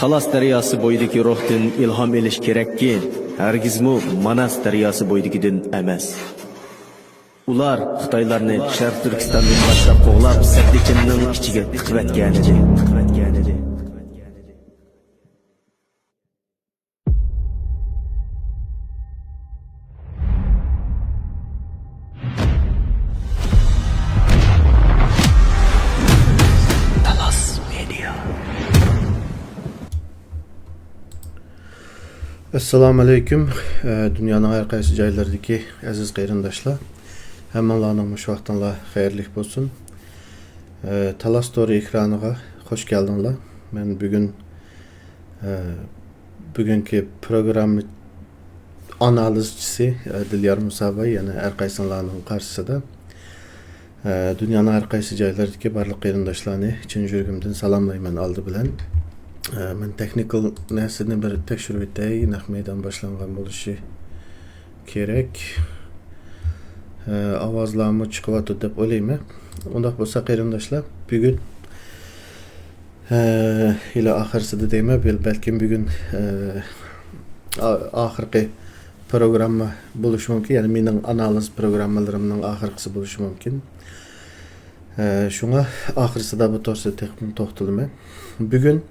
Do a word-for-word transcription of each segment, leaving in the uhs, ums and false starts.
تالاس دەرياسى بويىدىكى روھتىن ئىلھام ئېلىش كېرەككى، ھەرگىزمۇ ماناس دەرياسى بويىدىكىدىن ئەمەس. ئۇلار خىتايلارنى شەرقىي تۈركىستاندىن باشلاپ قوغلاپ، سەددىچىننىڭ ئىچىگە تىقىۋەتكەنىدى. تالاس مېدىيا. ئەسسالامۇ ئەلەيكۇم. ئە، دۇنيانىڭ ھەر قايسى جايلىرىدىكى ئەزىز قېرىنداشلار، ھەممىڭلارنىڭ مۇشۇ ۋاقتىڭلار خەيرلىك بولسۇن. ئە، تالاس تورى ئېكرانىغا خوش كەلدىڭلار. مەن بۈگۈن، ئە، بۈگۈنكى پروگرامما ئانالىزچىسى، ئە، دىليار مۇساباي يەنە ھەر قايسىڭلارنىڭ قارشىسىدا. ئە، دۇنيانىڭ ھەر قايسى جايلىرىدىكى بارلىق قېرىنداشلارنى چىن يۈرىكىمدىن سالاملايمەن ئالدى بىلەن. ئە، مەن تېخنىكال نەرسىنى بىر تەكشۈرۈۋېتەي، نەق مەيدان باشلانغان بولۇشى كېرەك. ئە، ئاۋازلارمۇ چىقىۋاتىدۇ دەپ ئويلايمەن. ئۇنداق بولسا قېرىنداشلار، بۈگۈن، ئە، ھېلى ئاخىرسىدا دەيمەن، بەل-، بەلكىم بۈگۈن، ئە، ئا-، ئاخىرقى پروگرامما بولۇشى مۇمكىن. يەنى مېنىڭ ئانالىز پروگراممىلىرىمنىڭ ئاخىرقىسى بولۇشى مۇمكىن. ئە، شۇڭا ئاخىرسىدا بۇ توغرىسىدا تېخىمۇ توختىلىمەن. بۈگۈن،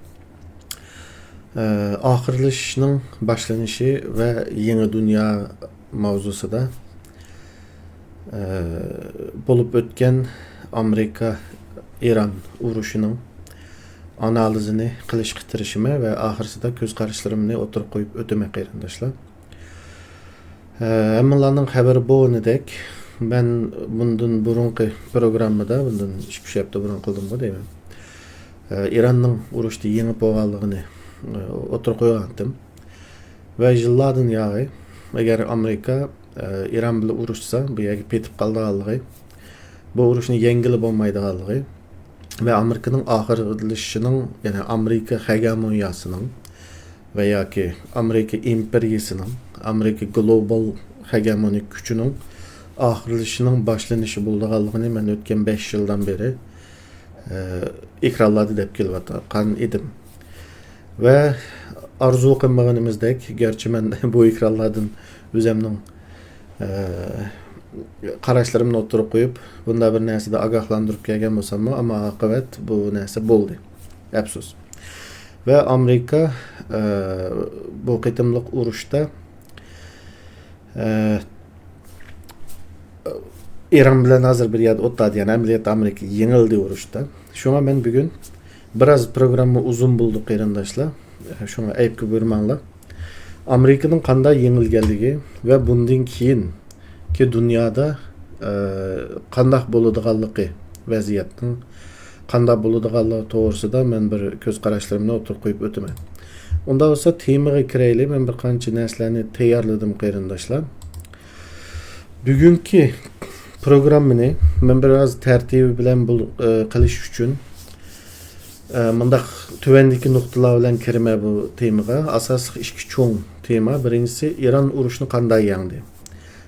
ئە، ئاخىرلىشىشنىڭ باشلىنىشى ۋە يېڭى دۇنيا ماۋزۇسىدا، ئە، بولۇپ ئۆتكەن ئامېرىكا ئىران ئۇرۇشىنىڭ ئانالىزىنى قىلىشقا تىرىشىمەن ۋە ئاخىرسىدا كۆز قاراشلىرىمنى ئوتتۇرىغا قويۇپ ئۆتىمەن، قېرىنداشلار. ھە، ھەممىڭلارنىڭ خەۋىرى بولغىنىدەك، مەن بۇندىن بۇرۇنقى پروگراممىدا، بۇندىن ئىككى-ئۈچ ھەپتە بۇرۇن قىلدىمغۇ دەيمەن. ھە، ئىراننىڭ ئۇرۇشتا يېڭىپ بولغانلىقىنى، ھە، ئوتتۇرىغا قويغانتىم. ۋە يىللاردىن ياغى، ئەگەر ئامېرىكا، ھە، ئىران بىلەن ئۇرۇشسا، بۇ يەرگە پېتىپ قالىدىغانلىقى، بۇ ئۇرۇشنى يەڭگىلى بولمايدىغانلىقى ۋە ئامېرىكىنىڭ ئاخىرلىشىشىنىڭ، يەنى ئامېرىكا خەگەمونىيەسىنىڭ ۋە ياكى ئامېرىكا ئىمپېرىيىسىنىڭ، ئامېرىكا گلوبال خەگەمونىك كۈچىنىڭ ئاخىرلىشىشىنىڭ باشلىنىشى بولىدىغانلىقىنى مەن ئۆتكەن بەش يىلدىن بېرى، ئە، ئېكرانلاردا دەپ كېلىۋاتقان ئىدىم. ۋە ئارزۇ قىلمىغىنىمىزدەك، گەرچە مەن بۇ ئېكرانلاردىن ئۆزەمنىڭ، ئە، قاراشلىرىمنى ئوتتۇرىغا قويۇپ، بۇنداق بىر نەرسىدە ئاگاھلاندۇرۇپ كەلگەن بولساممۇ، ئەمما ئاقىۋەت بۇ نەرسە بولدى. ئەپسۇس. ۋە ئامېرىكا، ئە، بۇ قېتىملىق ئۇرۇشتا، ئە، ئىران بىلەن ھازىر بىر يەردە ئولتۇرىدۇ، يەنى ئەمەلىيەتتە ئامېرىكا يېڭىلدى ئۇرۇشتا. شۇڭا مەن بۈگۈن بىراز پروگرامما ئۇزۇن بولدى، قېرىنداشلار. شۇڭا ئەيىبكە بۇيرۇماڭلار. ئامېرىكىنىڭ قانداق يېڭىلگەنلىكى ۋە بۇندىن كېيىنكى دۇنيادا، ئە، قانداق بولىدىغانلىقى، ۋەزىيەتنىڭ قانداق بولىدىغانلىقى توغرىسىدا مەن بىر كۆز قاراشلىرىمنى ئوتتۇرىغا قويۇپ ئۆتىمەن. ئۇنداق بولسا تېمىغا كىرەيلى. مەن بىر قانچە نەرسىلەرنى تەييارلىدىم، قېرىنداشلار. بۈگۈنكى پروگراممىنى مەن بىراز تەرتىپى بىلەن بۇل-، ئە، قىلىش ئۈچۈن، ئە، مۇنداق تۆۋەندىكى نۇقتىلار بىلەن كىرىمەن بۇ تېمىغا. ئاساسلىق ئىككى چوڭ تېما. بىرىنچىسى، ئىران ئۇرۇشنى قانداق يەڭدى؟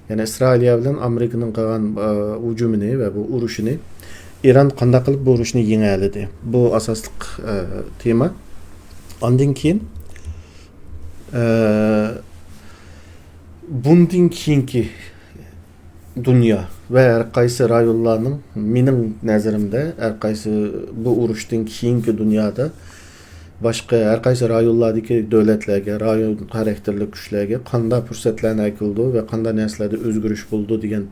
يەنى ئىسرائىلىيە بىلەن ئامېرىكىنىڭ قىلغان، ئە، ھۇجۇمىنى ۋە بۇ ئۇرۇشىنى ئىران قانداق قىلىپ بۇ ئۇرۇشنى يېڭەلىدى؟ بۇ ئاساسلىق، ئە، تېما. ئاندىن كېيىن، ئە، بۇندىن كېيىنكى دۇنيا ۋە ھەر قايسى رايونلارنىڭ، مېنىڭ نەزىرىمدە، ھەر قايسى بۇ ئۇرۇشتىن كېيىنكى دۇنيادا باشقا ھەر قايسى رايونلاردىكى دۆلەتلەرگە، رايون خاراكتېرلىك كۈچلەرگە قانداق پۇرسەتلەرنى ئەكېلىدۇ ۋە قانداق نەرسىلەردە ئۆزگىرىش بولىدۇ دېگەن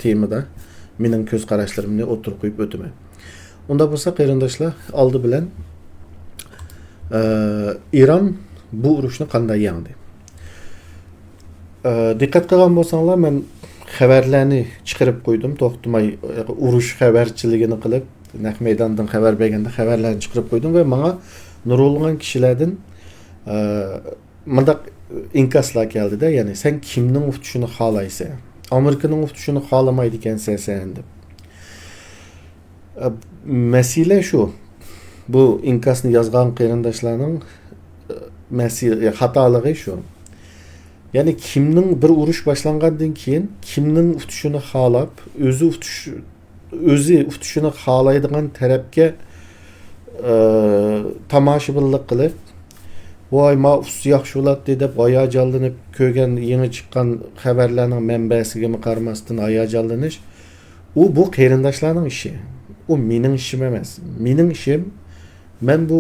تېمىدا مېنىڭ كۆز قاراشلىرىمنى ئوتتۇرىغا قويۇپ ئۆتىمەن. ئۇنداق بولسا، قېرىنداشلار، ئالدى بىلەن، ئە، ئىران بۇ ئۇرۇشنى قانداق يەڭدى؟ ئە، دىققەت قىلغان بولساڭلار، مەن خەۋەرلەرنى چىقىرىپ قويدۇم، توختىماي، ئە، ئۇرۇش خەۋەرچىلىكىنى قىلىپ، نەق مەيداندىن خەۋەر بەرگەندە خەۋەرلەرنى چىقىرىپ قويدۇم ۋە ماڭا نۇرغۇنلىغان كىشىلەردىن، ئە، مۇنداق ئىنكاسلار كەلدىدە، يەنى، «سەن كىمنىڭ ئۇتۇشىنى خالايسەن؟ ئامېرىكىنىڭ ئۇتۇشىنى خالىمايدىكەنسەن سەن» دەپ. ئە، مەسىلە شۇ. بۇ ئىنكاسنى يازغان قېرىنداشلارنىڭ، ئە، مەسىلە، خاتالىقى شۇ. يەنى كىمنىڭ، بىر ئۇرۇش باشلانغاندىن كېيىن كىمنىڭ ئۇتۇشىنى خالاپ، ئۆزى ئۇتۇش، ئۆزى ئۇتۇشىنى خالايدىغان تەرەپكە، ئە، تاماشىبىنلىق قىلىپ، ۋاي، ما ئۇسسۇ ياخشى بولاتتى دەپ ھاياجانلىنىپ كۆرگەن يېڭى چىققان خەۋەرلەرنىڭ مەنبەسىگىمۇ قارىماستىن ھاياجانلىنىش، ئۇ بۇ قېرىنداشلارنىڭ ئىشى. ئۇ مېنىڭ ئىشىم ئەمەس. مېنىڭ ئىشىم، مەن بۇ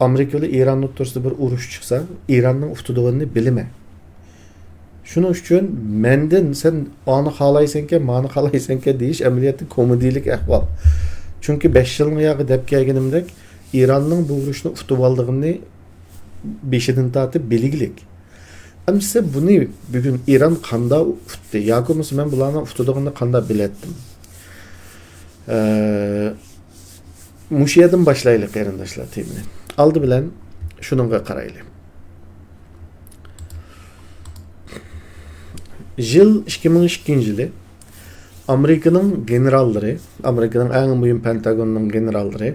ئامېرىكا بىلەن ئىران ئوتتۇرىسىدا بىر ئۇرۇش چىقسا، ئىراننىڭ ئۇتىدىغىنىنى بىلىمەن. شۇنىڭ ئۈچۈن مەندىن سەن ئانى خالايسەنكەن، مانى خالايسەنكەن دېيىش ئەمەلىيەتتە كومېدىيىلىك ئەھۋال. چۈنكى بەش يىلنىڭ ياقى دەپ كەلگىنىمدەك، ئىراننىڭ بۇ ئۇرۇشنى ئۇتۇۋالىدىغىنىنى بېشىدىن تارتىپ بىلگىلىك. ئەمىسە بۇنى بۈگۈن ئىران قاندا ئۇتتى؟ ياكى بولمىسا مەن بۇلارنىڭ ئۇتىدىغىنىنى قاندا بىلەتتىم؟ ئە، مۇشۇ يەردىن باشلايلى، قېرىنداشلار، تېمىنى. ئالدى بىلەن شۇنىڭغا قارايلى. يىل ئىككى مىڭ ئىككىنچى يىلى ئامېرىكىنىڭ گېنېراللىرى، ئامېرىكىنىڭ ئەڭ مۇھىم پېنتاگوننىڭ گېنېراللىرى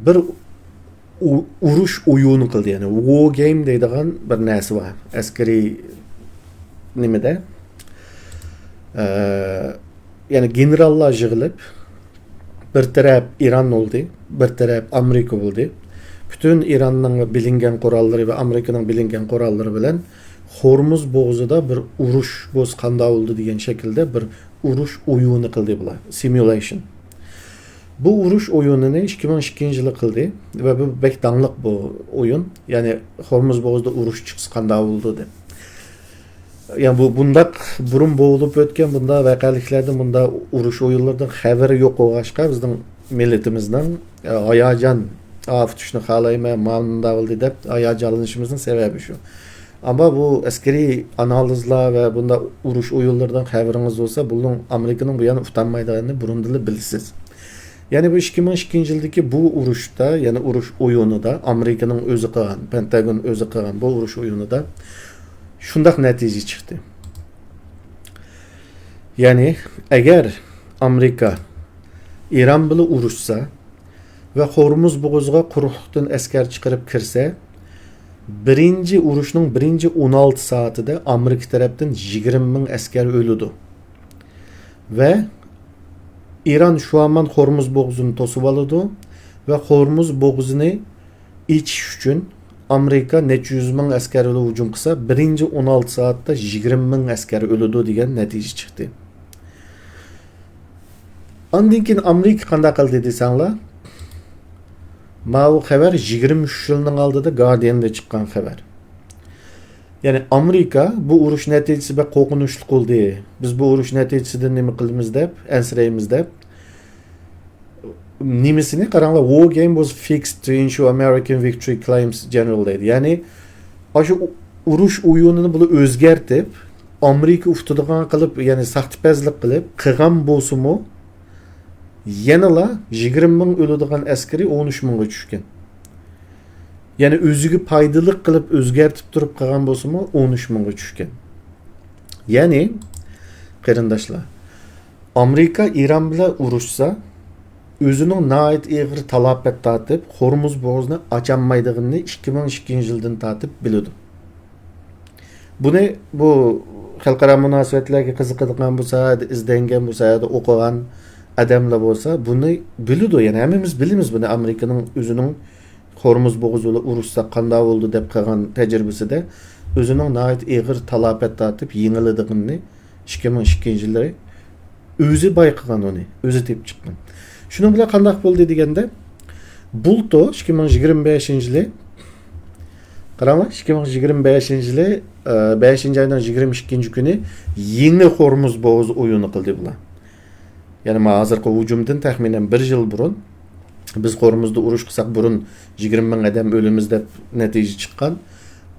بىر ئۇ-، ئۇرۇش ئويۇنى قىلدى. يەنى ۋو گېيم دەيدىغان بىر نەرسە بار. ئەسكىرىي نېمىدە؟ ئە، يەنى گېنېراللار يىغىلىپ، بىر تەرەپ ئىران بولدى، بىر تەرەپ ئامېرىكا بولدى. پۈتۈن ئىراننىڭ بىلىنگەن قوراللىرى ۋە ئامېرىكىنىڭ بىلىنگەن قوراللىرى بىلەن خورمۇز بوغۇزىدا بىر ئۇرۇش بولسا قانداق بولىدۇ دېگەن شەكىلدە بىر ئۇرۇش ئويۇنى قىلدى بۇلار، سىمۇلەيشن. بۇ ئۇرۇش ئويۇنىنى ئىككى مىڭ ئىككىنچى يىلى قىلدى ۋە بۇ بەك داڭلىق بۇ ئويۇن. يەنى خورمۇز بوغۇزىدا ئۇرۇش چىقسا قانداق بولىدۇ دەپ. يەنى بۇ، بۇنداق بۇرۇن بولۇپ ئۆتكەن بۇنداق ۋەقەلىكلەردىن، بۇنداق ئۇرۇش ئويۇنلىرىدىن خەۋىرى يوق بولغاچقا، بىزنىڭ مىللىتىمىزنىڭ، ئە، ھاياجان، ئاف، تۇتۇشنى خالايمەن، مانا مۇنداق بولدى دەپ ھاياجانلىنىشىمىزنىڭ سەۋەبى شۇ. ئەمما بۇ ئەسكىرىي ئانالىزلار ۋە بۇنداق ئۇرۇش ئويۇنلىرىدىن خەۋىرىڭىز بولسا، بۇنىڭ ئامېرىكىنىڭ بۇ يەردە ئۇتالمايدىغىنىنى بۇرۇندىنلا بىلىسىز. يەنى بۇ ئىككى مىڭ ئىككىنچى يىلدىكى بۇ ئۇرۇشتا، يەنى ئۇرۇش ئويۇنىدا ئامېرىكىنىڭ ئۆزى قىلغان، پېنتاگون ئۆزى قىلغان بۇ ئۇرۇش ئويۇنىدا شۇنداق نەتىجە چىقتى. يەنى ئەگەر ئامېرىكا ئىران بىلەن ئۇرۇشسا ۋە خورمۇز بوغۇزىغا قۇرۇقلۇقتىن ئەسكەر چىقىرىپ كىرسە، بىرىنچى ئۇرۇشنىڭ بىرىنچى ئون ئالتە سائىتىدە ئامېرىكا تەرەپتىن يىگىرمە مىڭ ئەسكەر ئۆلىدۇ. ۋە ئىران شۇ ھامان خورمۇز بوغۇزىنى توسۇۋالىدۇ ۋە خورمۇز بوغۇزىنى ئېچىش ئۈچۈن ئامېرىكا نەچچە يۈز مىڭ ئەسكەر بىلەن ھۇجۇم قىلسا، بىرىنچى ئون ئالتە سائەتتە يىگىرمە مىڭ ئەسكەر ئۆلىدۇ دېگەن نەتىجە چىقتى. ئاندىن كېيىن ئامېرىكا قانداق قىلدى دېسەڭلار، ماۋۇ خەۋەر يىگىرمە ئۈچ يىلنىڭ ئالدىدا گاردىيەندە چىققان خەۋەر. يەنى ئامېرىكا بۇ ئۇرۇش نەتىجىسى بەك قورقۇنچلۇق بولدى، بىز بۇ ئۇرۇش نەتىجىسىدىن نېمە قىلىمىز دەپ، ئەنسىرەيمىز دەپ، نېمىسىنى قاراڭلار، «War game was fixed to ensure American victory», claims General دەيدۇ. يەنى ئاشۇ ئۇ-، ئۇرۇش ئويۇنىنى بۇلار ئۆزگەرتىپ، ئامېرىكا ئۇتىدىغان قىلىپ، يەنى ساختىپەزلىك قىلىپ قىلغان بولسىمۇ، يەنىلا يىگىرمە مىڭ ئۆلىدىغان ئەسكىرى ئون ئۈچ مىڭغا چۈشكەن. يەنى ئۆزىگە پايدىلىق قىلىپ ئۆزگەرتىپ تۇرۇپ قىلغان بولسىمۇ، ئون ئۈچ مىڭغا چۈشكەن. يەنى، قېرىنداشلار، ئامېرىكا ئىران بىلەن ئۇرۇشسا، ئۆزىنىڭ ناھايىتى ئېغىر تالاپەت تارتىپ، خورمۇز بوغۇزىنى ئاچالمايدىغىنىنى ئىككى مىڭ ئىككىنچى يىلدىن تارتىپ بىلىدۇ. بۇنى بۇ خەلقئارا مۇناسىۋەتلەرگە قىزىقىدىغان، بۇ ساھەدە ئىزدەنگەن، بۇ ساھەدە ئوقۇغان ئادەملەر بولسا، بۇنى بىلىدۇ. يەنى ھەممىمىز بىلىمىز بۇنى، ئامېرىكىنىڭ ئۆزىنىڭ خورمۇز بوغۇزى بىلەن ئۇرۇشساق قانداق بولىدۇ دەپ قىلغان تەجرىبىسىدە ئۆزىنىڭ ناھايىتى ئېغىر تالاپەت تارتىپ يېڭىلىدىغىنىنى ئىككى مىڭ ئىككىنچى يىللىرى ئۆزى بايقىغان ئۇنى، ئۆزى تېپىپ چىققان. شۇنىڭ بىلەن قانداق بولدى دېگەندە، بۇلتۇر ئىككى مىڭ يىگىرمە بەشىنچى يىلى، قاراڭلار، ئىككى مىڭ يىگىرمە بەشىنچى يىلى، ئە، بەشىنچى ئاينىڭ يىگىرمە ئىككىنچى كۈنى يېڭى خورمۇز بوغۇزى ئويۇنى قىلدى بۇلار. يەنى ما ھازىرقى ھۇجۇمدىن تەخمىنەن بىر يىل بۇرۇن، بىز خورمۇزدا ئۇرۇش قىلساق بۇرۇن يىگىرمە مىڭ ئادەم ئۆلىمىز دەپ نەتىجە چىققان.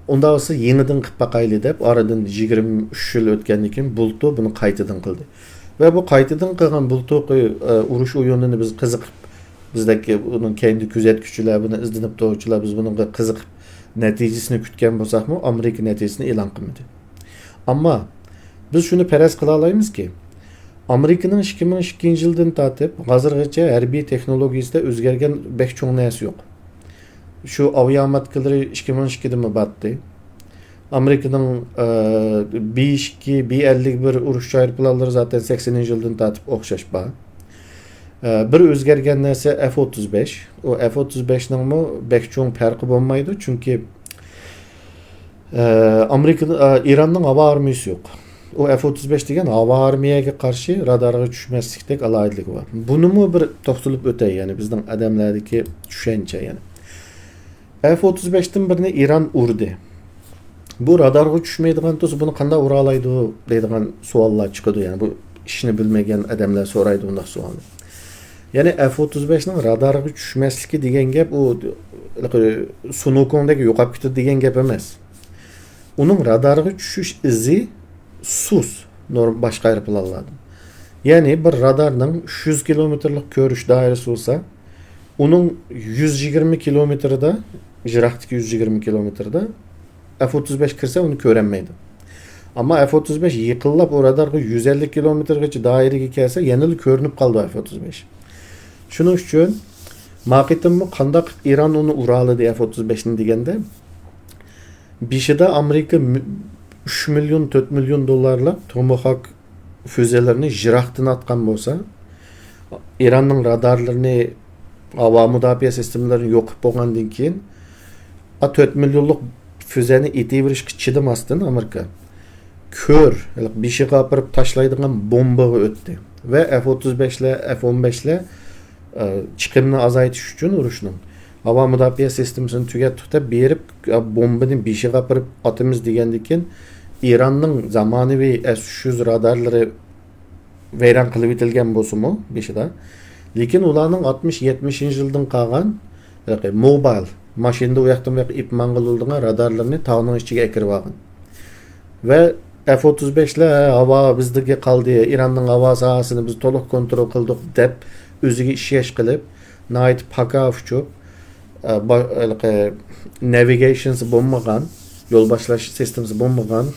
ئۇنداق بولسا يېڭىدىن قىلىپ باقايلى دەپ ئارىدىن يىگىرمە ئۈچ يىل ئۆتكەندىن كېيىن بۇلتۇر بۇنى قايتىدىن قىلدى. ۋە بۇ قايتىدىن قىلغان بۇلتۇرقى، ئە، ئۇرۇش ئويۇنىنى بىز قىزىقىپ، بىزدەك بۇنىڭ كەينىدە كۆزەتكۈچىلەر، بۇنى ئىزدىنىپ تۇرغۇچىلار، بىز بۇنىڭغا قىزىقىپ، نەتىجىسىنى كۈتكەن بولساقمۇ، ئامېرىكا نەتىجىسىنى ئېلان قىلمىدى. ئەمما بىز شۇنى پەرەز قىلالايمىزكى، ئامېرىكىنىڭ ئىككى مىڭ ئىككىنچى يىلدىن تارتىپ ھازىرغىچە ھەربىي تېخنولوگىيىسىدە ئۆزگەرگەن بەك چوڭ نەرسە يوق. شۇ ئاۋىئاماتكىلىرى ئىككى مىڭ ئىككىدىمۇ باتتى. ئامېرىكىنىڭ، ئە، بى ئىككى، بى ئەللىك بىر ئۇرۇش ئايروپىلانلىرى زاتەن سەكسىنىنچى يىلدىن تارتىپ ئوخشاش بار. ئە، بىر ئۆزگەرگەن نەرسە ئەف ئوتتۇز بەش. ئۇ ئەف ئوتتۇز بەشنىڭمۇ بەك چوڭ پەرقى بولمايدۇ، چۈنكى ئە، ئامېرىكا، ئە، ئىراننىڭ ھاۋا ئارمىيىسى يوق. ئۇ ئەف ئوتتۇز بەش دېگەن ھاۋا ئارمىيەگە قارشى رادارغا چۈشمەسلىكتەك ئالاھىدىلىكى بار. بۇنىمۇ بىر توختىلىپ ئۆتەي، يەنى بىزنىڭ ئادەملەردىكى چۈشەنچە، يەنى ئەف ئوتتۇز بەشتىن بىرنى ئىران ئۇردى. بۇ رادارغا چۈشمەيدىغان تۇرسا، بۇنى قانداق ئۇرالايدۇ دەيدىغان سوئاللار چىقىدۇ. يەنى بۇ ئىشنى بىلمىگەن ئادەملەر سورايدۇ بۇنداق سوئالنى. يەنى ئەف ئوتتۇز بەشنىڭ رادارغا چۈشمەسلىكى دېگەن گەپ، ئۇ سۇنۇكوڭدەك يوقاپ كېتىدۇ دېگەن گەپ ئەمەس. ئۇنىڭ رادارغا چۈشۈش ئىزى سۇس نورم-، باشقا ئايروپىلانلاردىن. يەنى بىر رادارنىڭ ئۈچ يۈز كىلومېتىرلىق كۆرۈش دائىرىسى بولسا، ئۇنىڭ يۈز يىگىرمە كىلومېتىرىدا، يىراقتىكى يۈز يىگىرمە كىلومېتىردا ئەف ئوتتۇز بەش كىرسە، ئۇنى كۆرەلمەيدۇ. ئەمما ئەف ئوتتۇز بەش يېقىنلاپ ئۇ رادارغا يۈز ئەللىك كىلومېتىرغىچە دائىرىگە كەلسە، يەنىلا كۆرۈنۈپ قالىدۇ ئەف ئوتتۇز بەش. شۇنىڭ ئۈچۈن ما قېتىممۇ قانداق ئىران ئۇنى ئۇرالىدى ئەف ئوتتۇز بەشنى دېگەندە، بېشىدا ئامېرىكا مي-، ئۈچ مىليون، تۆت مىليون دوللارلىق توماھاۋك فۈزەلىرىنى يىراقتىن ئاتقان بولسا، ئىراننىڭ رادارلىرىنى، ھاۋا مۇداپىئە سىستېمىلىرىنى يوقىتىپ بولغاندىن كېيىن، ئا، تۆت مىليونلۇق فۈزەنى ئېتىۋېرىشكە چىدىماستىن ئامېرىكا كۆر، ھېلىقى بېشىغا ئاپىرىپ تاشلايدىغان بومبىغا ئۆتتى. ۋە ئەف ئوتتۇز بەشلەر، ئەف ئون بەشلەر، ئە، چىقىمنى ئازايتىش ئۈچۈن ئۇرۇشنىڭ ھاۋا مۇداپىئە سىستېمىسىنى تۈگەتتۇق دەپ بېرىپ، ئە، بومبىنى بېشىغا ئاپىرىپ ئاتىمىز دېگەندىن كېيىن، ئىراننىڭ زامانىۋى ئەس ئۈچ يۈز رادارلىرى ۋەيران قىلىۋېتىلگەن بولسىمۇ بېشىدا، لېكىن ئۇلارنىڭ ئاتمىش، يەتمىشىنچى يىلدىن قالغان، ھېلىقى موبايل، ماشىنىدا ئۇ ياقتىن بۇ ياققا ئېلىپ ماڭغىلى بولىدىغان رادارلىرىنى تاغنىڭ ئىچىگە ئەكىرىۋالغان. ۋە ئەف ئوتتۇز بەشلەر، ھە، ھاۋا بىزدىكى قالدى، ئىراننىڭ ھاۋا ساھەسىنى بىز تولۇق كونترول قىلدۇق دەپ، ئۆزىگە ئىشەنچ قىلىپ، ناھايىتى پاكا ئۇچۇپ، ئە، با-، ھېلىقى نەۋىگەيشنسى بولمىغان، يول باشلاش سىستېمىسى بولمىغان،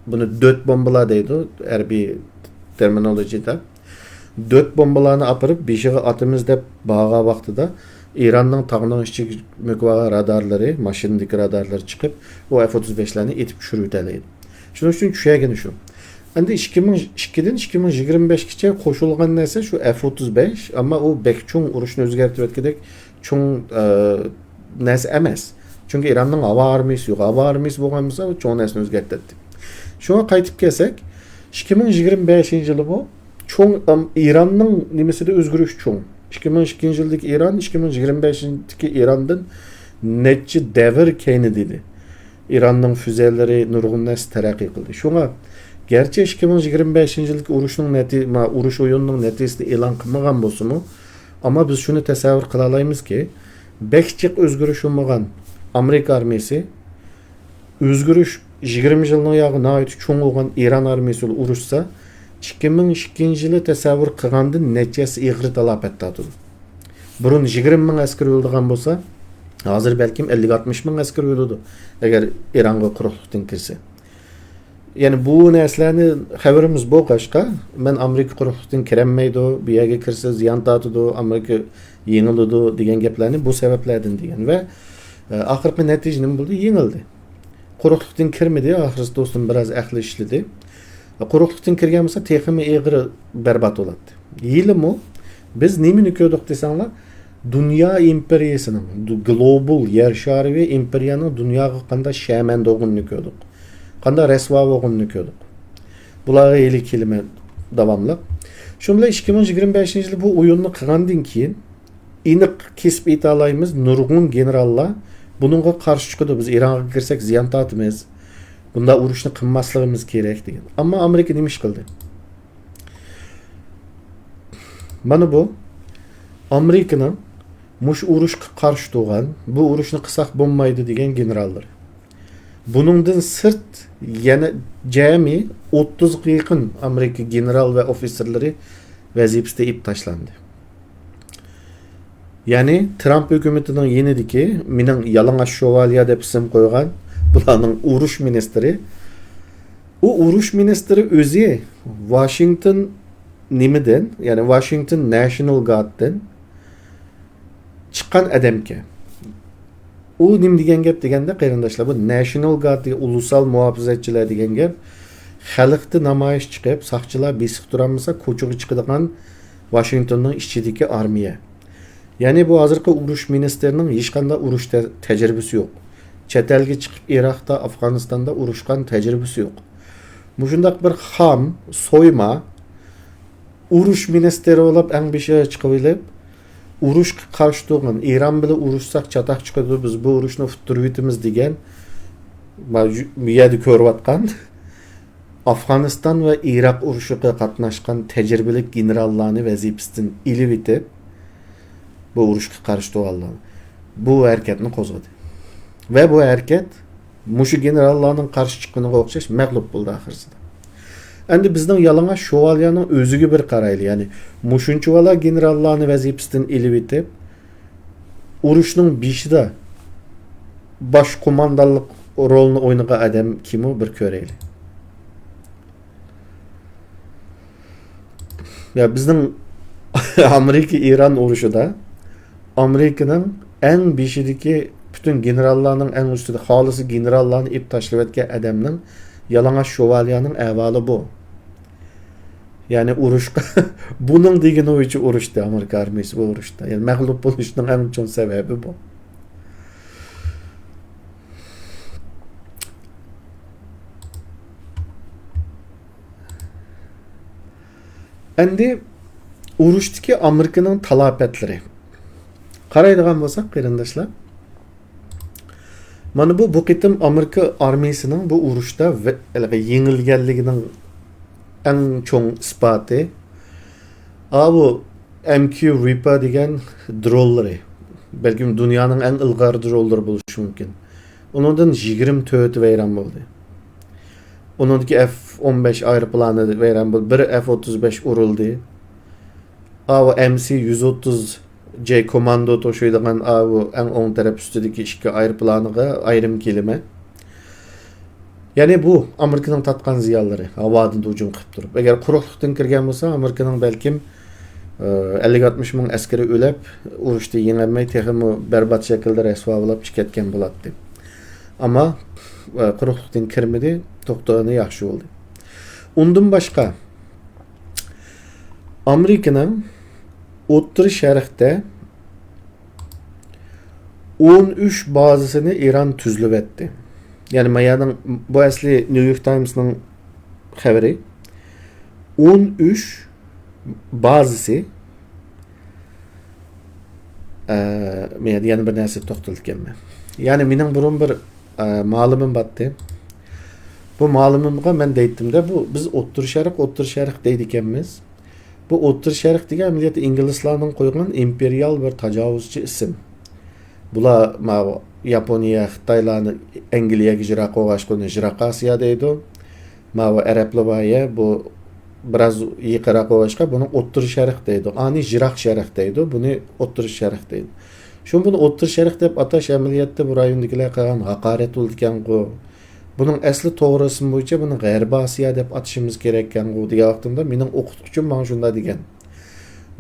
بۇنى دۆت بومبىلار دەيدۇ، ھەربىي تېرمىنولوگىيەدە. دۆت بومبىلارنى ئاپىرىپ، بېشىغا ئاتىمىز دەپ بارغان ۋاقتىدا، ئىراننىڭ تاغنىڭ ئىچىگە مۆكۈۋالغان رادارلىرى، ماشىنىدىكى رادارلىرى چىقىپ، ئۇ ئەف ئوتتۇز بەشلەرنى ئېتىپ چۈشۈرۈۋېتەلەيدۇ. شۇنىڭ ئۈچۈن چۈشەرگىنى شۇ. ئەمدى ئىككى مىڭ ئىككىدىن ئىككى مىڭ يىگىرمە بەشكىچە قوشۇلغان نەرسە شۇ ئەف ئوتتۇز بەش، ئەمما ئۇ بەك چوڭ ئۇرۇشنى ئۆزگەرتىۋەتكۈدەك چوڭ، ئە، نەرسە ئەمەس. چۈنكى ئىراننىڭ ھاۋا ئارمىيىسى يوق. ھاۋا ئارمىيىسى بولغان بولسا، چوڭ نەرسىنى ئۆزگەرتەتتى. شۇڭا قايتىپ كەلسەك، ئىككى مىڭ يىگىرمە بەشىنچى يىلى بۇ چوڭ، ئەم، ئىراننىڭ نېمىسىدە ئۆزگىرىش چوڭ. ئىككى مىڭ ئىككىنچى يىلدىكى ئىران، ئىككى مىڭ يىگىرمە بەشىنچى يىلدىكى ئىراندىن نەچچە دەۋر كەينىدە ئىدى. ئىراننىڭ فۈزەلىرى، نۇرغۇن نەرسە تەرەققىي قىلدى. شۇڭا، گەرچە ئىككى مىڭ يىگىرمە بەشىنچى يىلدىكى ئۇرۇشنىڭ نەتى-، ما، ئۇرۇش ئويۇنىنىڭ نەتىجىسىنى ئېلان قىلمىغان بولسىمۇ، ئەمما بىز شۇنى تەسەۋۋۇر قىلالايمىزكى، بەك جىق ئۆزگىرىش بولمىغان ئامېرىكا ئارمىيىسى ئۆزگىرىش يىگىرمە يىلنىڭ ياغى ناھايىتى چوڭ بولغان ئىران ئارمىيىسى بىلەن ئۇرۇشسا، ئىككى مىڭ ئىككىنچى يىلى تەسەۋۋۇر قىلغاندىن نەچچە ھەسسە ئېغىر تالاپەت تارتىدۇ. بۇرۇن يىگىرمە مىڭ ئەسكەر ئۆلىدىغان بولسا، ھازىر بەلكىم ئەللىك ئاتمىش مىڭ ئەسكەر ئۆلىدۇ، ئەگەر ئىرانغا قۇرۇقلۇقتىن كىرسە. يەنى بۇ نەرسىلەرنى خەۋىرىمىز بولغاچقا، مەن ئامېرىكا قۇرۇقلۇقتىن كىرەلمەيدۇ، بۇ يەرگە كىرسە زىيان تارتىدۇ، ئامېرىكا يېڭىلىدۇ دېگەن گەپلەرنى بۇ سەۋەبلەردىن دېگەن. ۋە، ئە، ئاخىرقى نەتىجە نېمە بولدى؟ يېڭىلدى. قۇرۇقلۇقتىن كىرمىدى، ئاخىرسى دوستۇم بىراز ئەقلى ئىشلىدى. قۇرۇقلۇقتىن كىرگەن بولسا تېخىمۇ ئېغىر بەربات بولاتتى. ھېلىمۇ بىز نېمىنى كۆردۇق دېسەڭلار، دۇنيا ئىمپېرىيىسىنىڭ، دۇ-، گلوبال يەر شارى ئىمپېرىيەنىڭ دۇنياغا قانداق شەرمەندە بولغىنىنى كۆردۇق. قانداق رەسۋا بولغىنىنى كۆردۇق. بۇلارغا ھېلى كېلىمەن داۋاملىق. شۇ بىلەن ئىككى مىڭ يىگىرمە بەشىنچى يىلى بۇ ئويۇننى قىلغاندىن كېيىن، ئېنىق كېسىپ ئېيتالايمىز، نۇرغۇن گېنېراللار بۇنىڭغا قارشى چىقىدۇ، بىز ئىرانغا كىرسەك زىيان تارتىمىز، بۇنداق ئۇرۇشنى قىلماسلىقىمىز كېرەك دېگەن. ئەمما ئامېرىكا نېمە ئىش قىلدى؟ مانا بۇ ئامېرىكىنىڭ مۇشۇ ئۇرۇشقا قارشى تۇرغان، بۇ ئۇرۇشنى قىلساق بولمايدۇ دېگەن گېنېراللىرى. بۇنىڭدىن سىرت يەنە جەمئىي ئوتتۇزغا يېقىن ئامېرىكا گېنېرال ۋە ئوفىتسېرلىرى ۋەزىپىسىدىن ئېلىپ تاشلاندى. يەنى ترامپ ھۆكۈمىتىنىڭ يېنىدىكى، مېنىڭ يالىڭاچ شوۋاليە دەپ ئىسىم قويغان، بۇلارنىڭ ئۇرۇش مىنىستىرى، ئۇ ئۇرۇش مىنىستىرى ئۆزى ۋاشىنگتون نېمىدىن، يەنى ۋاشىنگتون نەشنال گاردتىن چىققان ئادەمكەن. ئۇ نېمە دېگەن گەپ دېگەندە، قېرىنداشلار، بۇ نەشنال گارد دېگەن، ئۇلۇسال مۇھاپىزەتچىلەر دېگەن گەپ، خەلقتە نامايىش چىقىپ، ساقچىلار بېسىق تۇرالمىسا، كوچىغا چىقىدىغان ۋاشىنگتوننىڭ ئىچىدىكى ئارمىيە. يەنى بۇ ھازىرقى ئۇرۇش مىنىستىرىنىڭ ھېچقانداق ئۇرۇش تە-، تەجرىبىسى يوق. چەت ئەلگە چىقىپ، ئىراقتا، ئافغانىستاندا ئۇرۇشقان تەجرىبىسى يوق. مۇشۇنداق بىر خام، سويما، ئۇرۇش مىنىستىرى بولۇپ، ئەڭ بېشىغا چىقىۋېلىپ، ئۇرۇشقا قارشى تۇرغان، ئىران بىلەن ئۇرۇشساق چاتاق چىقىدۇ، بىز بۇ ئۇرۇشنى ئۇتتۇرۇۋېتىمىز دېگەن، ما-، بۇ يەردە كۆرۈۋاتقان، ئافغانىستان ۋە ئىراق ئۇرۇشىغا قاتناشقان تەجرىبىلىك گېنېراللارنى ۋەزىپىسىدىن ئېلىۋېتىپ، بۇ ئۇرۇشقا قارشى تۇرغانلار بۇ ھەرىكەتنى قوزغىدى. ۋە بۇ ھەرىكەت مۇشۇ گېنېراللارنىڭ قارشى چىققىنىغا ئوخشاش مەغلۇپ بولدى ئاخىرسىدا. ئەمدى بىزنىڭ يالىڭاچ شوۋاليەنىڭ ئۆزىگە بىر قارايلى. يەنى مۇشۇنچىۋالا گېنېراللارنى ۋەزىپىسىدىن ئېلىۋېتىپ، ئۇرۇشنىڭ بېشىدا باش قوماندانلىق رولىنى ئوينىغان ئادەم كىمۇ، بىر كۆرەيلى. يا بىزنىڭ ئامېرىكا ئىران ئۇرۇشىدا ئامېرىكىنىڭ ئەڭ بېشىدىكى، پۈتۈن گېنېراللارنىڭ ئەڭ ئۈستىدە خالىسا گېنېراللارنى ئېلىپ تاشلىۋەتكەن ئادەمنىڭ، يالىڭاچ شوۋاليەنىڭ ئەھۋالى بۇ. يەنى ئۇرۇشقا بۇنىڭ دېگىنى بويىچە ئۇرۇشتى، ئامېرىكا ئارمىيىسى بۇ ئۇرۇشتا. يەنى مەغلۇپ بولۇشنىڭ ئەڭ چوڭ سەۋەبى بۇ. ئەمدى ئۇرۇشتىكى ئامېرىكىنىڭ تالاپەتلىرى. قارايدىغان بولساق، قېرىنداشلار، مانا بۇ، بۇ قېتىم ئامېرىكا ئارمىيىسىنىڭ بۇ ئۇرۇشتا ۋە-، ھېلىقى يېڭىلگەنلىكىنىڭ ئەڭ چوڭ ئىسپاتى، ئاۋۇ ئەم كيۇ رىپا دېگەن درونلىرى، بەلكىم دۇنيانىڭ ئەڭ ئىلغار درونلىرى بولۇشى مۇمكىن. ئۇنىڭدىن يىگىرمە تۆتى ۋەيران بولدى. ئۇنىڭدىكى ئەف ئون بەش ئايروپىلانى ۋەيران بولدى. بىر ئەف ئوتتۇز بەش ئۇرۇلدى. ئاۋۇ ئەم سى يۈز ئوتتۇز جەي كوماندو توشۇيدىغان ئاۋۇ ئەڭ ئوڭ تەرەپ ئۈستىدىكى ئىككى ئايروپىلانىغا ئايرىم كېلىمەن. يەنى بۇ ئامېرىكىنىڭ تارتقان زىيانلىرى، ھاۋادىن ھۇجۇم قىلىپ تۇرۇپ. ئەگەر قۇرۇقلۇقتىن كىرگەن بولسا، ئامېرىكىنىڭ بەلكىم، ئە، ئەللىك ئاتمىش مىڭ ئەسكىرى ئۆلۈپ، ئۇرۇشتا يېڭەلمەي، تېخىمۇ بەربات شەكىلدە رەسۋا بولۇپ چىقىپ كەتكەن بولاتتى. ئەمما، ئە، قۇرۇقلۇقتىن كىرمىدى، توختىغىنى ياخشى بولدى. ئۇندىن باشقا، ئامېرىكىنىڭ ئوتتۇرا شەرقتە ئون ئۈچ بازىسىنى ئىران تۈزلىۋەتتى. يەنى مايانىڭ، بۇ ئەسلى نيۇ يورك تايمسنىڭ خەۋىرى. ئون ئۈچ بازىسى، ئە، مەن يەنە بىر نەرسە توختىلىدىكەنمەن. يەنى مېنىڭ بۇرۇن بىر، ئە، مالىمىم باتتى. بۇ مالىمىمغا مەن دەيتتىمدە، بۇ بىز ئوتتۇرا شەرق، ئوتتۇرا شەرق دەيدىكەنمىز. بۇ ئوتتۇرا شەرق دېگەن ئەمەلىيەتتە ئىنگلىزلارنىڭ قويغان ئىمپېرىيال بىر تاجاۋۇزچى ئىسىم. بۇلار ماۋۇ ياپونىيە، خىتايلارنى ئەنگلىيەگە يىراق قويغاچقا، ئۇنى يىراق ئاسىيا دەيدۇ. ماۋۇ ئەرەبلەر بار يە، بۇ بىراز يېقىنراق بولغاچقا، بۇنى ئوتتۇرا شەرق دەيدۇ. ئانى يىراق شەرق دەيدۇ، بۇنى ئوتتۇرا شەرق دەيدۇ. شۇڭا بۇنى ئوتتۇرا شەرق دەپ ئاتاش ئەمەلىيەتتە بۇ رايوندىكىلەرگە قىلغان ھاقارەت بولىدىكەنغۇ. بۇنىڭ ئەسلى توغرا ئىسمى بويىچە بۇنى غەربىي ئاسىيا دەپ ئاتىشىمىز كېرەككەنغۇ دېگەن ۋاقتىمدا، مېنىڭ ئوقۇتقۇچىم ماڭا شۇنداق دېگەن.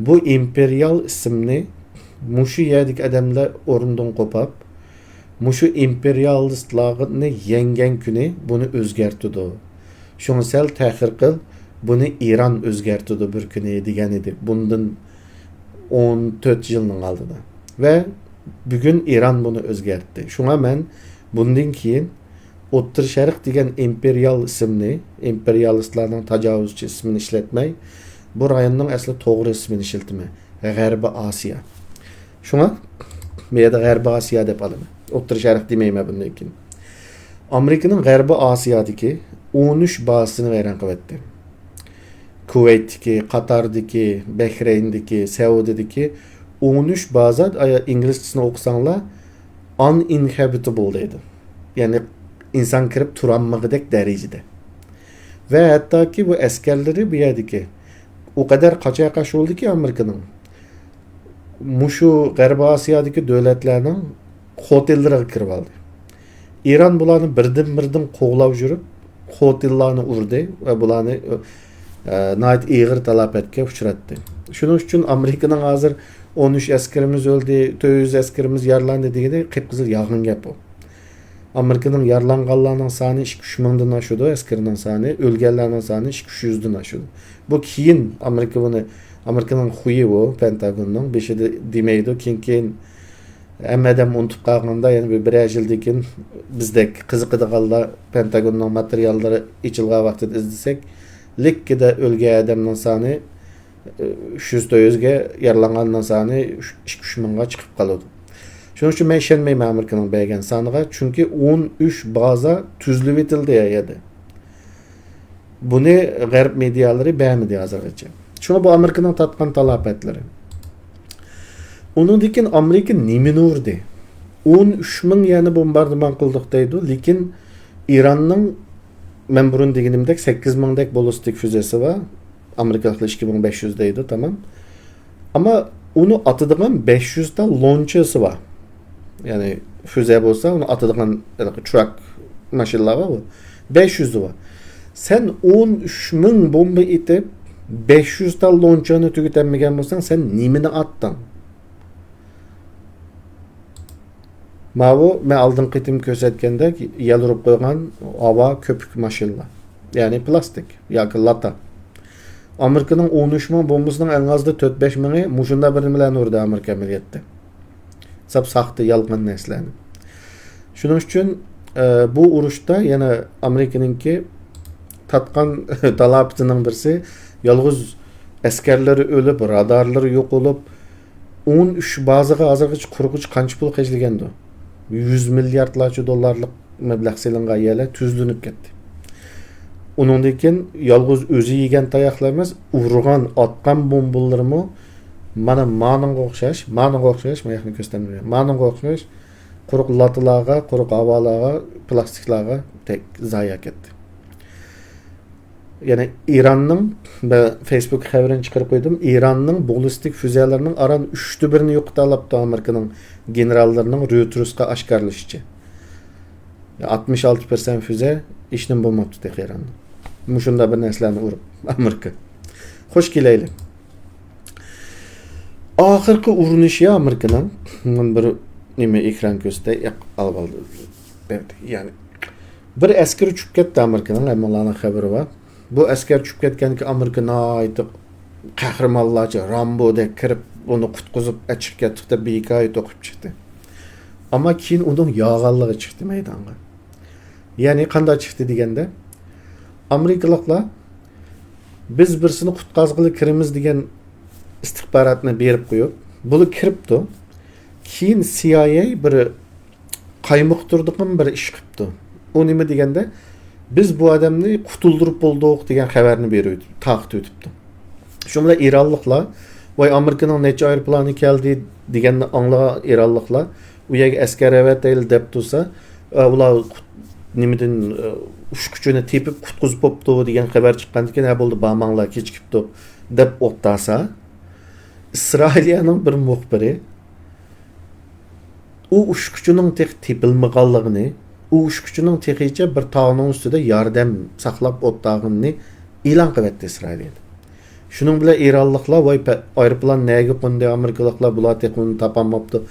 بۇ ئىمپېرىيال ئىسىمنى مۇشۇ يەردىكى ئادەملەر ئورنىدىن قوپاپ، مۇشۇ ئىمپېرىيالىستلارنى يەڭگەن كۈنى بۇنى ئۆزگەرتىدۇ. شۇڭا سەل تەخىر قىل، بۇنى ئىران ئۆزگەرتىدۇ بىر كۈنى، دېگەن ئىدى بۇندىن ئون تۆت يىلنىڭ ئالدىدا. ۋە بۈگۈن ئىران بۇنى ئۆزگەرتتى. شۇڭا مەن بۇندىن كېيىن ئوتتۇرا شەرق دېگەن ئىمپېرىيال ئىسىمنى، ئىمپېرىيالىستلارنىڭ تاجاۋۇزچى ئىسمىنى ئىشلەتمەي، بۇ رايوننىڭ ئەسلى توغرا ئىسمىنى ئىشلىتىمەن. غەربىي ئاسىيا. شۇڭا بۇ يەردە غەربىي ئاسىيا دەپ ئالىمەن. ئوتتۇرا شەرق دېمەيمەن بۇندىن كېيىن. ئامېرىكىنىڭ غەربىي ئاسىيادىكى ئون ئۈچ بازىسىنى ۋەيران قىلىۋەتتى. كۇۋەيتتىكى، قاتاردىكى، بەھرەيندىكى، سەئۇدىدىكى ئون ئۈچ بازا، ئىنگلىزچىسىنى ئوقۇساڭلار، uninhabitable دەيدۇ. يەنى ئىنسان كىرىپ تۇرالمىغۇدەك دەرىجىدە. ۋە ھەتتاكى بۇ ئەسكەرلىرى بۇ يەردىكى ئۇ قەدەر قاچا-قاش بولدىكى ئامېرىكىنىڭ، مۇشۇ غەربىي ئاسىيادىكى دۆلەتلەرنىڭ خوتېللىرىغا كىرىۋالدى. ئىران بۇلارنى بىردىن-بىردىن قوغلاپ يۈرۈپ، خوتېللارنى ئۇردى ۋە بۇلارنى، ئە، ناھايىتى ئېغىر تالاپەتكە ئۇچراتتى. شۇنىڭ ئۈچۈن ئامېرىكىنىڭ ھازىر ئون ئۈچ ئەسكىرىمىز ئۆلدى، تۆت يۈز ئەسكىرىمىز يارىلاندى دېگىنى قىپقىزىل يالغان گەپ ئۇ. ئامېرىكىنىڭ يارىلانغانلارنىڭ سانى ئىككى-ئۈچ مىڭدىن ئاشىدۇ، ئەسكىرىنىڭ سانى، ئۆلگەنلەرنىڭ سانى ئىككى-ئۈچ يۈزدىن ئاشىدۇ. بۇ كېيىن ئامېرىكا بۇنى، ئامېرىكىنىڭ خۇيى بۇ، پېنتاگوننىڭ بېشىدا دېمەيدۇ، كېيىن، كېيىن ھەممە ئادەم ئۇنتۇپ قالغاندا، يەنە بىر، بىرەر يىلدىن كېيىن بىزدەك قىزىقىدىغانلار پېنتاگوننىڭ ماتېرىياللىرى ئېچىلغان ۋاقتىدا ئىزدىسەك، لىككىدە ئۆلگەن ئادەمنىڭ سانى، ئۈچ يۈز تۆت يۈزگە، يارىلانغاننىڭ سانى ئىككى ئۈچ مىڭغا چىقىپ قالىدۇ. شۇنىڭ ئۈچۈن مەن ئىشەنمەيمەن ئامېرىكىنىڭ بەرگەن سانىغا، چۈنكى ئون ئۈچ بازا تۈزۈلۈۋېتىلدى ئەيەردە. بۇنى غەرب مېدىيالىرى بەرمىدى ھازىرغىچە. شۇڭا بۇ ئامېرىكىنىڭ تارتقان تالاپەتلىرى. ئۇنىڭدىن كېيىن ئامېرىكا نېمىنى ئۇردى؟ ئون ئۈچ مىڭ يەنى بومباردىمان قىلدۇق دەيدۇ، لېكىن ئىراننىڭ، مەن بۇرۇن دېگىنىمدەك، سەككىز مىڭدەك باللىستىك فۈزەسى بار. ئامېرىكىلىقلار ئىككى مىڭ بەش يۈز دەيدۇ، تامام. ئەمما ئۇنى ئاتىدىغان بەش يۈز تا لونچىسى بار. يەنى فۈزە بولسا، ئۇنى ئاتىدىغان ھېلىقى تراك ماشىنىلار بار بۇ. بەش يۈزى بار. سەن ئون ئۈچ مىڭ بومبا ئېتىپ، بەش يۈز تا لونچىنى تۈگىتەلمىگەن بولساڭ، سەن نېمىنى ئاتتىڭ؟ ماۋۇ مەن ئالدىنقى قېتىم كۆرسەتكەندەك يەل ئۇرۇپ قويغان ھاۋا كۆپۈك ماشىنىلار. يەنى پىلاستىك ياكى لاتا. ئامېرىكىنىڭ ئون ئۈچ مىڭ بومبىسىنىڭ ئەڭ ئازدا تۆت بەش مىڭى مۇشۇنداق بىر نېمىلەرنى ئۇردى ئامېرىكا ئەمەلىيەتتە. ساپ ساختا، يالغان نەرسىلەرنى. شۇنىڭ ئۈچۈن، ئە، بۇ ئۇرۇشتا يەنە ئامېرىكىنىڭكى تارتقان تالاپىتىنىڭ بىرسى، يالغۇز ئەسكەرلىرى ئۆلۈپ، رادارلىرى يوقىلىپ، ئون ئۈچ بازىغا ھازىرغىچە قۇرغۇچە قانچە پۇل خەجلىگەندۇ؟ يۈز مىلياردلارچە دوللارلىق مەبلەغ سېلىنغان يەرلەر تۈزلىنىپ كەتتى. ئۇنىڭدىن كېيىن يالغۇز ئۆزى يېگەن تاياقلار ئەمەس، ئۇرغان، ئاتقان بومبىلىرىمۇ مانا مانىڭغا ئوخشاش، مانىڭغا ئوخشاش، ماياقنى كۆرسىتەلمىگەن، مانىڭغا ئوخشاش، قۇرۇق لاتىلارغا، قۇرۇق ھاۋالارغا، پىلاستىكلارغا تەك زايە كەتتى. يەنى ئىراننىڭ، مەن فېيسبۇك خەۋىرىنى چىقىرىپ قويدۇم، ئىراننىڭ باللىستىك فۈزەلىرىنىڭ ئاران ئۈچتە بىرىنى يوقىتالاپتۇ ئامېرىكىنىڭ گېنېراللىرىنىڭ رويتېرسقا ئاشكارىلىشىچە. ئاتمىش ئالتە پىرسەنت فۈزە ھېچنېمە بولماپتۇ تېخى ئىراندا. مۇشۇنداق بىر نەرسىلەرنى ئۇرۇپ ئامېرىكا. خوش كېلەيلى. ئاخىرقى ئۇرۇنۇشى ئامېرىكىنىڭ، مانا بىر نېمە ئېكران كۆرسىتەي، ياق، ئالىۋالدى. بەردى. يەنى بىر ئەسكىرى چۈشۈپ كەتتى ئامېرىكىنىڭ، ھەممىڭلارنىڭ خەۋىرى بار. بۇ ئەسكەر چۈشۈپ كەتكەندىكى ئامېرىكا ناھايىتى قەھرىمانلارچە رامبودەك كىرىپ، ئۇنى قۇتقۇزۇپ ئەچىقىپ كەتتۇق دەپ بىر ھېكايە توقۇپ چىقتى. ئەمما كېيىن ئۇنىڭ يالغانلىقى چىقتى مەيدانغا. يەنى قانداق چىقتى دېگەندە، ئامېرىكىلىقلار بىز بىرسىنى قۇتقازغىلى كىرىمىز دېگەن ئىستىخباراتنى بېرىپ قويۇپ، بۇلار كىرىپتۇ. كېيىن سىئايئەي بىر قايمۇقتۇرىدىغان بىر ئىش قىپتۇ. ئۇ نېمە دېگەندە، بىز بۇ ئادەمنى قۇتۇلدۇرۇپ بولدۇق دېگەن خەۋەرنى بېرىۋېتىپ، تارقىتىۋېتىپتۇ. شۇ بىلەن ئىرانلىقلار، ۋاي، ئامېرىكىنىڭ نەچچە ئايروپىلانى كەلدى دېگەننى ئاڭلىغان ئىرانلىقلار، ئۇ يەرگە ئەسكەر ئەۋەتەيلى دەپ تۇرسا، ئە، ئۇلار قۇت-، نېمىدىن، ئە، ئۇچقۇچىنى تېپىپ قۇتقۇزۇپ بوپتۇ دېگەن خەۋەر چىققاندىكىن، ھە، بولدى، بارماڭلار، كېچىكىپتۇ دەپ ئوت تارسا، ئىسرائىلىيەنىڭ بىر مۇخبىرى، ئۇ ئۇچقۇچىنىڭ تېخى تېپىلمىغانلىقىنى، ئۇ ئۇچقۇچىنىڭ تېخىچە بىر تاغنىڭ ئۈستىدە ياردەم ساقلاپ ئولتۇرغىنىنى ئېلان قىلىۋەتتى ئىسرائىلىيەدە. شۇنىڭ بىلەن ئىرانلىقلار، ۋاي، پە-، ئايروپىلان نەگە قوندى، ئامېرىكىلىقلار بۇلار تېخى ئۇنى تاپالماپتۇ،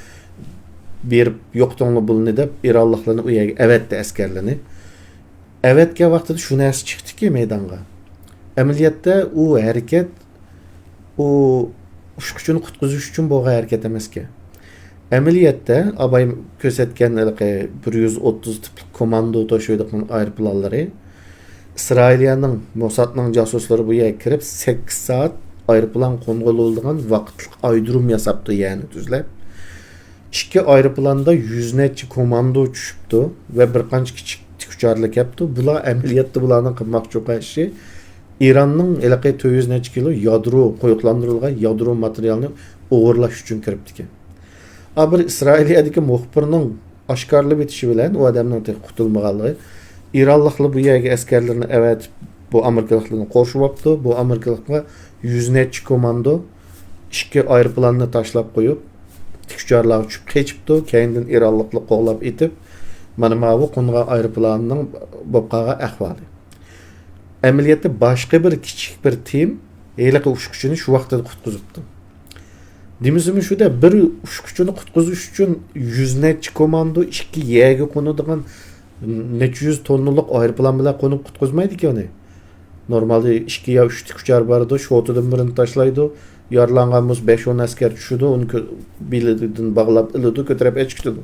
بېرىپ يوقىتىڭلار بۇلىنى دەپ، ئىرانلىقلارنى ئۇ يەرگە ئەۋەتتى، ئەسكەرلىرىنى. ئەۋەتكەن ۋاقتىدا شۇ نەرسە چىقتىكى مەيدانغا. ئەمەلىيەتتە ئۇ ھەرىكەت، ئۇ ئۇچقۇچىنى قۇتقۇزۇش ئۈچۈن بولغان ھەرىكەت ئەمەسكەن. ئەمەلىيەتتە ئاباي كۆرسەتكەن ھېلىقى بىر يۈز ئوتتۇز تىپلىق كوماندو توشۇيدىغان ئايروپىلانلىرى، ئىسرائىلىيەنىڭ، موسادنىڭ جاسۇسلىرى بۇ يەرگە كىرىپ، سەككىز سائەت ئايروپىلان قونغىلى بولىدىغان ۋاقىتلىق ئايرودروم ياساپتۇ، يەرنى تۈزلەپ. ئىككى ئايروپىلاندا يۈز نەچچە كوماندو چۈشۈپتۇ ۋە بىر قانچە كىچىك تىك ئۇچارلار كەپتۇ. بۇلار ئەمەلىيەتتە بۇلارنىڭ قىلماقچى بولغان ئىشى ئىراننىڭ ھېلىقى تۆت يۈز نەچچە كىلو يادرو، قويۇقلاندۇرۇلغان يادرو ماتېرىيالىنى ئوغرىلاش ئۈچۈن كىرىپتىكەن. ئا، بىر ئىسرائىلىيەدىكى مۇخبىرنىڭ ئاشكارىلاپ ئېتىشى بىلەن ئۇ ئادەمنىڭ تېخى قۇتۇلمىغانلىقى، ئىرانلىقلار بۇ يەرگە ئەسكەرلىرىنى ئەۋەتىپ، بۇ ئامېرىكىلىقلارنى قورشىۋاپتۇ. بۇ ئامېرىكىلىقلار يۈز نەچچە كوماندو، ئىككى ئايروپىلاننى تاشلاپ قويۇپ، تىك ئۇچارلار ئۇچۇپ قېچىپتۇ. كەينىدىن ئىرانلىقلار قوغلاپ ئېتىپ، مانا ماۋۇ قونغان ئايروپىلاننىڭ بولۇپ قالغان ئەھۋالى. ئەمەلىيەتتە باشقا بىر كىچىك بىر تىم ھېلىقى ئۇچقۇچىنى شۇ ۋاقتىدا قۇتقۇزۇپتۇ. دېمىسىمۇ شۇ-دە، بىر ئۇچقۇچىنى قۇتقۇزۇش ئۈچۈن يۈز نەچچە كوماندو ئىككى يەرگە قونىدىغان نەچچە يۈز توننىلىق ئايروپىلان بىلەن قونۇپ قۇتقۇزمايدىكەن ئۇنى. نورمالدا ئىككى يا ئۈچ تىك ئۇچار بارىدۇ، شوتىدىن بىرىنى تاشلايدۇ، يارىلانغان بولسا بەش-ئون ئەسكەر چۈشىدۇ، ئۇنى كۆ-، بېلىدىن باغلاپ ئېلىدۇ، كۆتۈرۈپ ئېچىپ كېتىدۇ.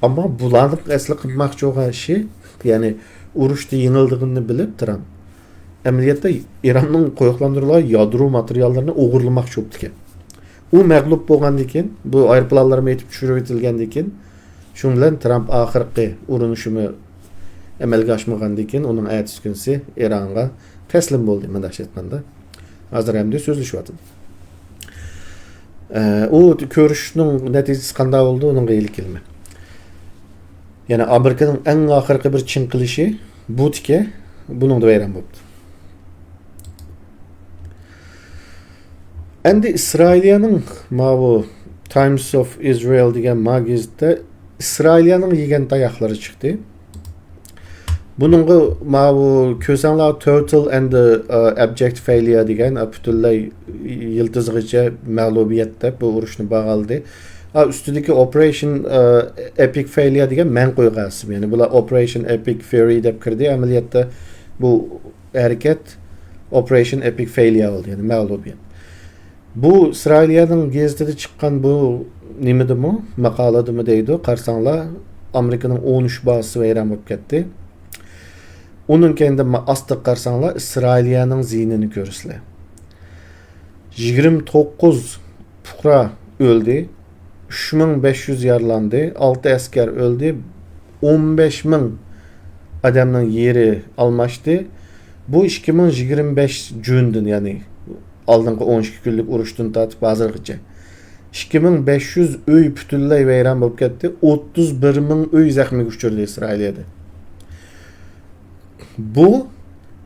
ئەمما بۇلارنىڭ ئەسلى قىلماقچى بولغان ئىشى، يەنى ئۇرۇشتا يېڭىلىدىغىنىنى بىلىپ ترامپ، ئەمەلىيەتتە ئىراننىڭ قويۇقلاندۇرۇلغان يادرو ماتېرىياللىرىنى ئوغرىلىماقچى بولۇپتىكەن. ئۇ مەغلۇپ بولغاندىن كېيىن، بۇ ئايروپىلانلارمۇ يېتىپ چۈشۈرۈۋېتىلگەندىن كېيىن، شۇنىڭ بىلەن ترامپ ئاخىرقى ئۇرۇنۇشىمۇ ئەمەلگە ئاشمىغاندىن كېيىن، ئۇنىڭ ئەتىسى كۈنسى ئىرانغا تەسلىم بولدى، مۇنداقچە ئېيتقاندا. ھازىر ئەمدى سۆزلىشىۋاتىدۇ. ئە، ئۇ كۆرۈشۈشنىڭ نەتىجىسى قانداق بولدى، ئۇنىڭغا ئېلىپ كېلىمەن. يەنى ئامېرىكىنىڭ ئەڭ ئاخىرقى بىر چىڭقىلىشى بۇ تىكە، بۇنىڭدا ۋەيران بوپتۇ. ئەمدى ئىسرائىلىيەنىڭ ماۋۇ Times of Israel دېگەن ما گېزىتتە ئىسرائىلىيەنىڭ يېگەن تاياقلىرى چىقتى. بۇنىڭغا ماۋۇ كۆرسەڭلار، Total and the, uh, Abject Failure دېگەن، ئا، پۈتۈنلەي يىلتىزغىچە مەغلۇبىيەت دەپ بۇ ئۇرۇشنى باھالىدى. ئا، ئۈستىدىكى Operation، ئا، Epic Failure دېگەن مەن قويغان ئىسىم. يەنى بۇلار Operation Epic Fury دەپ كىردى. ئەمەلىيەتتە بۇ ھەرىكەت Operation Epic Failure بولدى، يەنى مەغلۇبىيەت. بۇ ئىسرائىلىيەنىڭ گېزىتىدە چىققان بۇ نېمىدىمۇ، ماقالىدىمۇ دەيدۇ، قارىساڭلار، ئامېرىكىنىڭ ئون ئۈچ بازىسى ۋەيران بولۇپ كەتتى. ئۇنىڭ كەينىدىن ما-، ئاستىغا قارىساڭلار، ئىسرائىلىيەنىڭ زىيىنىنى كۆرىسىلەر. يىگىرمە توققۇز پۇقرا ئۆلدى، ئۈچ مىڭ بەش يۈز يارىلاندى، ئالتە ئەسكەر ئۆلدى، ئون بەش مىڭ ئادەمنىڭ يېرى ئالماشتى. بۇ ئىككى مىڭ يىگىرمە بەش جۇندىن، يەنى ئالدىنقى ئون ئىككى كۈنلۈك ئۇرۇشتىن تارتىپ ھازىرغىچە ئىككى مىڭ بەش يۈز ئۆي پۈتۈنلەي ۋەيران بولۇپ كەتتى، ئوتتۇز بىر مىڭ ئۆي زەخمىگە ئۇچرىدى ئىسرائىلىيەدە. بۇ،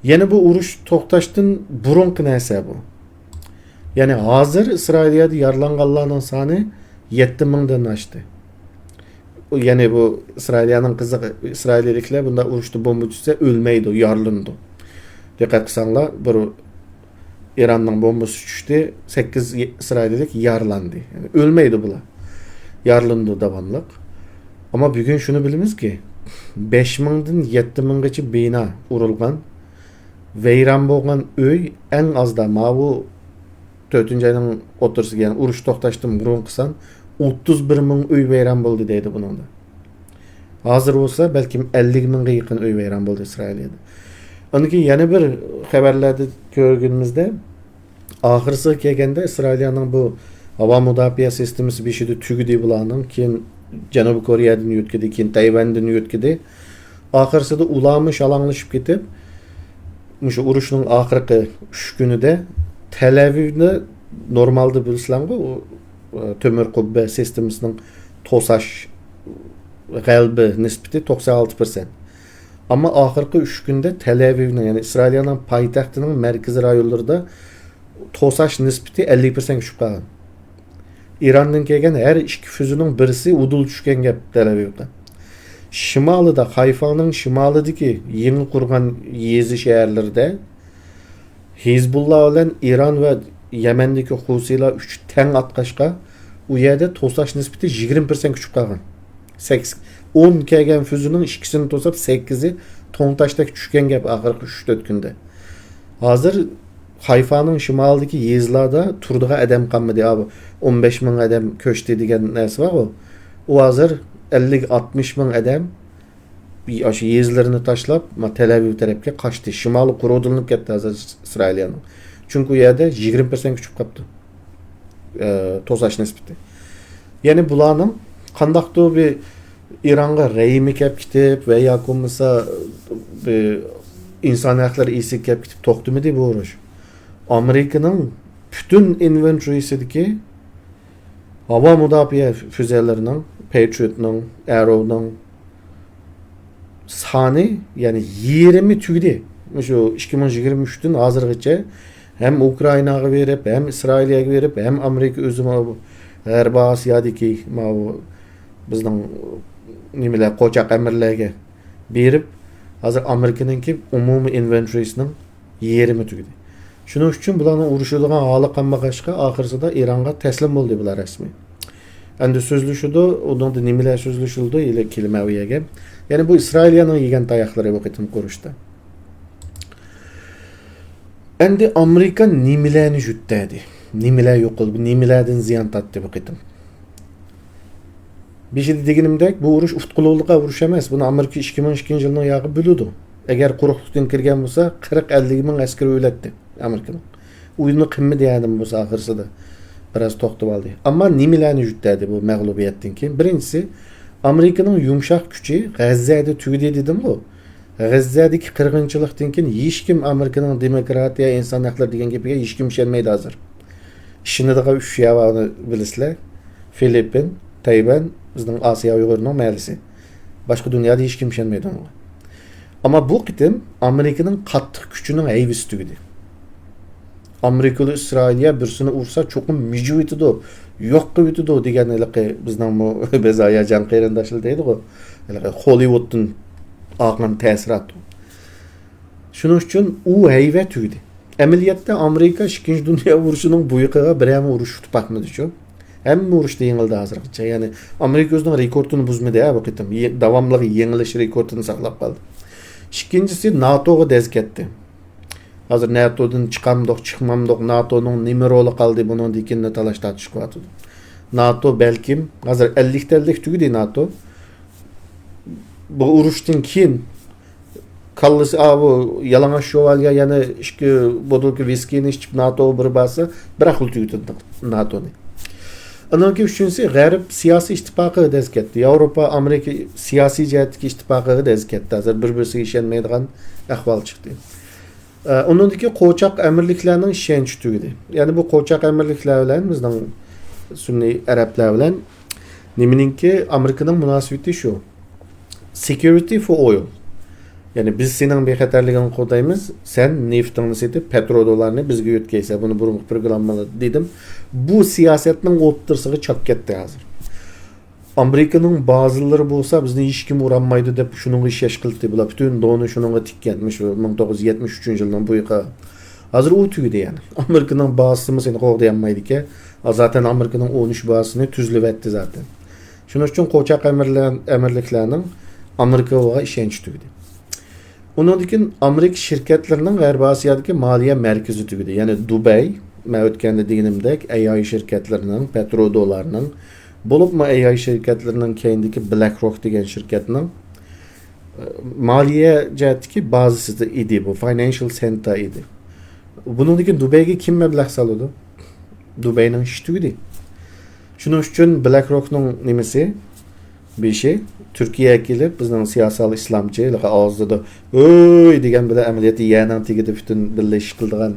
يەنە بۇ ئۇرۇش توختاشتىن بۇرۇنقى نەرسە بۇ. يەنى ھازىر ئىسرائىلىيەدە يارىلانغانلارنىڭ سانى يەتتە مىڭدىن ئاشتى. يەنى بۇ ئىسرائىلىيەنىڭ قىزىقى، ئىسرائىلىيەلىكلەر بۇنداق ئۇرۇشتا بومبا چۈشسە ئۆلمەيدۇ، يارىلىنىدۇ. دىققەت قىلساڭلار، بىر ئىراننىڭ بومبىسى چۈشتى، سەككىز ئىسرائىلىيەلىك يارىلاندى. يەنى ئۆلمەيدۇ بۇلار. يارىلىنىدۇ داۋاملىق. ئەمما بۈگۈن شۇنى بىلىمىزكى، بەش مىڭدىن يەتتە مىڭغىچە بىنا ئۇرۇلغان، ۋەيران بولغان ئۆي ئەڭ ئازدا ماۋۇ تۆتىنچى ئاينىڭ ئوتتۇرىسىغا، يەنى ئۇرۇش توختاشتىن بۇرۇنقى سان ئوتتۇز بىر مىڭ ئۆي ۋەيران بولدى دەيدۇ بۇنىڭدا. ھازىر بولسا بەلكىم ئەللىك مىڭغا يېقىن ئۆي ۋەيران بولدى ئىسرائىلىيەدە. ئاندىن كېيىن يەنە بىر خەۋەرلەردە كۆرگىنىمىزدە، ئاخىرسىغا كەلگەندە ئىسرائىلىيەنىڭ بۇ ھاۋا مۇداپىئە سىستېمىسى بېشىدا تۈگىدى بۇلارنىڭ، كېيىن جەنۇبىي كورېيەدىن يۆتكىدى، كېيىن تەيۋەندىن يۆتكىدى. ئاخىرسىدا ئۇلارمۇ شالاڭلىشىپ كېتىپ، مۇشۇ ئۇرۇشنىڭ ئاخىرقى ئۈچ كۈنىدە تەلئەۋىۋنى نورمالدا بىلىسىلەرغۇ، ئۇ، ئۇ، تۆمۈر قۇببە سىستېمىسىنىڭ توساش غەلىبە نىسبىتى توقسان ئالتە پىرسەنت. ئەمما ئاخىرقى ئۈچ كۈندە تەلئەۋىۋنىڭ، يەنى ئىسرائىلىيەنىڭ پايتەختىنىڭ مەركىزىي رايونلىرىدا توساش نىسبىتى ئەللىك پىرسەنتكە چۈشۈپ قالغان. ئىراندىن كەلگەن ھەر ئىككى فۈزىنىڭ بىرسى ئۇدۇل چۈشكەن گەپ تەلئەۋىۋقا. شىمالىدا، خايفاڭنىڭ شىمالىدىكى يېڭى قۇرغان يېزا شەھەرلىرىدە ھېزبۇللا بىلەن ئىران ۋە يەمەندىكى خۇسىلار ئۈچ تەڭ ئاتقاچقا، ئۇ يەردە توساش نىسبىتى يىگىرمە پىرسەنتكە چۈشۈپ قالغان. سەككىز، ئون كەلگەن فۈزىنىڭ ئىككىسىنى توساپ، سەككىزى توڭتاشتەك چۈشكەن گەپ ئاخىرقى ئۈچ تۆت كۈندە. ھازىر خايفانىڭ شىمالىدىكى يېزىلاردا تۇرىدىغان ئادەم قالمىدى. ئا، ئون بەش مىڭ ئادەم كۆچتى دېگەن نەرسە بارغۇ. ئۇ ھازىر ئەللىك، ئاتمىش مىڭ ئادەم ئاشۇ يېزىلىرىنى تاشلاپ، ما، تەلئەۋىۋ تەرەپكە قاچتى. شىمالى قۇرۇدىلىنىپ كەتتى ھازىر ئىسرائىلىيەنىڭ. چۈنكى ئۇ يەردە يىگىرمە پىرسەنتكە چۈشۈپ قاپتۇ، ئە، توساش نىسبىتى. يەنى بۇلارنىڭ قانداقتۇر بىر ئىرانغا رەھىمى كەپ كېتىپ ۋە ياكى بولمىسا بىر ئىنسان ھەقلىرى ئېسىگە كەپ كېتىپ توختىمىدى بۇ ئۇرۇش. ئامېرىكىنىڭ پۈتۈن ئىنۋېنتورىسىدىكى ھاۋا مۇداپىئە فۈزەلىرىنىڭ، پەيترىيوتنىڭ، ئەروۋنىڭ سانى، يەنى يېرىمى تۈگىدى. مۇشۇ ئىككى مىڭ يىگىرمە ئۈچتىن ھازىرغىچە ھەم ئۇكرائىناغا بېرىپ، ھەم ئىسرائىلىيەگە بېرىپ، ھەم ئامېرىكا ئۆزى ماۋۇ غەربىي ئاسىيادىكى ماۋۇ بىزنىڭ نېمىلەر، قوچاق ئەمىرلەرگە بېرىپ، ھازىر ئامېرىكىنىڭكى ئومۇمىي ئىنۋېنتورىسىنىڭ يېرىمى تۈگىدى. شۇنىڭ ئۈچۈن بۇلارنىڭ ئۇرۇشىدىغان ھالى قالمىغاچقا، ئاخىرسىدا ئىرانغا تەسلىم بولدى بۇلار رەسمىي. ئەمدى سۆزلىشىدۇ، ئۇنىڭدا نېمىلەر سۆزلىشىلىدۇ، ھېلى كېلىمەن ئۇ يەرگە. يەنى بۇ ئىسرائىلىيەنىڭ يېگەن تاياقلىرى بۇ قېتىمقى ئۇرۇشتا. ئەمدى ئامېرىكا نېمىلەرنى يۆتەدى؟ نېمىلەر يوقالدى، نېمىلەردىن زىيان تارتتى بۇ قېتىم؟ بېشىدا دېگىنىمدەك، بۇ ئۇرۇش ئۇتقۇلۇقلۇققا ئۇرۇش ئەمەس. بۇنى ئامېرىكا ئىككى مىڭ ئىككىنچى يىلنىڭ ياغى بىلىدۇ. ئەگەر قۇرۇقلۇقتىن كىرگەن بولسا، قىرىق ئەللىك مىڭ ئەسكىرى ئۆلەتتى ئامېرىكىنىڭ. ئۇنى قىممىدى يەنىمۇ بولسا ئاخىرسىدا بىراز توختىۋالدى. ئەمما نېمىلەرنى يۈتتەدى بۇ مەغلۇبىيەتتىن كېيىن؟ بىرىنچىسى، ئامېرىكىنىڭ يۇمشاق كۈچى غەززەدە تۈگىدى دېدىمغۇ. غەززەدىكى قىرغىنچىلىقتىن كېيىن ھېچكىم ئامېرىكىنىڭ دېموكراتىيە، ئىنسان ھەقلىرى دېگەن گېپىگە ھېچكىم ئىشەنمەيدۇ ھازىر. ئىشىنىدىغان ئۈچ يەر بارنى بىلىسىلەر. فىلىپپىن، تەيۋەن، بىزنىڭ ئاسىيا ئۇيغۇرىنىڭ مەھەللىسى. باشقا دۇنيادا ھېچكىم ئىشەنمەيدۇ ئۇنىڭغا. ئەمما بۇ قېتىم ئامېرىكىنىڭ قاتتىق كۈچىنىڭ ھەيۋىسى تۈگىدى. ئامېرىكىلار ئىسرائىلىيە بىرسىنى ئۇرسا چوقۇم مىجىۋېتىدۇ، يوق قىلىۋېتىدۇ دېگەن ھېلىقى بىزنىڭمۇ بەزى ھاياجان قېرىنداشلار دەيدىغۇ، ھېلىقى خوللىۋۇدتىن ئالغان تەسىرات. شۇنىڭ ئۈچۈن ئۇ ھەيۋە تۈگىدى. ئەمەلىيەتتە ئامېرىكا ئىككىنچى دۇنيا ئۇرۇشىنىڭ بويىقىغا بىرەرمۇ ئۇرۇش ئۇتۇپ باقمىدىچۇ. ھەممە ئۇرۇشتا يېڭىلدى ھازىرغىچە. يەنى ئامېرىكا ئۆزىنىڭ رېكورتىنى بۇزمىدى ھە بۇ قېتىم. يې-، داۋاملىق يېڭىلىش رېكورتىنى ساقلاپ قالدى. ئىككىنچىسى ناتوغا دەز كەتتى. ھازىر ناتودىن چىقامدۇق، چىقمامدۇق، ناتونىڭ نېمە رولى قالدى بۇنىڭدىن كېيىن دېگەن تالاش تارتىش قىلىۋاتىدۇ. ناتو بەلكىم، ھازىر ئەللىكتە ئەللىك تۈگىدى ناتو. بۇ ئۇرۇشتىن كېيىن كاللىسى، ئاۋۇ يالىڭاچ شوۋاليە يەنە ئىككى بوتۇلكا ۋىسكىنى ئىچىپ ناتوغا بىر بارسا، بىر ئەقىل تۈگىتىدۇ ناتونى. ئانىڭكى ئۈچىنچىسى، غەرب سىياسىي ئىتتىپاقىغا دەز كەتتى. ياۋروپا، ئامېرىكا سىياسىي جەھەتتىكى ئىتتىپاقىغا دەز كەتتى. ھازىر بىر-بىرسىگە ئىشەنمەيدىغان ئەھۋال چىقتى. ئە، ئۇنىڭدىكى قوچاق ئەمىرلىكلەرنىڭ ئىشەنچى تۈگىدى. يەنى بۇ قوچاق ئەمىرلىكلەر بىلەن بىزنىڭ سۈنئىي ئەرەبلەر بىلەن نېمىنىڭكى، ئامېرىكىنىڭ مۇناسىۋىتى شۇ. Security for oil. يەنى بىز سېنىڭ بىخەتەرلىكىڭنى قوغدايمىز، سەن نېفىتىڭنى سېتىپ، پەترو دوللارنى بىزگە يۆتكەيسەن. بۇنى بۇرۇنقى پروگراممىدا دېدىم. بۇ سىياسەتنىڭ ئوتتۇرىسىغا چاپ كەتتى ھازىر. ئامېرىكىنىڭ بازىلىرى بولسا بىزنى ھېچكىم ئۇرالمايدۇ دەپ شۇنىڭغا ئىشەش قىلدى. بۇلار پۈتۈن دونى شۇنىڭغا تىككەن، مۇشۇ مىڭ توققۇز يۈز يەتمىش ئۈچىنچى يىلنىڭ بۇ يېقى. ھازىر ئۇ تۈگىدى يەنى. ئامېرىكىنىڭ بازىسىمۇ سېنى قوغدىيالمايدىكەن. زاتەن ئامېرىكىنىڭ ئون ئۈچ بازىسىنى تۈزلىۋەتتى زاتەن. شۇنىڭ ئۈچۈن قوچاق ئەمىرلەر-، ئەمىرلىكلەرنىڭ ئامېرىكىغا ئىشەنچى تۈگىدى. ئۇنىڭدىن كېيىن ئامېرىكا شىركەتلىرىنىڭ غەربىي ئاسىيادىكى مالىيە مەركىزى تۈگىدى. يەنى دۇبەي، مەن ئۆتكەندە دېگىنىمدەك، ئەي ئاي شىركەتلىرىنىڭ، پەترو دوللارنىڭ، بولۇپمۇ ئەي ئاي شىركەتلىرىنىڭ كەينىدىكى بلەك روك دېگەن شىركەتنىڭ، ئە، مالىيە جەھەتتىكى بازىسى ئىدى بۇ، فاينانشال سېنتېر ئىدى. بۇنىڭدىن كېيىن دۇبەيگە كىم مەبلەغ سالىدۇ؟ دۇبەينىڭ ئىشى تۈگىدى. شۇنىڭ ئۈچۈن بلەك روكنىڭ نېمىسى، بېشى تۈركىيەگە كېلىپ، بىزنىڭ سىياسىي ئىسلامچى، ھېلىقى ئاغزىدا «ھۆي» دېگەن بىلەن، ئەمەلىيەتتە يەرنىڭ تېگىدە پۈتۈن بىللە ئىش قىلىدىغان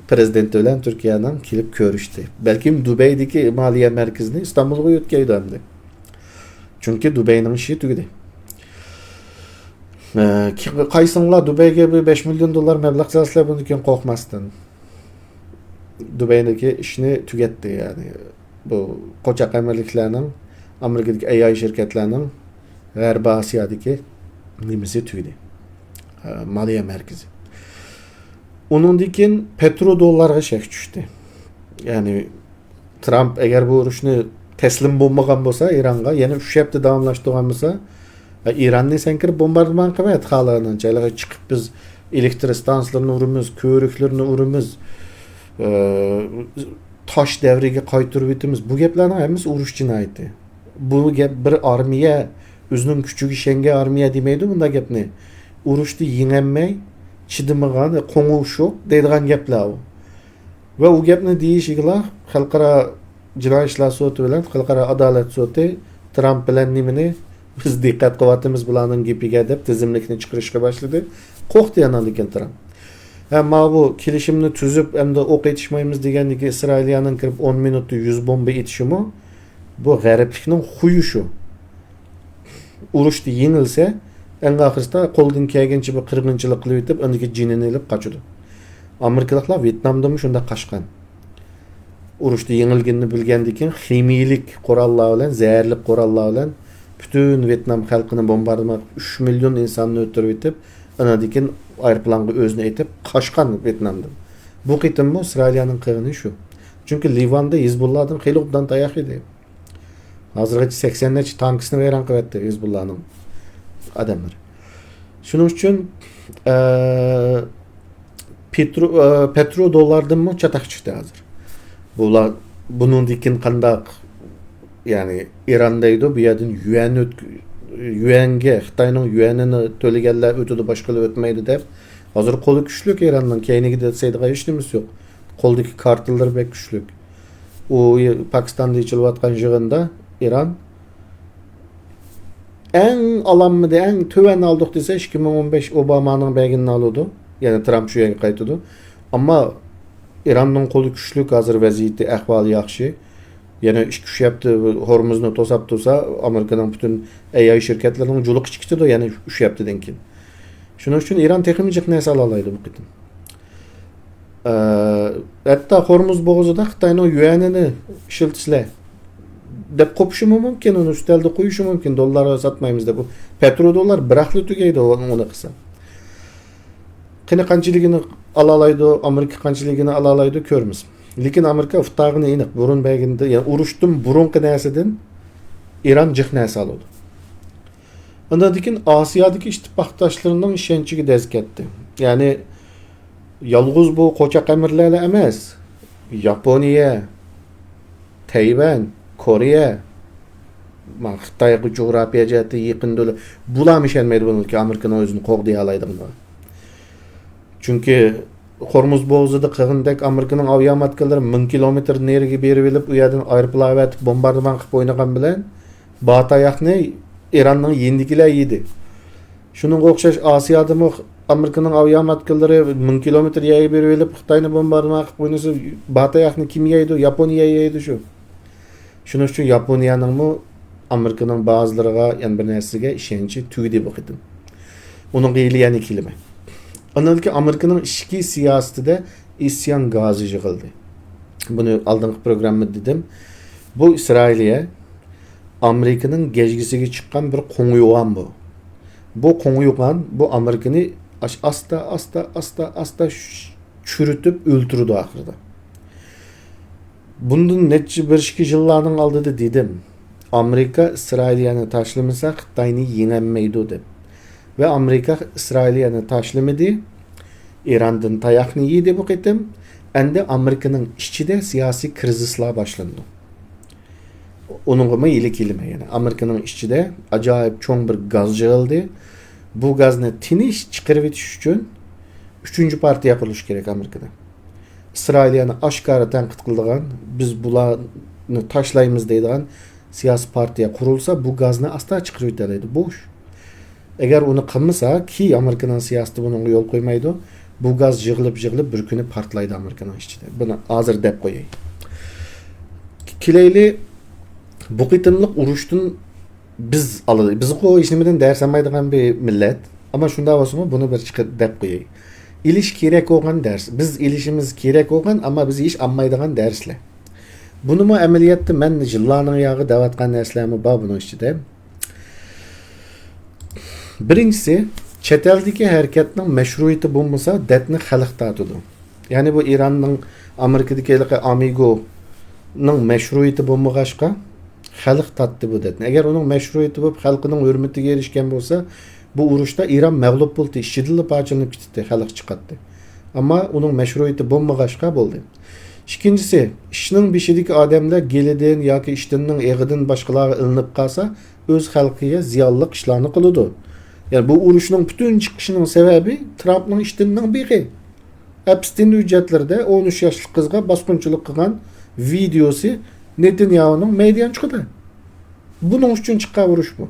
پىرېزىدېنت بىلەن تۈركىيەنىڭ كېلىپ كۆرۈشتى. بەلكىم دۇبەيدىكى مالىيە مەركىزىنى ئىستانبۇلغا يۆتكەيدۇ ئەمدى. چۈنكى دۇبەينىڭ ئىشى تۈگىدى. ئە، كى-، قايسىڭلار دۇبەيگە بىر بەش مىليون دوللار مەبلەغ سالسىلەر، بۇندىن كېيىن قورقماستىن. دۇبەيدىكى ئىشنى تۈگەتتى، يەنى بۇ قوچاق ئەمىرلىكلەرنىڭ، ئامېرىكىدىكى ئەي ئاي شىركەتلەرنىڭ غەربىي ئاسىيادىكى نېمىسى تۈگىدى. ئە، مالىيە مەركىزى. ئۇنىڭدىن كېيىن پەترو دوللارغا شەك چۈشتى. يەنى ترامپ ئەگەر بۇ ئۇرۇشنى تەسلىم بولمىغان بولسا ئىرانغا، يەنە ئۈچ ھەپتە داۋاملاشتۇرغان بولسا، ئە، ئىراننى سەن كىرىپ بومباردىمان قىلىۋەت خالىغىنىڭچە. ھېلىغا چىقىپ بىز ئېلېكتر ئىستانسىلىرىنى ئۇرىمىز، كۆۋرۈكلىرىنى ئۇرىمىز، ئە، تاش دەۋرىگە قايتۇرۇۋېتىمىز. بۇ گەپلەرنىڭ ھەممىسى ئۇرۇش جىنايىتى. بۇ گەپ بىر ئارمىيە، ئۆزىنىڭ كۈچىگە ئىشەنگەن ئارمىيە دېمەيدۇ بۇنداق گەپنى. ئۇرۇشتا يېڭەلمەي، چىدىمىغان، قوڭۇشۇق دەيدىغان گەپلەر ئۇ. ۋە ئۇ گەپنى دېيىشىگىلا خەلقئارا جىنايى ئىشلار سوتى بىلەن خەلقئارا ئادالەت سوتى ترامپ بىلەن نېمىنى بىز دىققەت قىلىۋاتىمىز بۇلارنىڭ گېپىگە دەپ تىزىملىكنى چىقىرىشقا باشلىدى. قورقتى ئاناندىن كېيىن ترامپ. ھە، ماۋۇ كېلىشىمنى تۈزۈپ، ئەمدى ئوق ئېتىشمايمىز دېگەندىن كېيىن ئىسرائىلىيەنىڭ كىرىپ ئون مىنۇتتا يۈز بومبا ئېتىشىمۇ بۇ غەربلىكنىڭ خۇيى شۇ. ئۇرۇشتا يېڭىلسە، ئەڭ ئاخىرسىدا قولىدىن كەلگىنىچە بىر قىرغىنچىلىق قىلىۋېتىپ، ئاندىكى جېنىنى ئېلىپ قاچىدۇ. ئامېرىكىلىقلار ۋيېتنامدىمۇ شۇنداق قاچقان. ئۇرۇشتا يېڭىلگىنىنى بىلگەندىن كېيىن، خىمىيىلىك قوراللار بىلەن، زەھەرلىك قوراللار بىلەن پۈتۈن ۋيېتنام خەلقىنى بومباردىمان قىلىپ، ئۈچ مىليون ئىنساننى ئۆلتۈرۈۋېتىپ، ئانىڭدىن كېيىن ئايروپىلانغا ئۆزىنى ئېتىپ قاچقان ۋيېتنامدىن. بۇ قېتىممۇ ئىسرائىلىيەنىڭ قىلغىنى شۇ. چۈنكى لىۋاندا ھېزبۇللادىن خېلى ئوبدان تاياق يېدى. ھازىرغىچە سەكسەن نەچچە تانكىسىنى ۋەيران قىلىۋەتتى ھېزبۇللانىڭ ئادەملىرى. شۇنىڭ ئۈچۈن، ئە، پېترو-، ئە، پەترو دوللاردىنمۇ چاتاق چىقتى ھازىر. بۇلار بۇنىڭدىن كېيىن قانداق، يەنى ئىران دەيدۇ، بۇ يەردىن يۈەن ئۆت-، يۈەنگە، خىتاينىڭ يۈەنىنى تۆلىگەنلەر ئۆتىدۇ، باشقىلار ئۆتمەيدۇ دەپ. ھازىر قولى كۈچلۈك ئىراننىڭ، كەينىگە دەسسەيدىغان ھېچ نېمىسى يوق. قولدىكى كارتىلىرى بەك كۈچلۈك. ئۇ پاكىستاندا ئېچىلىۋاتقان يىغىندا ئىران ئەڭ ئالالمىدى، ئەڭ تۆۋەن ئالدۇق دېسە، ئىككى مىڭ ئون بەش ئوبامانىڭ بەرگىنىنى ئالىدۇ. يەنى ترامپ شۇ يەرگە قايتىدۇ. ئەمما ئىراننىڭ قولى كۈچلۈك ھازىر، ۋەزىيىتى، ئەھۋالى ياخشى. يەنە ئىككى، ئۈچ ھەپتە ھورمۇزنى توساپ تۇرسا، ئامېرىكىنىڭ پۈتۈن ئەياي شىركەتلىرىنىڭ جۇلۇقى چىقىدۇ يەنە ئۈچ ھەپتىدىن كېيىن. شۇنىڭ ئۈچۈن ئىران تېخىمۇ جىق نەرسە ئالالايدۇ بۇ قېتىم. ئە، ھەتتا ھورمۇز بوغۇزىدا خىتاينىڭ يۈەنىنى ئىشلىتىسىلەر دەپ قوپۇشىمۇ مۇمكىن، ئۇنى ئۈستەلدە قويۇشى مۇمكىن، دوللارغا ساتمايمىز دەپ. ئۇ پەترو دوللار بىراقلا تۈگەيدۇ ئۇنى قىلسا. قېنى قانچىلىكىنى ئالالايدۇ، ئامېرىكا قانچىلىكىنى ئالالايدۇ، كۆرىمىز. لېكىن ئامېرىكا ئۇقتۇرغىنى ئېنىق، بۇرۇن بەرگىنىدە، يەنى ئۇرۇشتىن بۇرۇنقى نەرسىدىن ئىران جىق نەرسە ئالىدۇ. ئۇنىڭدىن كېيىن ئاسىيادىكى ئىتتىپاقداشلىرىنىڭ ئىشەنچىگە دەز كەتتى. يەنى يالغۇز بۇ قوچاق ئەمىرلەرلا ئەمەس، ياپونىيە، تەيۋەن، كورېيە، ما، خىتايغا جۇغراپىيە جەھەتتە يېقىن دۆلەت، بۇلارمۇ ئىشەنمەيدۇ بۇنىڭكى ئامېرىكىنىڭ ئۆزىنى قوغدىيالايدىغىنىغا. چۈنكى خورمۇز بوغۇزىدا قىلغىنىدەك ئامېرىكىنىڭ ئاۋىئاماتكىلىرى مىڭ كىلومېتىر نېرىگە بېرىۋېلىپ، ئۇ يەردىن ئايروپىلان ئەۋەتىپ بومباردىمان قىلىپ ئوينىغان بىلەن باتاياقنى ئىراننىڭ يېنىدىكىلەر يېدى. شۇنىڭغا ئوخشاش ئاسىيادىمۇ ئامېرىكىنىڭ ئاۋىئاماتكىلىرى مىڭ كىلومېتىر يەرگە بېرىۋېلىپ، خىتاينى بومباردىمان قىلىپ ئوينىسا، باتاياقنى كىم يەيدۇ؟ ياپونىيە يەيدۇ شۇ. شۇنىڭ ئۈچۈن ياپونىيەنىڭمۇ ئامېرىكىنىڭ بازىلىرىغا، يەنە بىر نەرسىگە ئىشەنچى تۈگىدى بۇ قېتىم. ئۇنىڭغا ھېلى يەنە كېلىمەن. ئاندىن كېيىن ئامېرىكىنىڭ ئىچكى سىياسىتىدە ئىسيان گازى يىغىلدى. بۇنى ئالدىنقى پروگراممىدا دېدىم. بۇ ئىسرائىلىيە ئامېرىكىنىڭ گەجگىسىگە چىققان بىر قوڭۇيغان بۇ. بۇ قوڭۇيغان بۇ ئامېرىكىنى ئاش-، ئاستا، ئاستا، ئاستا، ئاستا چۈ-، چۈرۈتۈپ ئۆلتۈرىدۇ ئاخىرىدا. بۇندىن نەچچە بىر ئىككى يىللارنىڭ ئالدىدا دېدىم، ئامېرىكا ئىسرائىلىيەنى تاشلىمىسا خىتاينى يېڭەلمەيدۇ دەپ. ۋە ئامېرىكا ئىسرائىلىيەنى تاشلىمىدى، ئىراندىن تاياقنى يېدى بۇ قېتىم. ئەندى ئامېرىكىنىڭ ئىچىدە سىياسىي كىرىزىسلار باشلىنىدۇ. ئۇنىڭغىمۇ ھېلى كېلىمەن يەنە. ئامېرىكىنىڭ ئىچىدە ئاجايىپ چوڭ بىر گاز يىغىلدى. بۇ گازنى تىنچ چىقىرىۋېتىش ئۈچۈن ئۈچىنچى پارتىيە قۇرۇلۇشى كېرەك ئامېرىكىدا. ئىسرائىلىيەنى ئاشكارا تەنقىد قىلىدىغان، بىز بۇلارنى تاشلايمىز دەيدىغان سىياسىي پارتىيە قۇرۇلسا، بۇ گازنى ئاستا چىقىرىۋېتەلەيدۇ. بوش. ئەگەر ئۇنى قىلمىسا، كى ئامېرىكىنىڭ سىياسىتى بۇنىڭغا يول قويمايدۇ. بۇ گاز يىغىلىپ، يىغىلىپ بىر كۈنى پارتلايدۇ ئامېرىكىنىڭ ئىچىدە. بۇنى ھازىر دەپ قوياي. كېلەيلى، بۇ قېتىملىق ئۇرۇشتىن بىز ئالىدۇ. بىزغۇ ھېچنېمىدىن دەرس ئالمايدىغان بىر مىللەت. ئەمما شۇنداق بولسىمۇ بۇنى بىر چىقىپ دەپ قوياي. ئېلىش كېرەك بولغان دەرس. بىز ئېلىشىمىز كېرەك بولغان، ئەمما بىز ھېچ ئالمايدىغان دەرسلەر. بۇنىمۇ ئەمەلىيەتتە مەن يىللارنىڭ ياغى دەۋاتقان نەرسىلەرمۇ بار بۇنىڭ ئىچىدە. بىرىنچىسى، چەت ئەلدىكى ھەرىكەتنىڭ مەشرۇئىيىتى بولمىسا، دەردنى خەلق تارتىدۇ. يەنى بۇ ئىراننىڭ ئامېرىكىدىكى ھېلىقى ئامىگونىڭ مەشرۇئىيىتى بولمىغاچقا، خەلق تارتتى بۇ دەردنى. ئەگەر ئۇنىڭ مەشرۇئىيىتى بولۇپ، خەلقىنىڭ ھۆرمىتىگە ئېرىشكەن بولسا، بۇ ئۇرۇشتا ئىران مەغلۇپ بولدى، ئىچىدىنلا پارچىلىنىپ كېتەتتى، خەلق چىقاتتى. ئەمما ئۇنىڭ مەشرۇئىيىتى بولمىغاچقا بولدى. ئىككىنچىسى، ئىشنىڭ بېشىدىكى ئادەملەر گېلىدىن ياكى ئىشتىننىڭ ئېغىدىن باشقىلارغا ئىلىنىپ قالسا، ئۆز خەلقىگە زىيانلىق ئىشلارنى قىلىدۇ. يەنى بۇ ئۇرۇشنىڭ پۈتۈن چىقىشىنىڭ سەۋەبى ترامپنىڭ ئىشتىننىڭ بېقى. ئەپستىن ھۆججەتلىرىدە ئون ئۈچ ياشلىق قىزغا باسقۇنچىلىق قىلغان ۋىدېئوسى نېتانياھۇنىڭ مەيدانچۇقىدا. بۇنىڭ ئۈچۈن چىققان ئۇرۇش بۇ.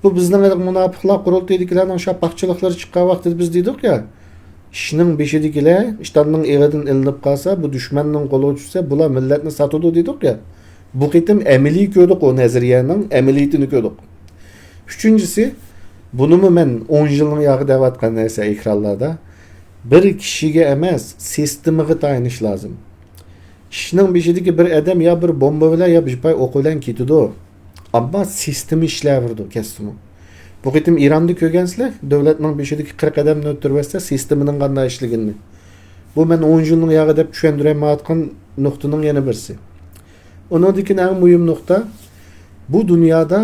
بۇ بىزنىڭ ھېلىقى مۇناپىقلار قۇرۇلتىيىدىكىلەرنىڭ شاپاقچىلىقلىرى چىققان ۋاقتىدا بىز دېدۇق يا، ئىشنىڭ بېشىدىكىلەر ئىشتاننىڭ ئېغىدىن ئېلىنىپ قالسا، بۇ دۈشمەننىڭ قولىغا چۈشسە، بۇلار مىللەتنى ساتىدۇ دېدۇق يا. بۇ قېتىم ئەمەلىي كۆردۇق، ئۇ نەزەرىيەنىڭ ئەمەلىيىتىنى كۆردۇق. ئۈچىنچىسى، بۇنىمۇ مەن ئون يىلنىڭ ياغى دەۋاتقان نەرسە ئېكرانلاردا. بىر كىشىگە ئەمەس، سىستېمىغا تايىنىش لازىم. ئىشنىڭ بېشىدىكى بىر ئادەم يا بىر بومبا بىلەن، يا بىر پاي ئوق بىلەن كېتىدۇ. ئەمما سىستېما ئىشلەۋېرىدۇ كەتسىمۇ. بۇ قېتىم ئىراندا كۆرگەنسىلەر، دۆلەتنىڭ بېشىدىكى قىرىق ئادەمنى ئۆلتۈرۈۋەتسە، سىستېمىنىڭ قانداق ئىشلىگىنىنى. بۇ مەن ئون يىلنىڭ ياغى دەپ چۈشەندۈرەلمەيۋاتقان نۇقتىنىڭ يەنە بىرسى. ئۇنىڭدىن كېيىن ئەڭ مۇھىم نۇقتا، بۇ دۇنيادا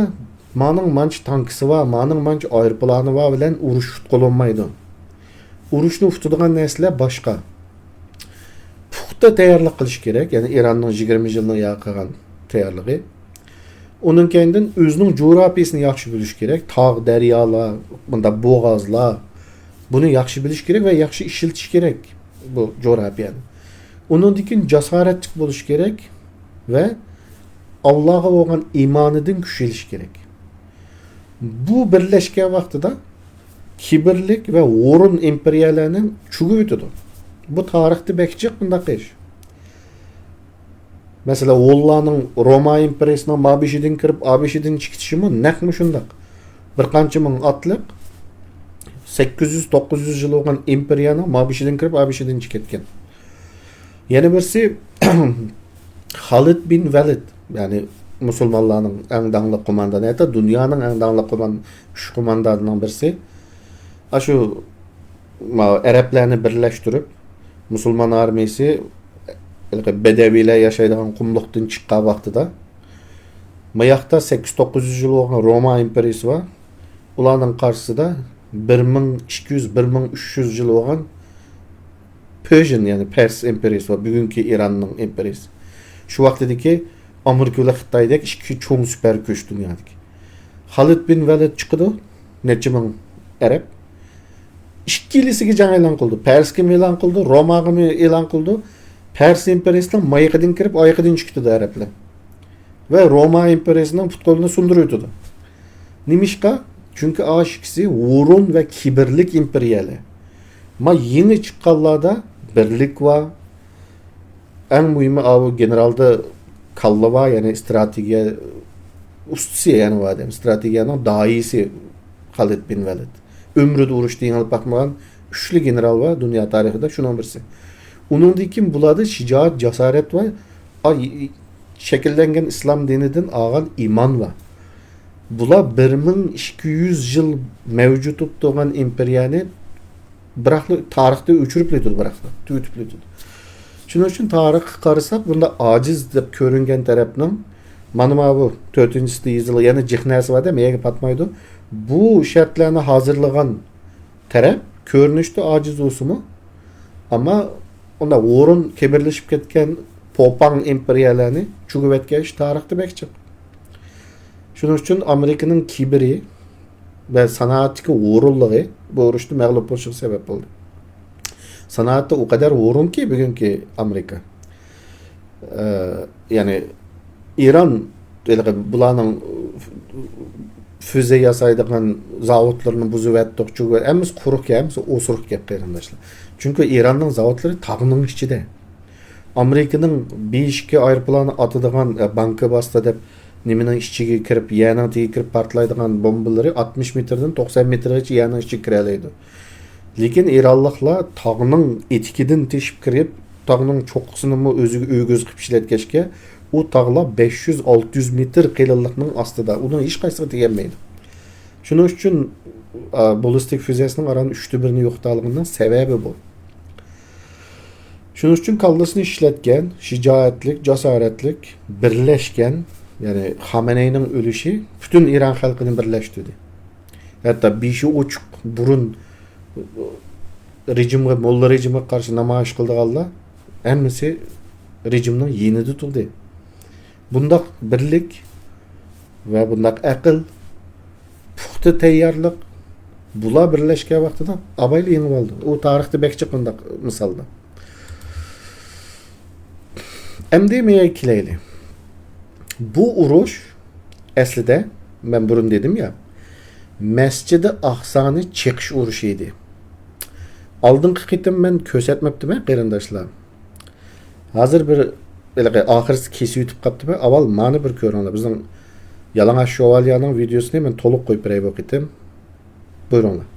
مانىڭ مانچە تانكىسى بار، مانىڭ مانچە ئايروپىلانى بار بىلەن ئۇرۇش ئۇتقۇلۇنمايدۇ. ئۇرۇشنى ئۇتىدىغان نەرسىلەر باشقا. پۇختا تەييارلىق قىلىش كېرەك. يەنى ئىراننىڭ يىگىرمە يىلنىڭ يا قىلغان تەييارلىقى. ئۇنىڭ كەينىدىن ئۆزىنىڭ جۇغراپىيىسىنى ياخشى بىلىش كېرەك. تاغ، دەريالار، مۇنداق بوغازلار، بۇنى ياخشى بىلىش كېرەك ۋە ياخشى ئىشلىتىش كېرەك بۇ جۇغراپىيەنى. ئۇنىڭدىن كېيىن جاسارەتلىك بولۇش كېرەك ۋە ئاللاغا بولغان ئىمانىدىن كۈچ ئېلىش كېرەك. بۇ بىرلەشكەن ۋاقتىدا كىبىرلىك ۋە ھۇرۇن ئىمپېرىيەلەرنى چۆكۈۋېتىدۇ. بۇ تارىختا بەك جىق بۇنداق ئىش. مەسىلەن، ھونلارنىڭ روما ئىمپېرىيىسىنىڭ مابېشىدىن كىرىپ، ئابېشىدىن چىقىشىمۇ نەق مۇشۇنداق. بىر قانچە مىڭ ئاتلىق، سەككىز يۈز، توققۇز يۈز يىل بولغان ئىمپېرىيەنىڭ مابېشىدىن كىرىپ، ئابېشىدىن چىقىپ كەتكەن. يەنە بىرسى، خالىد بىن ۋەلىد، يەنى مۇسۇلمانلارنىڭ ئەڭ داڭلىق قوماندانى، ھەتتا دۇنيانىڭ ئەڭ داڭلىق قومان-، ئۈچ قوماندانىنىڭ بىرسى. ئاشۇ، ما، ئەرەبلەرنى بىرلەشتۈرۈپ، مۇسۇلمان ئارمىيىسى، ھېلىقى بەدەۋىيلەر ياشايدىغان قۇملۇقتىن چىققان ۋاقتىدا، ماياقتا سەككىز توققۇز يۈز يىل بولغان روما ئىمپېرىيىسى بار. ئۇلارنىڭ قارشىسىدا بىر مىڭ ئىككى يۈز، بىر مىڭ ئۈچ يۈز يىل بولغان پېرشىيەن، يەنى پەرس ئىمپېرىيىسى بار، بۈگۈنكى ئىراننىڭ ئىمپېرىيىسى. شۇ ۋاقتىدىكى ئامېرىكا بىلەن خىتايدەك ئىككى چوڭ سۈپەر كۈچ دۇنيادىكى. خالىد بىن ۋەلىد چىقىدۇ، نەچچە مىڭ ئەرەب. ئىككىلىسىگە جەڭ ئېلان قىلدى. پەرسكىمۇ ئېلان قىلدى، روماغىمۇ ئېلان قىلدى. پەرس ئىمپېرىيىسىنىڭ مايىقىدىن كىرىپ، ئايىقىدىن چىقىدۇ ئەرەبلەر. ۋە روما ئىمپېرىيىسىنىڭ پۇت-قولىنى سۇندۇرۇۋېتىدۇ. نېمىشقا؟ چۈنكى ئاشىكىسى ھۇرۇن ۋە كىبىرلىك ئىمپېرىيەلەر. ما يېڭى چىققانلاردا بىرلىك بار. ئەڭ مۇھىمى، ئاۋۇ گېنېرالدا كاللا بار، يەنى ئىستراتېگىيە ئۇستىسى، يەنى بۇ ئادەم ئىستراتېگىيەنىڭ داھىيسى خالىد بىن ۋەلىد. ئۆمرىدە ئۇرۇشتا يېڭىلىپ باقمىغان كۈچلۈك گېنېرال بار دۇنيا تارىخىدا، شۇنىڭ بىرسى. ئۇنىڭدىن كېيىن بۇلاردا شىجائەت، جاسارەت ۋە ئا-، شەكىللەنگەن ئىسلام دىنىدىن ئالغان ئىمان بار. بۇلار بىر مىڭ ئىككى يۈز يىل مەۋجۇت بولۇپ تۇرغان ئىمپېرىيەنى بىراقلا تارىختا ئۆچۈرۈپ يېتىدۇ، بىراقلا تۈگىتىپ يېتىدۇ. شۇنىڭ ئۈچۈن تارىخقا قارىساق، بۇنداق ئاجىز دەپ كۆرۈنگەن تەرەپنىڭ، مانا، مانا بۇ تۆتىنچى يۈزيىل، يەنە جىق نەرسە بار دە، مەيەگە پاتمايدۇ. بۇ شەرتلەرنى ھازىرلىغان تەرەپ كۆرۈنۈشتە ئاجىز بولسىمۇ، ئەمما ئۇنداق ھۇرۇن كېمىرىلىشىپ كەتكەن پوپاڭ ئىمپېرىيەلەرنى چۆكۈۋەتكەن ئىش تارىختا بەك جىق. شۇنىڭ ئۈچۈن ئامېرىكىنىڭ كىبىرى ۋە سانائەتتىكى ھۇرۇنلۇقى بۇ ئۇرۇشتا مەغلۇپ بولۇشىغا سەۋەب بولدى. سانائەتتە ئۇ قەدەر ھۇرۇنكى بۈگۈنكى ئامېرىكا. ئە، يەنى ئىران ھېلىقى بۇلارنىڭ فۈزە ياسايدىغان زاۋۇتلىرىنى بۇزۇۋەتتۇق، چۈنكى ھەممىسى قۇرۇق گەپ، ھەممىسى ئوسۇرۇق گەپ، قېرىنداشلار. چۈنكى ئىراننىڭ زاۋۇتلىرى تاغنىڭ ئىچىدە. ئامېرىكىنىڭ بى ئىككى ئايروپىلانى ئاتىدىغان، ئە، بانكا باستا دەپ نېمىنىڭ ئىچىگە كىرىپ، يەرنىڭ تېگىگە كىرىپ پارتلايدىغان بومبىلىرى ئاتمىش مېتىردىن توقسان مېتىرغىچە يەرنىڭ ئىچىگە كىرەلەيدۇ. لېكىن ئىرانلىقلار تاغنىڭ ئېتىكىدىن تېشىپ كىرىپ، تاغنىڭ چوققىسىنىمۇ ئۆزىگە ئۆگزە قىلىپ ئىشلەتكەچكە، ئۇ تاغلار بەش يۈز، ئالتە يۈز مېتىر قېلىنلىقنىڭ ئاستىدا، ئۇنىڭ ھېچقايسىسىغا تېگەلمەيدۇ. شۇنىڭ ئۈچۈن، ئا، باللىستىك فۈزەسىنىڭ ئاران ئۈچتە بىرىنى يوقىتالىغىنىنىڭ سەۋەبى بۇ. شۇنىڭ ئۈچۈن كاللىسىنى ئىشلەتكەن، شىجائەتلىك، جاسارەتلىك، بىرلەشكەن، يەنى خامەنەينىڭ ئۆلۈشى پۈتۈن ئىران خەلقىنى بىرلەشتۈردى. ھەتتا بېشى ئوچۇق، بۇرۇن رېجىمغا، موللا رېجىمغا قارشى نامايىش قىلىدىغانلار ھەممىسى رېجىمنىڭ يېنىدا تۇردى. بۇنداق بىرلىك ۋە بۇنداق ئەقىل، پۇختا تەييارلىق، بۇلار بىرلەشكەن ۋاقتىدا ئابايلا يېڭىۋالدى. ئۇ تارىختا بەك جىق بۇنداق مىسالدا. ئەمدى مەيەگە كېلەيلى. بۇ ئۇرۇش ئەسلىدە، مەن بۇرۇن دېدىم يا، مەسچىدى ئاقسانى چېقىش ئۇرۇشى ئىدى. ئالدىنقى قېتىم مەن كۆرسەتمەپتىمەن، قېرىنداشلار. ھازىر بىر، ھېلىقى ئاخىرسى كېسىۋېتىپ قاپتىمەن. ئاۋۋال مانا بىر كۆرۈڭلار. بىزنىڭ يالىڭاچ شوۋاليانىڭ ۋىدېئوسىنى مەن تولۇق قويۇپ بېرەي بۇ قېتىم. بۇيرۇڭلار.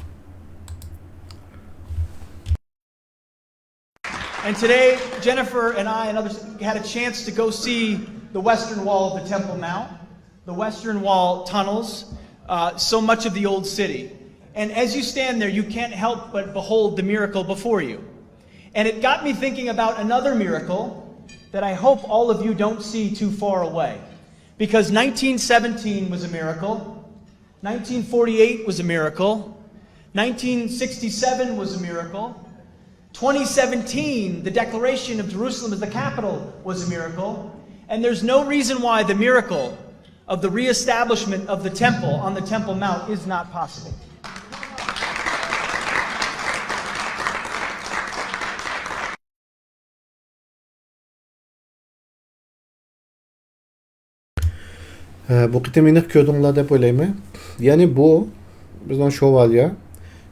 And today, Jennifer and I and others had a chance to go see the Western Wall of the Temple Mount, the Western Wall tunnels, uh, so much of the old city. And as you stand there, you can't help but behold the miracle before you. And it got me thinking about another miracle that I hope all of you don't see too far away. Because nineteen seventeen was a miracle, nineteen forty-eight was a miracle, nineteen sixty-seven was a miracle, twenty seventeen, the declaration of Jerusalem as the capital was a miracle, and there's no reason why the miracle of the reestablishment of the temple on the Temple Mount is not possible. ھە، بۇ قېتىم ئېنىق كۆردۈڭلار دەپ ئويلايمەن. يەنى بۇ بىزنىڭ شوۋاليە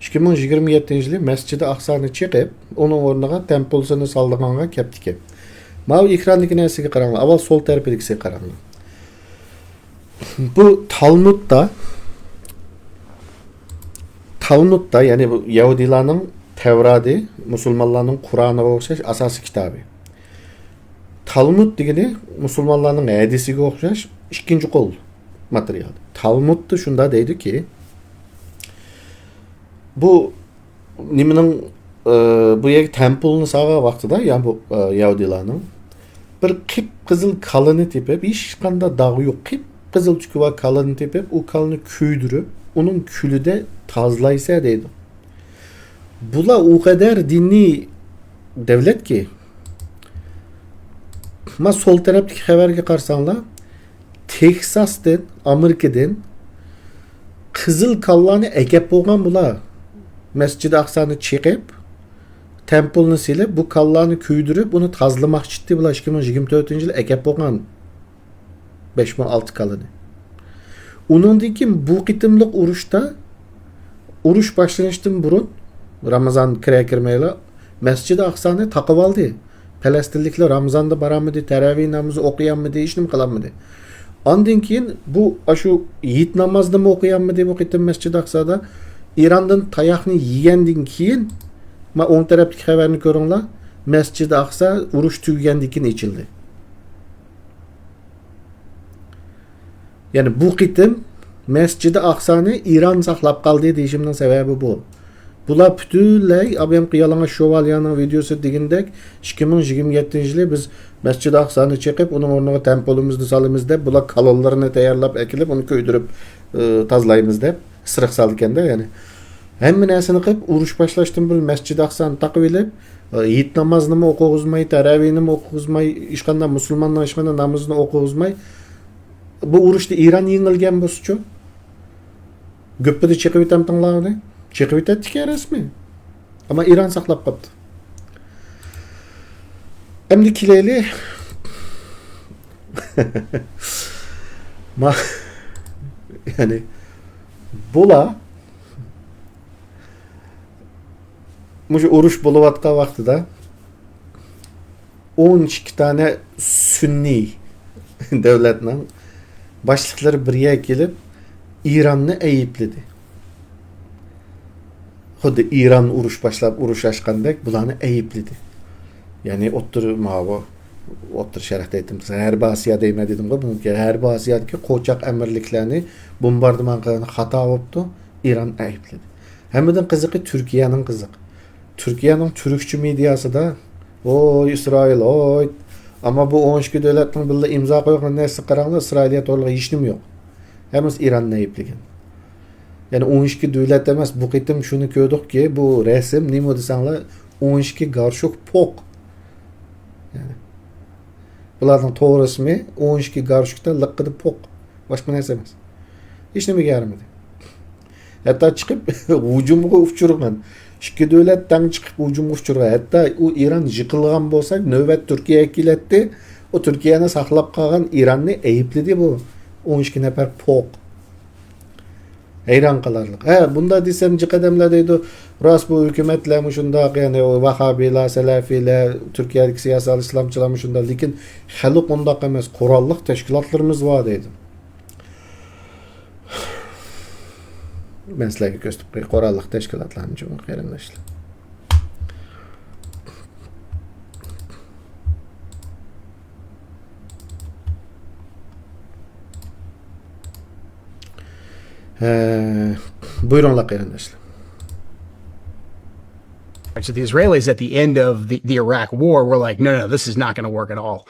ئىككى مىڭ يىگىرمە يەتتىنچى يىلى مەسچىدى ئاقسانى چېقىپ، ئۇنىڭ ئورنىغا تەمپۇلسىنى سالىدىغانغا كەپتىكەن. ماۋۇ ئېكراندىكى نەرسىگە قاراڭلار. ئاۋۋال سول تەرىپىدىكىسىگە قاراڭلار. بۇ تالمۇدتا، تالمۇدتا، يەنى بۇ يەھۇدىيلارنىڭ تەۋرادى، مۇسۇلمانلارنىڭ قۇرئانىغا ئوخشاش ئاساسىي كىتابى. تالمۇد دېگىنى مۇسۇلمانلارنىڭ ھەدىسىگە ئوخشاش ئىككىنچى قول ماتېرىيال. تالمۇدتا شۇنداق دەيدۇكى، بۇ نېمىنىڭ، ئى، بۇ يەرگە تەمپۇلنى سالغان ۋاقتىدا، يا بۇ، ئى، يەھۇدىيلارنىڭ بىر قىپقىزىل كالىنى تېپىپ، ھېچقانداق داغ يوق، قىپقىزىل تۈكى بار كالىنى تېپىپ، ئۇ كالىنى كۆيدۈرۈپ، ئۇنىڭ كۈلىدە تازىلايسەن دەيدۇ. بۇلار ئۇ قەدەر دىنىي دەۋلەتكى، ما سول تەرەپتىكى خەۋەرگە قارىساڭلار، تېكساستىن، ئامېرىكىدىن قىزىل كاللانى ئەكەپ بولغان بۇلار. مەسچىدى ئەقسانى چېقىپ، تەمپۇلنى سېلىپ، بۇ كاللانى كۆيدۈرۈپ، ئۇنى تازىلىماقچى ئىدى بۇلار. ئىككى مىڭ يىگىرمە تۆتىنچى يىلى ئەكەپ بولغان بەش مىڭ ئالتە كاللىنى. ئۇنىڭدىن كېيىن بۇ قېتىملىق ئۇرۇشتا، ئۇرۇش باشلىنىشتىن بۇرۇن، رامىزان كىرە كىرمەيلا، مەسچىدى ئەقسانى تاقىۋالدى. پەلەستىنلىكلەر رامىزاندا بارالمىدى، تەرەۋىھ نامىزى ئوقۇيالمىدى، ھېچنېمە قىلالمىدى. ئاندىن كېيىن بۇ، ئاشۇ ھېيت نامازىنىمۇ ئوقۇيالمىدى بۇ قېتىم مەسچىدى ئەقسادا. ئىراندىن تاياقنى يېگەندىن كېيىن، ما ئوڭ تەرەپتىكى خەۋەرنى كۆرۈڭلار، مەسچىدى ئەقسا ئۇرۇش تۈگىگەندىن كېيىن ئېچىلدى. يەنى بۇ قېتىم مەسچىدى ئەقسانى ئىران ساقلاپ قالدى دېيىشىمنىڭ سەۋەبى بۇ. بۇلار پۈتۈنلەي ئابىيامقى يالىڭاچ شوۋاليانىڭ ۋىدېئوسىدا دېگىنىدەك، ئىككى مىڭ يىگىرمە يەتتىنچى يىلى بىز مەسچىدى ئەقسانى چېقىپ، ئۇنىڭ ئورنىغا تەمپۇلىمىزنى سالىمىز دەپ، بۇلار كالونلىرىنى تەييارلاپ ئەكېلىپ، ئۇنى كۆيدۈرۈپ، ئى، تازىلايمىز دەپ، ئىسرىق سالىدىكەندە، يەنى. ھەممە نەرسىنى قىلىپ، ئۇرۇش باشلاشتىن بۇرۇن مەسچىدى ئەقسانى تاقىۋېلىپ، ئى، ھېيت نامازىنىمۇ ئوقۇغۇزماي، تەرەۋىھنىمۇ ئوقۇغۇزماي، ھېچقانداق مۇسۇلماننىڭ ھېچقانداق نامىزىنى ئوقۇغۇزماي، بۇ ئۇرۇشتا ئىران يېڭىلگەن بولسىچۇ؟ گۈپپىدە چېقىۋېتەمتىڭلار ئۇنى؟ چېقىۋېتەتتىكەن رەسمىي. ئەمما ئىران ساقلاپ قاپتۇ. ئەمدى كېلەيلى. ما-، يەنى، بۇلار مۇشۇ ئۇرۇش بولۇۋاتقان ۋاقتىدا ئون ئىككى دانە سۈننىي دۆلەتنىڭ باشلىقلىرى بىر يەرگە كېلىپ، ئىراننى ئەيىبلىدى. خۇددى ئىران ئۇرۇش باشلاپ، ئۇرۇش ئاچقاندەك بۇلارنى ئەيىبلىدى. يەنى ئوتتۇرا ماۋۇ، ئوتتۇرا شەرقتە ئېيتىمىز، غەربىي ئاسىيا دەيمەن دېدىمغۇ، بۇنىڭكى غەربىي ئاسىيادىكى قوچاق ئەمىرلىكلەرنى بومباردىمان قىلغىنى خاتا بوپتۇ، ئىران ئەيىبلىدى. ھەممىدىن قىزىقى تۈركىيەنىڭ قىزىق. تۈركىيەنىڭ تۈركچە مېدىياسىدا، ۋوي ئىسرائىل، ۋوي. ئەمما بۇ ئون ئىككى دۆلەتنىڭ بىللە ئىمزا قويغان نەرسىسىگە قاراڭلار، ئىسرائىلىيە تورلىرىغا ھېچنېمە يوق. ھەممىسى ئىراننى ئەيىبلىگەن. يەنى ئون ئىككى دۆلەت ئەمەس، بۇ قېتىم شۇنى كۆردۇقكى، بۇ رەسىم نېمە دېسەڭلار، ئون ئىككى گارشوك پوق. يەنى بۇلارنىڭ توغرىسىمۇ ئون ئىككى گارشوكتا لىققىدە پوق. باشقا نەرسە ئەمەس. ھېچنېمىگە يارىمىدى. ھەتتا چىقىپ ھۇجۇمغا ئۇچرىغان. ئىككى دۆلەت تەڭ چىقىپ ھۇجۇمغا ئۇچرىغان. ھەتتا ئۇ ئىران يىقىلغان بولسا، نۆۋەت تۈركىيەگە كېلەتتى. ئۇ تۈركىيەنى ساقلاپ قالغان ئىراننى ئەيىبلىدى بۇ ئون ئىككى نەپەر پوق. ھەيران قالارلىق. ھە، بۇنداق دېسەم، جىق ئادەملەر دەيدۇ، راست، بۇ ھۆكۈمەتلەرمۇ شۇنداق، يەنى ئۇ ۋاھابىيلار، سەلەفىيلەر، تۈركىيەدىكى سىياسىي ئىسلامچىلارمۇ شۇنداق. لېكىن خەلق ئۇنداق ئەمەس، قوراللىق تەشكىلاتلىرىمىز بار دەيدۇ. مەن سىلەرگە كۆرسىتىپ قوياي قوراللىق تەشكىلاتلارنى، جۇمۇ قېرىنداشلار. ھە، بۇيرۇڭلار قېرىنداشلار. So the Israelis at the end of the, the Iraq war were like, no, no, this is not going to work at all.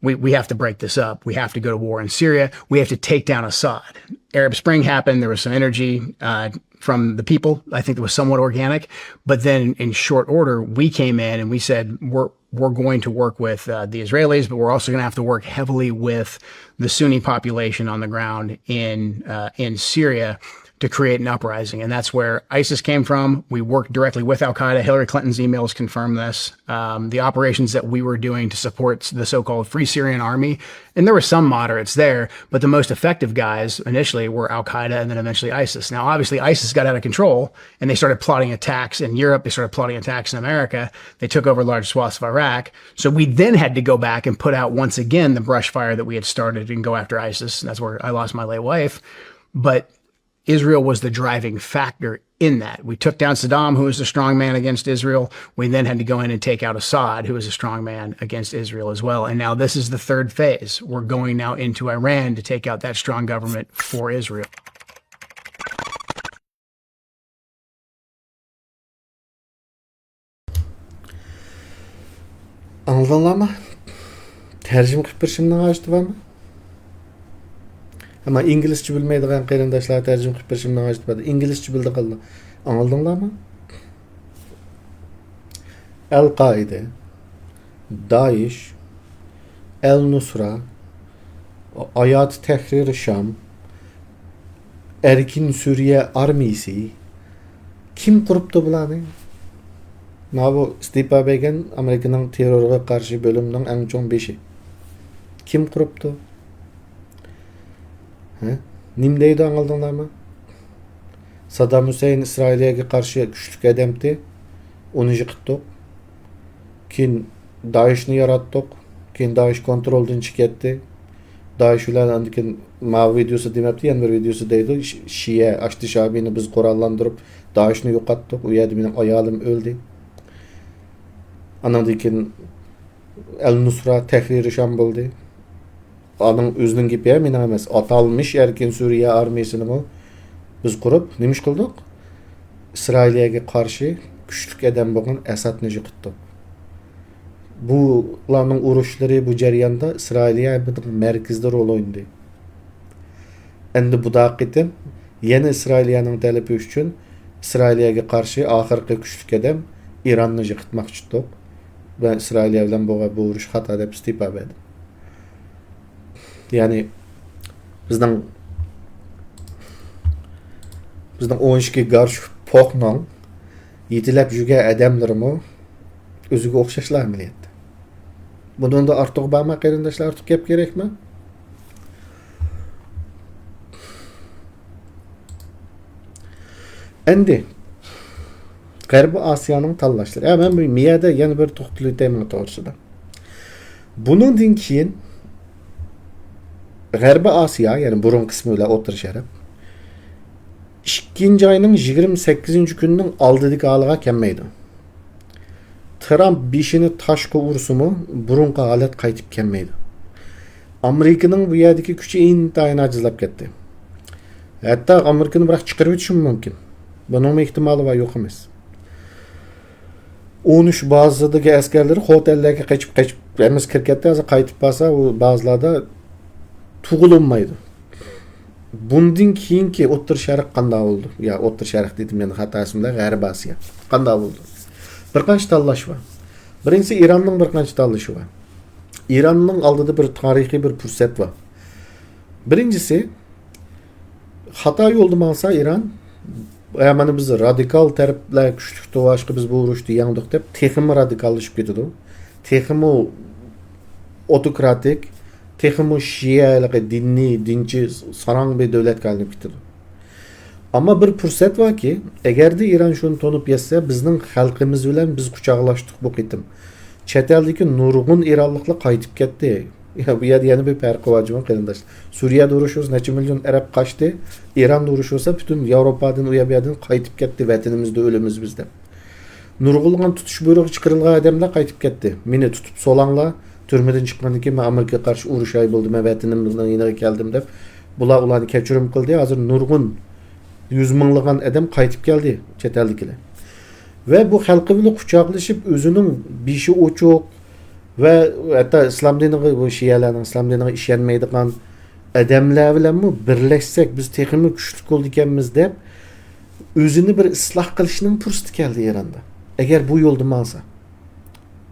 We, we have to break this up. We have to go to war in Syria. We have to take down Assad. Arab Spring happened. There was some energy uh, from the people. I think it was somewhat organic. But then in short order, we came in and we said, we're, we're going to work with uh, the Israelis, but we're also going to have to work heavily with the Sunni population on the ground in uh, in Syria to create an uprising. And that's where ISIS came from. We worked directly with Al Qaeda. Hillary Clinton's emails confirm this. Um, the operations that we were doing to support the so called Free Syrian Army, and there were some moderates there, but the most effective guys initially were Al Qaeda and then eventually ISIS. Now, obviously, ISIS got out of control and they started plotting attacks in Europe. They started plotting attacks in America. They took over large swaths of Iraq. So we then had to go back and put out once again the brush fire that we had started and go after ISIS. And that's where I lost my late wife. But Israel was the driving factor in that. We took down Saddam, who was a strong man against Israel. We then had to go in and take out Assad, who was a strong man against Israel as well. And now this is the third phase. We're going now into Iran to take out that strong government for Israel. ئاڭلىدىڭلارمۇ؟ تەرجىمە قىلىپ بېرىشىمنىڭ ھاجىتى بارمۇ؟ ئەمما ئىنگلىزچە بىلمەيدىغان قېرىنداشلار تەرجىمە قىلىپ بېرىشىمنىڭ ھاجىتى بار. ئىنگلىزچە بىلىدىغانلار ئاڭلىدىڭلارمۇ؟ ئەل قائىدە، دائىش، ئەل نۇسرا، ھايات تەھرىر شام، ئەركىن سۈرىيە ئارمىيىسى، كىم قۇرۇپتۇ بۇلارنى؟ ماۋۇ ستىپا بەگەن ئامېرىكىنىڭ تېررورغا قارشى بۆلۈمىنىڭ ئەڭ چوڭ بېشى. كىم قۇرۇپتۇ؟ ھە؟ نېمە دەيدۇ ئاڭلىدىڭلارمۇ؟ سادام ھۈسەيىن ئىسرائىلىيەگە قارشى كۈچلۈك ئادەمتى، ئۇنى يىقىتتۇق. كېيىن دائىشنى ياراتتۇق. كېيىن دائىش كونترولدىن چىقىپ كەتتى. دائىش بىلەن ئاندىن كېيىن ماۋۇ ۋىدېوسى دېمەپتۇ، يەنە بىر ۋىدېوسى دەيدۇ، شىئە ئاشتى شابىنى بىز قوراللاندۇرۇپ دائىشنى يوقاتتۇق، ئۇ يەردە مېنىڭ ئايالىم ئۆلدى. ئانىڭدىن كېيىن ئەل نۇسرا تەھرىرى شام بولدى. ئانىڭ ئۆزىنىڭ گېپى، مېنىڭ ئەمەس. ئاتالمىش ئەركىن سۈرىيە ئارمىيىسىنىمۇ بىز قۇرۇپ نېمە ئىش قىلدۇق؟ ئىسرائىلىيەگە قارشى كۈچلۈك ئادەم بولغان ئەسادنى يىقىتتۇق. بۇلارنىڭ ئۇرۇشلىرى بۇ جەرياندا ئىسرائىلىيە مەركىزىدە رول ئوينىدى. ئەمدى بۇدا قېتىم يەنە ئىسرائىلىيەنىڭ تەلىپى ئۈچۈن ئىسرائىلىيەگە قارشى ئاخىرقى كۈچلۈك ئادەم ئىراننى يىقىتماقچى تۇتتۇق. ۋە ئىسرائىلىيە بىلەن بولغان بۇ ئۇرۇش خاتا دەپ ئىستېپا بەردىم. يەنى بىزنىڭ بىزنىڭ ئون ئىككى گارشۇ پوخنىڭ يېتىلەپ يۈرگەن ئادەملىرىمۇ ئۆزىگە ئوخشاشلا ئەمەلىيەتتە. بۇنىڭدا ئارتۇق بارمۇ قېرىنداشلار، ئارتۇق گەپ كېرەكمۇ؟ ئەمدى غەربىي ئاسىيانىڭ تاللاشلىرى. ھە، مەن بۇ يەردە يەنە بىر توختىلىۋېتەي مۇنۇ توغرىسىدا. بۇنىڭدىن كېيىن غەربىي ئاسىيا، يەنى بۇرۇنقى ئىسمى بىلەن ئوتتۇرا شەرق، ئىككىنچى ئاينىڭ يىگىرمە سەككىزىنچى كۈنىنىڭ ئالدىدىكى ھالىغا كەلمەيدۇ. ترامپ بېشىنى تاشقا ئۇرسىمۇ، بۇرۇنقى ھالەت قايتىپ كەلمەيدۇ. ئامېرىكىنىڭ بۇ يەردىكى كۈچى ئىنتايىن ئاجىزلاپ كەتتى. ھەتتا ئامېرىكىنى بىراق چىقىرىۋېتىشىمۇ مۇمكىن. بۇنىڭمۇ ئېھتىمالى بار، يوق ئەمەس. ئون ئۈچ بازىسىدىكى ئەسكەرلىرى خوتەنلەرگە قېچىپ، قېچىپ، ھەممىسى كىرىپ كەتتى. ھازىر قايتىپ بارسا، ئۇ بازىلاردا تۇغۇلۇنمايدۇ. بۇندىن كېيىنكى ئوتتۇرا شەرق قانداق بولىدۇ؟ يا ئوتتۇرا شەرق دېدىم، يەنە خاتا ئىسىمدە، غەربىي ئاسىيا. قانداق بولىدۇ؟ بىر قانچە تاللاش بار. بىرىنچىسى، ئىراننىڭ بىر قانچە تاللىشى بار. ئىراننىڭ ئالدىدا بىر تارىخىي بىر پۇرسەت بار. بىرىنچىسى، خاتا يولدا ماڭسا ئىران، يا مانا بىز رادىكال تەرەپلەر كۈچلۈك تۇرۇۋاشقا بىز بۇ ئۇرۇشتا يەڭدۇق دەپ، تېخىمۇ رادىكاللىشىپ كېتىدۇ. تېخىمۇ ئوتوكراتىك، تېخىمۇ شىئە، ھېلىقى دىنىي، دىنچى، ساراڭ بىر دۆلەتكە ئايلىنىپ كېتىدۇ. ئەمما بىر پۇرسەت باركى، ئەگەردە ئىران شۇنى تونۇپ يەتسە، بىزنىڭ خەلقىمىز بىلەن بىز قۇچاقلاشتۇق بۇ قېتىم. چەت ئەلدىكى نۇرغۇن ئىرانلىقلار قايتىپ كەتتى. يا، بۇ يەردە يەنە بىر پەرقى بار جۇمۇ قېرىنداش. سۈرىيەدە ئۇرۇش بولسا نەچچە مىليون ئەرەب قاچتى. ئىراندا ئۇرۇش بولسا پۈتۈن ياۋروپادىن، ئۇ يەر بۇ يەردىن قايتىپ كەتتى، ۋەتىنىمىزدە ئۆلىمىز بىز دەپ. نۇرغۇنلىغان تۇتۇش بۇيرۇغى چىقىرىلغان ئادەملەر قايتىپ كەتتى. مېنى تۇتۇپ سولاڭلار، تۈرمىدىن چىققاندىن كېيىن مەن ئامېرىكىغا قارشى ئۇرۇشاي بولدى، مەن ۋەتىنىمنىڭ يېنىغا كەلدىم دەپ، بۇلار ئۇلارنى كەچۈرۈم قىلدى. ھازىر نۇرغۇن يۈز مىڭلىغان ئادەم قايتىپ كەلدى، چەت ئەلدىكىلەر. ۋە بۇ خەلقى بىلەن قۇچاقلىشىپ، ئۆزىنىڭ بېشى ئوچۇق ۋە ھەتتا ئىسلام دىنىغا، بۇ شىئەلەرنىڭ ئىسلام دىنىغا ئىشەنمەيدىغان، ئادەملەر بىلەنمۇ بىرلەشسەك، بىز تېخىمۇ كۈچلۈك بولىدىكەنمىز دەپ، ئۆزىنى بىر ئىسلاھ قىلىشنىڭ پۇرسىتى كەلدى ئىراندا. ئەگەر بۇ يولدا ماڭسا،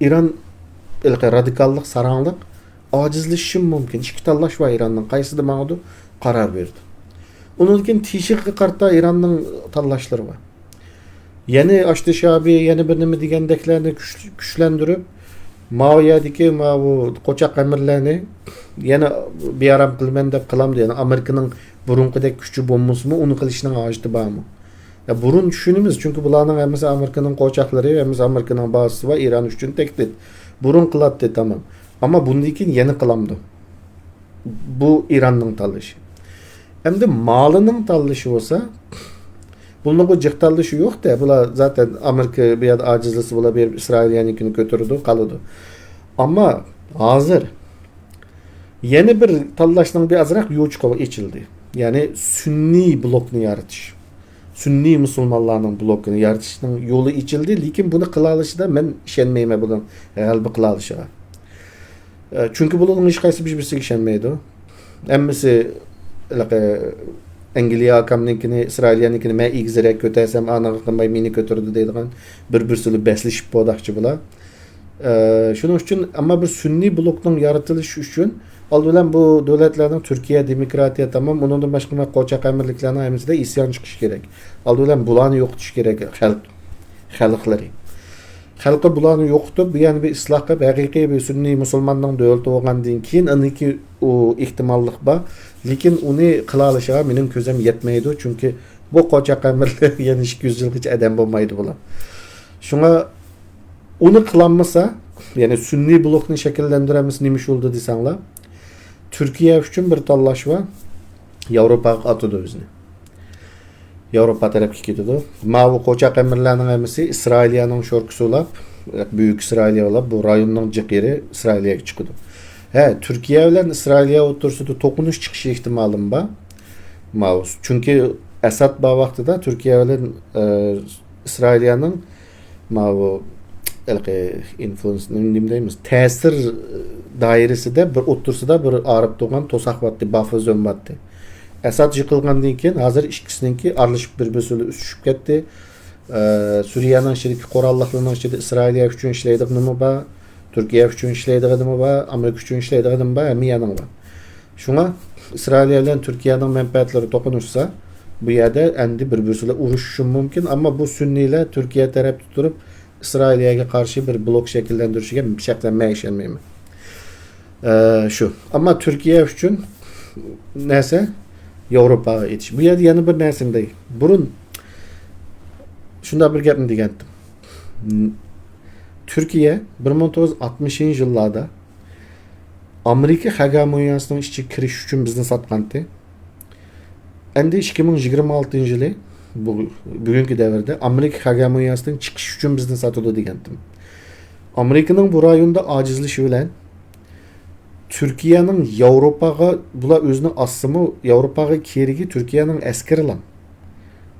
ئىران ھېلىقى رادىكاللىق، ساراڭلىق ئاجىزلىشىشىمۇ مۇمكىن. ئىككى تاللاش بار ئىراننىڭ، قايسىدا ماڭىدۇ، قارار بېرىدۇ. ئۇنىڭدىن كېيىن تىشىغا قارىتا ئىراننىڭ تاللاشلىرى بار. يەنە ئاشتى شابى، يەنە بىر نېمە دېگەندەكلەرنى كۈچ-، كۈچلەندۈرۈپ، ماۋۇ يەردىكى ماۋۇ قوچاق ئەمىرلەرنى يەنە بىئارام قىلىمەن دەپ قىلامدۇ؟ يەنى ئامېرىكىنىڭ بۇرۇنقىدەك كۈچى بولمىسىمۇ، ئۇنى قىلىشنىڭ ھاجىتى بارمۇ؟ يا، بۇرۇن چۈشىنىمىز، چۈنكى بۇلارنىڭ ھەممىسى ئامېرىكىنىڭ قوچاقلىرى، ھەممىسى ئامېرىكىنىڭ بازىسى بار، ئىران ئۈچۈن تەھدىت. بۇرۇن قىلاتتى، تامام. ئەمما بۇندىن كېيىن يەنە قىلامدۇ؟ بۇ ئىراننىڭ تاللىشى. ئەمدى مالىنىڭ تاللىشى بولسا، بۇنىڭغۇ جىق تاللىشى يوق-دە. بۇلار زاتەن ئامېرىكا بۇ يەردە ئاجىزلىسا، بۇلار بېرىپ ئىسرائىلىيەنىڭكىنى كۆتۈرىدۇ، قالىدۇ. ئەمما ھازىر يەنە بىر تاللاشنىڭ بىر ئازراق يوچۇقى ئېچىلدى. يەنى سۈننىي بلوكنى يارىتىش. سۈننىي مۇسۇلمانلارنىڭ بلوكىنى يارىتىشنىڭ يولى ئېچىلدى، لېكىن بۇنى قىلالىشىدا مەن ئىشەنمەيمەن بۇنىڭ غەلىبە قىلالىشىغا. ئە، چۈنكى بۇلارنىڭ ھېچقايسى بىر-بىرسىگە ئىشەنمەيدۇ. ھەممىسى، ھېلىقى، ئەنگلىيە ئاكامنىڭكىنى، ئىسرائىلىيەنىڭكىنى مەن ئېگىزرەك كۆتەرسەم، ئانىڭغا قىلماي مېنى كۆتۈرىدۇ دەيدىغان بىر-بىرسى بىلەن بەسلىشىپ بولداقچى بۇلار. ئە، شۇنىڭ ئۈچۈن، ئەمما بىر سۈننىي بلوكنىڭ يارىتىلىشى ئۈچۈن ئالدى بىلەن بۇ دۆلەتلەرنىڭ تۈركىيە، دېموكراتىيە تامام، ئۇنىڭدىن باشقا قوچاق ئەمىرلىكلەرنىڭ ھەممىسىدە ئىسيان چىقىشى كېرەك. ئالدى بىلەن بۇلارنى يوقىتىش كېرەك خەلق، خەلقلىرى. خەلققە بۇلارنى يوقىتىپ، بۇ يەرنى بىر ئىسلاھ قىلىپ، ھەقىقىي بىر سۈننىي مۇسۇلماننىڭ دۆلىتى بولغاندىن كېيىن، ئاندىكى ئۇ ئېھتىماللىق بار. لېكىن ئۇنى قىلالىشىغا مېنىڭ كۆزۈم يەتمەيدۇ، چۈنكى بۇ قوچاق ئەمىرلەر يەنە ئىككى يۈز يىلغىچە ئادەم بولمايدۇ بۇلار. شۇڭا ئۇنى قىلالمىسا، يەنى سۈننىي بلوكنى شەكىللەندۈرەلمىسە نېمە ئىش بولىدۇ دېسەڭلار، تۈركىيە ئۈچۈن بىر تاللاش بار، ياۋروپاغا ئاتىدۇ ئۆزىنى. ياۋروپا تەرەپكە كېتىدۇ. ماۋۇ قوچاق ئەمىرلەرنىڭ ھەممىسى ئىسرائىلىيەنىڭ شوركىسى بولاپ، بۈيۈك ئىسرائىلىيە بولاپ، بۇ رايوننىڭ جىق يېرى ئىسرائىلىيەگە چىقىدۇ. ھە، تۈركىيە بىلەن ئىسرائىلىيە ئوتتۇرىسىدا توقۇنۇش چىقىشى ئېھتىمالىمۇ بار. ماۋۇ، چۈنكى ئەسەد بار ۋاقتىدا تۈركىيە بىلەن، ئە، ئىسرائىلىيەنىڭ ماۋۇ ھېلىقى ئىنفلۇئېنس، نېمە دەيمىز، تەسىر دائىرىسىدە بىر ئوتتۇرىسىدا بىر ئايرىپ تۇرغان توساق بارتتى، باففېر زون بارتتى. ئەسەد يىقىلغاندىن كېيىن ھازىر ئىككىسىنىڭكى ئارىلىشىپ بىر-بىرسى بىلەن ئۈستۈشۈپ كەتتى. ئە، سۈرىيەنىڭ ئىچىدىكى قوراللىقلىرىنىڭ ئىچىدە ئىسرائىلىيە ئۈچۈن ئىشلەيدىغىنىمۇ بار، تۈركىيە ئۈچۈن ئىشلەيدىغىنىمۇ بار، ئامېرىكا ئۈچۈن ئىشلەيدىغىنىمۇ بار، ھەممە يەرنىڭ بار. شۇڭا ئىسرائىلىيە بىلەن تۈركىيەنىڭ مەنپەئەتلىرى توقۇنۇشسا، بۇ يەردە ئەمدى بىر-بىرسى بىلەن ئۇرۇشۇشى مۇمكىن، ئەمما بۇ سۈننىيلەر تۈركىيە تەرەپتە تۇرۇپ، ئىسرائىلىيەگە قارشى بىر بلوك شەكىللەندۈرۈشىگە شەخسەن مەن ئىشەنمەيمەن. ئە، شۇ. ئەمما تۈركىيە ئۈچۈن نەرسە ياۋروپاغا ئېتىش. بۇ يەردە يەنە بىر نەرسىنى دەي. بۇرۇن شۇنداق بىر گەپنى دېگەنتىم. تۈركىيە بىر مىڭ توققۇز يۈز ئاتمىشىنچى يىللاردا ئامېرىكا خەگامونىيەسىنىڭ ئىچىگە كىرىش ئۈچۈن بىزنى ساتقانتى. ئەمدى ئىككى مىڭ يىگىرمە ئالتىنچى يىلى، بۇ، بۈگۈنكى دەۋردە ئامېرىكا خەگامونىيەسىدىن چىقىش ئۈچۈن بىزنى ساتىدۇ دېگەنتىم. ئامېرىكىنىڭ بۇ رايوندا ئاجىزلىشى بىلەن تۈركىيەنىڭ ياۋروپاغا، بۇلار ئۆزىنى ئاسسىمۇ، ياۋروپاغا كېرىگى تۈركىيەنىڭ ئەسكىرىلا.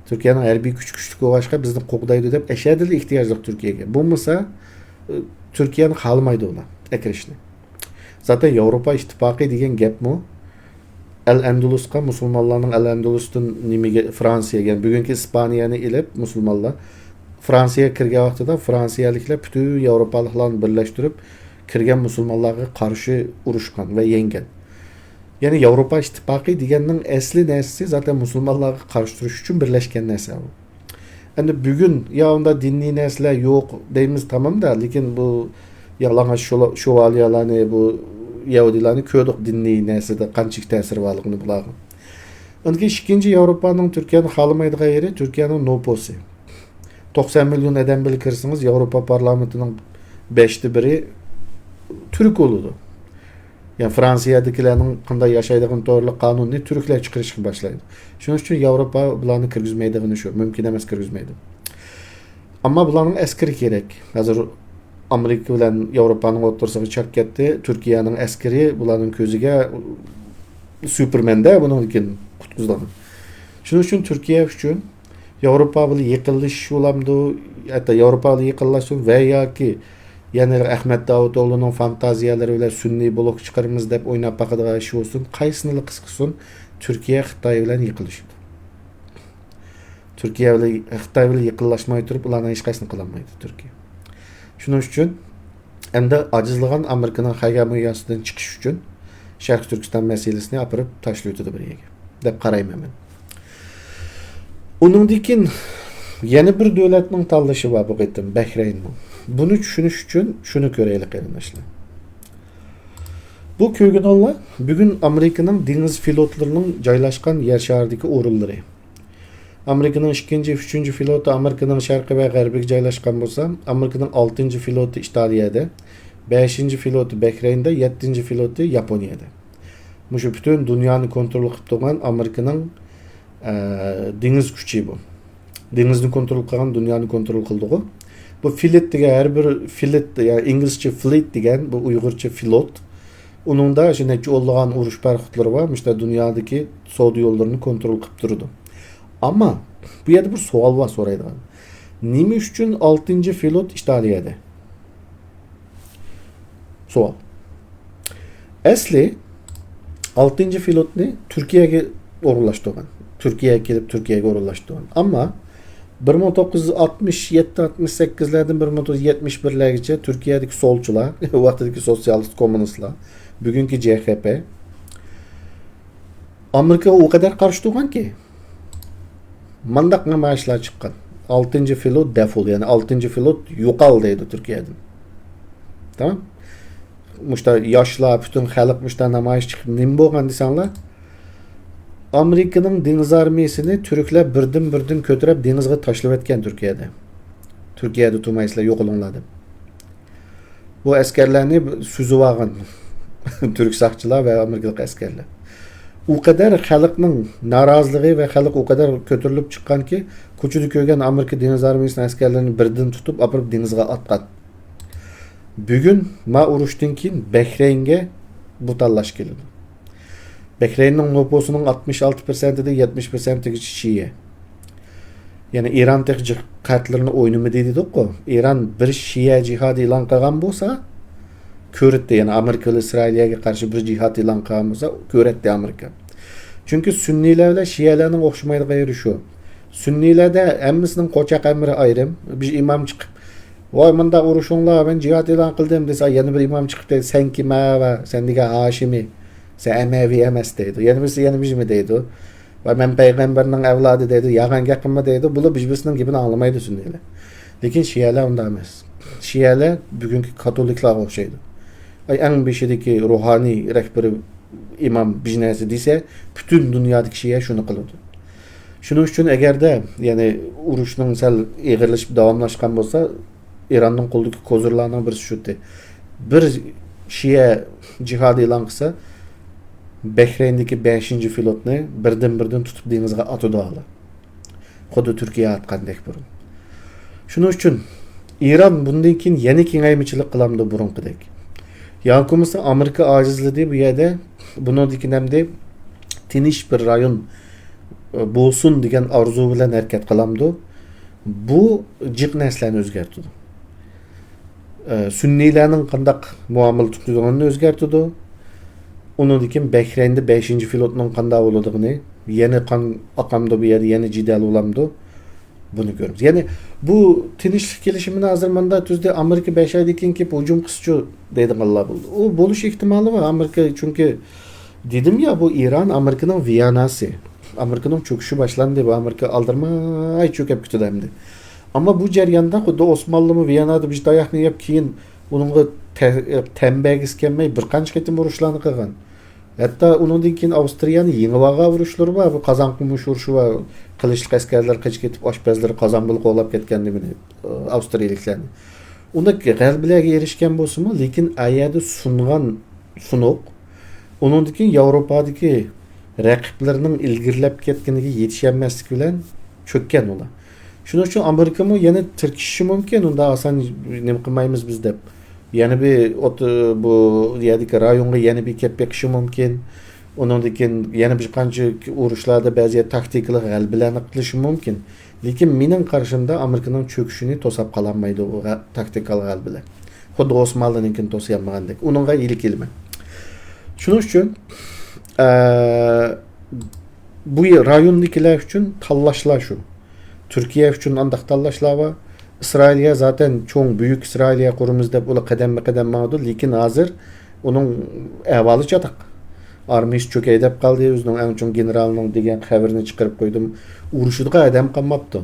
تۈركىيەنىڭ ھەربىي كۈچى كۈچلۈك بولغاچقا بىزنى قوغدايدۇ دەپ ئەشەدىلا ئېھتىياجلىق تۈركىيەگە. بولمىسا، ئى، تۈركىيەنى خالىمايدۇ ئۇلار ئەكىرىشنى. زاتەن ياۋروپا ئىتتىپاقى دېگەن گەپمۇ ئەل ئەندۇلۇسقا، مۇسۇلمانلارنىڭ ئەل ئەندۇلۇستىن نېمىگە، فرانسىيەگە، يەنى بۈگۈنكى ئىسپانىيەنى ئېلىپ مۇسۇلمانلار فرانسىيەگە كىرگەن ۋاقتىدا فرانسىيەلىكلەر پۈتۈن ياۋروپالىقلارنى بىرلەشتۈرۈپ كىرگەن مۇسۇلمانلارغا قارشى ئۇرۇشقان ۋە يەڭگەن. يەنى ياۋروپا ئىتتىپاقى دېگەننىڭ ئەسلى نەرسىسى زاتەن مۇسۇلمانلارغا قارشى تۇرۇش ئۈچۈن بىرلەشكەن نەرسە بۇ. ئەمدى بۈگۈن يا ئۇنداق دىنىي نەرسىلەر يوق دەيمىز، تامام-دا، لېكىن بۇ يالىڭاچ شولا-، شوۋالىيەلەرنى، بۇ يەھۇدىيلارنى كۆردۇق دىنىي نەرسىدە قانچىلىك تەسىرى بارلىقىنى بۇلارغا. ئاندىن كېيىن ئىككىنچى ياۋروپانىڭ تۈركىيەنى خالىمايدىغان يېرى تۈركىيەنىڭ نوپۇسى. توقسان مىليون ئادەم بىلەن كىرسىڭىز، ياۋروپا پارلامېنتىنىڭ بەشتە بىرى تۈرك بولىدۇ. يەنى فرانسىيەدىكىلەرنىڭ قانداق ياشايدىغىنى توغرىلىق قانۇننى تۈركلەر چىقىرىشقا باشلايدۇ. شۇنىڭ ئۈچۈن ياۋروپا بۇلارنى كىرگۈزمەيدىغىنى شۇ، مۇمكىن ئەمەس كىرگۈزمەيدۇ. ئەمما بۇلارنىڭ ئەسكىرى كېرەك. ھازىر ئامېرىكا بىلەن ياۋروپانىڭ ئوتتۇرىسىغا چاك كەتتى. تۈركىيەنىڭ ئەسكىرى بۇلارنىڭ كۆزىگە سۇپېرمەن-دە، بۇنىڭدىن كېيىن قۇتقۇزىدىغان. شۇنىڭ ئۈچۈن تۈركىيە ئۈچۈن ياۋروپا بىلەن يېقىنلىشىش بولامدۇ؟ ھەتتا ياۋروپا بىلەن يېقىنلاشسۇن ۋە ياكى يەنە ئەخمەت داۋۇتئوغلۇنىڭ فانتازىيەلىرى بىلەن سۈنئىي بلوك چىقىرىمىز دەپ ئويناپ باقىدىغان ئىش بولسۇن، قايسىنىلا قىسقىسۇن، تۈركىيە خىتاي بىلەن يېقىنلىشىدۇ. تۈركىيە بىلەن، خىتاي بىلەن يېقىنلاشماي تۇرۇپ، ئۇلارنىڭ ھېچقايسىنى قىلالمايدۇ تۈركىيە. شۇنىڭ ئۈچۈن ئەمدى ئاجىزلىغان ئامېرىكىنىڭ خەييامىياسىدىن چىقىش ئۈچۈن شەرقىي تۈركىستان مەسىلىسىنى ئاپىرىپ تاشلىۋېتىدۇ بىر يەرگە دەپ قارايمەن مەن. ئۇنىڭدىن كېيىن يەنە بىر دۆلەتنىڭ تاللىشى بار بۇ قېتىم، بەھرەيننىڭ. بۇنى چۈشىنىش ئۈچۈن شۇنى كۆرەيلى، قېرىنداشلار. بۇ كۆرگىنىڭلار بۈگۈن ئامېرىكىنىڭ دېڭىز فلوتلىرىنىڭ جايلاشقان يەر شارىدىكى ئورۇنلىرى. ئامېرىكىنىڭ ئىككىنچى، ئۈچىنچى فلوتى ئامېرىكىنىڭ شەرقى ۋە غەربىگە جايلاشقان بولسا، ئامېرىكىنىڭ ئالتىنچى فلوتى ئىتالىيەدە، بەشىنچى فلوتى بەھرەيندە، يەتتىنچى فلوتى ياپونىيەدە. مۇشۇ پۈتۈن دۇنيانى كونترول قىلىپ تۇرغان ئامېرىكىنىڭ، ئە، دېڭىز كۈچى بۇ. دېڭىزنى كونترول قىلغان دۇنيانى كونترول قىلىدىغۇ. بۇ فلوت دېگەن ھەر بىر فلوت، يەنى ئىنگلىزچە فلىت دېگەن، بۇ ئۇيغۇرچە فلوت. ئۇنىڭدا شۇ نەچچە ئونلىغان ئۇرۇش پاراخوتلىرى بار، مۇشۇنداق دۇنيادىكى سودا يوللىرىنى كونترول قىلىپ تۇرىدۇ. ئەمما بۇ يەردە بىر سوئال بار سورايدىغان. نېمە ئۈچۈن ئالتىنچى فلوت ئىتالىيەدە؟ سوئال. ئەسلى ئالتىنچى فلوتنى تۈركىيەگە ئورۇنلاشتۇرغان. تۈركىيەگە كېلىپ، تۈركىيەگە ئورۇنلاشتۇرغان. ئەمما بىر مىڭ توققۇز يۈز ئاتمىش يەتتە، ئاتمىش سەككىزلەردىن بىر مىڭ توققۇز يۈز يەتمىش بىرلەرگىچە تۈركىيەدىكى سولچىلار، ۋاقتىدىكى سوتسىيالىست كوممۇنىستلار، بۈگۈنكى جې خې پې، ئامېرىكىغا ئۇ قەدەر قارشى تۇرغانكى، مانداق نامايىشلار چىققان. ئالتىنچى فلوت دەفئۇل، يەنى ئالتىنچى فلوت يوقال دەيدۇ تۈركىيەدىن. تامام. مۇشتا ياشلار، پۈتۈن خەلق مۇشتا نامايىش چىقىپ، نېمە بولغان دېسەڭلار، ئامېرىكىنىڭ دېڭىز ئارمىيىسىنى تۈركلەر بىردىن-بىردىن كۆتۈرۈپ دېڭىزغا تاشلىۋەتكەن تۈركىيەدە. تۈركىيەدە تۇرمايسىلەر، يوقىلىڭلار دەپ. بۇ ئەسكەرلەرنى سۈزۈۋالغان تۈرك ساقچىلار ۋە ئامېرىكىلىق ئەسكەرلەر. ئۇ قەدەر خەلقنىڭ نارازىلىقى ۋە خەلق ئۇ قەدەر كۆتۈرۈلۈپ چىققانكى، كوچىدا كۆرگەن ئامېرىكا دېڭىز ئارمىيىسىنىڭ ئەسكەرلىرىنى بىردىن تۇتۇپ ئاپىرىپ دېڭىزغا ئاتقان. بۈگۈن ما ئۇرۇشتىن كېيىن بەھرەينگە بۇ تاللاش كېلىدۇ. بەھرەيننىڭ نوپۇسىنىڭ ئاتمىش ئالتە پىرسەنتىدىن يەتمىش پىرسەنتىگىچە شىئە. يەنى ئىران تېخى جىق-، قەرتلىرىنى ئوينىمىدى دېدۇق-قۇ. ئىران بىر شىئە جىھادى ئېلان قىلغان بولسا، كۆرەتتى. يەنى ئامېرىكا بىلەن ئىسرائىلىيەگە قارشى بىر جىھاد ئېلان قىلغان بولسا، كۆرەتتى ئامېرىكا. چۈنكى سۈننىيلەر بىلەن شىئەلەرنىڭ ئوخشىمايدىغان يېرى شۇ. سۈننىيلەردە ھەممىسىنىڭ قوچاق ئەمرى ئايرىم. بىر ئىمام چىقىپ، ۋاي، مۇنداق ئۇرۇشۇڭلار، مەن جىھاد ئېلان قىلدىم دېسە، يەنە بىر ئىمام چىقىپ دەيدۇ، سەن كىم ھە ۋە سەن دېگەن ھاشىمىي، سەن ئەمەۋى ئەمەس دەيدۇ. يەنە بىرسى يەنە بىرسىمۇ دەيدۇ. ۋە مەن پەيغەمبەرنىڭ ئەۋلادى دەيدۇ، يالغان گەپ قىلما دەيدۇ. بۇلار بىر-بىرسىنىڭ گېپىنى ئاڭلىمايدۇ سۈننىيلەر. لېكىن شىئەلەر ئۇنداق ئەمەس. شىئەلەر بۈگۈنكى كاتولىكلارغا ئوخشايدۇ. ئەي، ئەڭ بېشىدىكى روھانىي رەھبىرى ئىمام بىر نەرسە دېسە، پۈتۈن دۇنيادىكى شىئە شۇنى قىلىدۇ. شۇنىڭ ئۈچۈن ئەگەردە، يەنى ئۇرۇشنىڭ سەل ئېغىرلىشىپ داۋاملاشقان بولسا، ئىراننىڭ قولىدىكى كوزىرلارنىڭ بىرسى شۇتى. بىر شىئە جىھاد ئېلان قىلسا، بەھرەيندىكى بەشىنچى فلوتنى بىردىن-بىردىن تۇتۇپ دېڭىزغا ئاتىدۇ ھالا. خۇددى تۈركىيە ئاتقاندەك بۇرۇن. شۇنىڭ ئۈچۈن ئىران بۇندىن كېيىن يەنە كېڭەيمىچىلىك قىلامدۇ بۇرۇنقىدەك؟ ياكى بولمىسا ئامېرىكا ئاجىزلىدى بۇ يەردە، بۇنىڭدىن كېيىن ئەمدى تىنچ بىر رايون، ئە، بولسۇن دېگەن ئارزۇ بىلەن ھەرىكەت قىلامدۇ؟ بۇ جىق نەرسىلەرنى ئۆزگەرتىدۇ. ئە، سۈننىيلەرنىڭ قانداق مۇئامىلە تۇتىدىغىنىنى ئۆزگەرتىدۇ. ئۇنىڭدىن كېيىن بەھرەيندە بەشىنچى فلوتنىڭ قانداق بولىدىغىنى، يەنە قان ئاقامدۇ بۇ يەردە، يەنە جېدەل بولامدۇ؟ بۇنى كۆرىمىز. يەنى بۇ تىنچلىق كېلىشىمىنى ھازىر ماندا تۈزدى، ئامېرىكا بەش ئايدىن كېيىن كېلىپ ھۇجۇم قىلسىچۇ دەيدىغانلار بولدى. ئۇ بولۇش ئېھتىمالى بار. ئامېرىكا، چۈنكى دېدىم يا، بۇ ئىران ئامېرىكىنىڭ ۋىياناسى. ئامېرىكىنىڭ چۆكۈشى باشلاندى. بۇ ئامېرىكا ئالدىرىماي چۆكۈپ كېتىدۇ ئەمدى. ئەمما بۇ جەرياندا خۇددى ئوسمانلىمۇ ۋىيانادا بىر تاياقنى يەپ، كېيىن ئۇنىڭغا تە-، تەن بەرگۈسى كەلمەي بىر قانچە قېتىم ئۇرۇشلارنى قىلغان. ھەتتا ئۇنىڭدىن كېيىن ئاۋسترىيەنى يېڭىۋالغان ئۇرۇشلىرى بار. بۇ قازان قومۇش ئۇرۇشى بار. قىلىچلىق ئەسكەرلەر قېچىپ كېتىپ، ئاشپەزلىرى قازان بىلەن قوغلاپ كەتكەن نېمىنى، ئاۋسترىيىلىكلەرنى. ئۇنداق غەلىبىلەرگە ئېرىشكەن بولسىمۇ، لېكىن ئا يەردە سۇنغان سۇنۇق، ئۇنىڭدىن كېيىن ياۋروپادىكى رەقىبلىرىنىڭ ئىلگىرىلەپ كەتكىنىگە يېتىشەلمەسلىكى بىلەن چۆككەن ئۇلار. شۇنىڭ ئۈچۈن ئامېرىكىمۇ يەنە تىركىشىشى مۇمكىن، ئۇنداق ئاسان نېمە قىلمايمىز بىز دەپ. يەنە بىر ئوت-، بۇ يەردىكى رايونغا يەنە بىر كەپ بېقىشى مۇمكىن. ئۇنىڭدىن كېيىن يەنە بىر قانچە ئۇرۇشلاردا بەزى تاكتىكىلىق غەلىبىلەرنى قىلىشى مۇمكىن. لېكىن مېنىڭ قارىشىمدا ئامېرىكىنىڭ چۆكۈشىنى توساپ قالالمايدۇ ئۇ غە-، تاكتىكىلىق غەلىبىلەر. خۇددى ئوسمانلىنىڭكىنى توسۇيالمىغاندەك. ئۇنىڭغا ئىگە كېلىمەن. شۇنىڭ ئۈچۈن، ئە، بۇ رايوندىكىلەر ئۈچۈن تاللاشلار شۇ. تۈركىيە ئۈچۈن ئانداق تاللاشلار بار. ئىسرائىلىيە زاتەن چوڭ، بۈيۈك ئىسرائىلىيە قۇرىمىز دەپ ئۇلار قەدەممۇ قەدەم ماڭىدۇ. لېكىن ھازىر ئۇنىڭ ئەھۋالى چاتاق. ئارمىيىسى چۆكەي دەپ قالدى. ئۆزىنىڭ ئەڭ چوڭ گېنېرالىنىڭ دېگەن خەۋىرىنى چىقىرىپ قويدۇم. ئۇرۇشىدىغان ئادەم قالماپتۇ.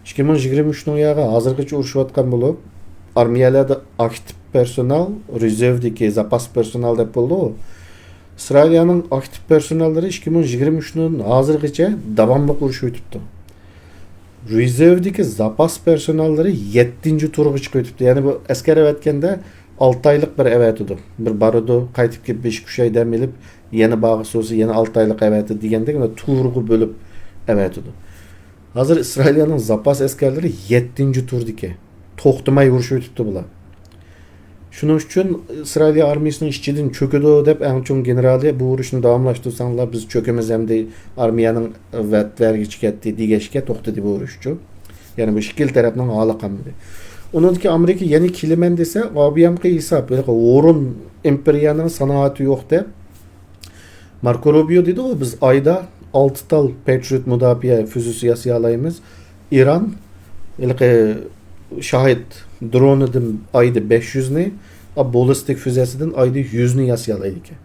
ئىككى مىڭ يىگىرمە ئۈچنىڭ ياغى ھازىرغىچە ئۇرۇشۇۋاتقان بولۇپ، ئارمىيەلەردە ئاكتىپ پېرسونال، رېزېرۋدىكى زاپاس پېرسونال دەپ بولىدۇ. ئىسرائىلىيەنىڭ ئاكتىپ پېرسوناللىرى ئىككى مىڭ يىگىرمە ئۈچتىن ھازىرغىچە داۋاملىق ئۇرۇشۇۋېتىپتۇ. رېزېرۋدىكى زاپاس پېرسوناللىرى يەتتىنچى تۇرغا چىقىۋېتىپتۇ. يەنى بۇ ئەسكەر ئەۋەتكەندە ئالتە ئايلىق بىر ئەۋەتىدۇ. بىر بارىدۇ، قايتىپ كېلىپ بەش ئۈچ ئاي دەم ئېلىپ، يەنە بارغۇسى بولسا يەنە ئالتە ئايلىق ئەۋەتىدۇ دېگەندەك، تۇرغا بۆلۈپ ئەۋەتىدۇ. ھازىر ئىسرائىلىيەنىڭ زاپاس ئەسكەرلىرى يەتتىنچى تۇردىكى. توختىماي ئۇرۇشۇۋېتىپتۇ بۇلار. شۇنىڭ ئۈچۈن ئىسرائىلىيە ئارمىيىسىنىڭ ئىچىدىن چۆكىدۇ دەپ ئەڭ چوڭ گېنېرالى، بۇ ئۇرۇشنى داۋاملاشتۇرساڭلار بىز چۆكىمىز ئەمدى، ئارمىيەنىڭ ۋەتۋەرگۈچى كەتتى دېگەچكە توختىدى بۇ ئۇرۇشچۇ. يەنى بۇ ئىككىلا تەرەپنىڭ ھالى قالمىدى. ئۇنىڭدىن كېيىن ئامېرىكا يەنە كېلىمەن دېسە، ئابىيامقى ھېساب، ھېلىقى ھورۇن ئىمپېرىيەنىڭ سانائىتى يوق دەپ، ماركو روبىيو دېدىغۇ، بىز ئايدا ئالتە تال پاترىيوت مۇداپىئە فۈزىسى ياسىيالايمىز. ئىران ھېلىقى شاھىد درونىدىن ئايدا بەش يۈزنى، ئا، بالىستىك فۈزەسىدىن ئايدا يۈزنى ياسىيالايدىكەن.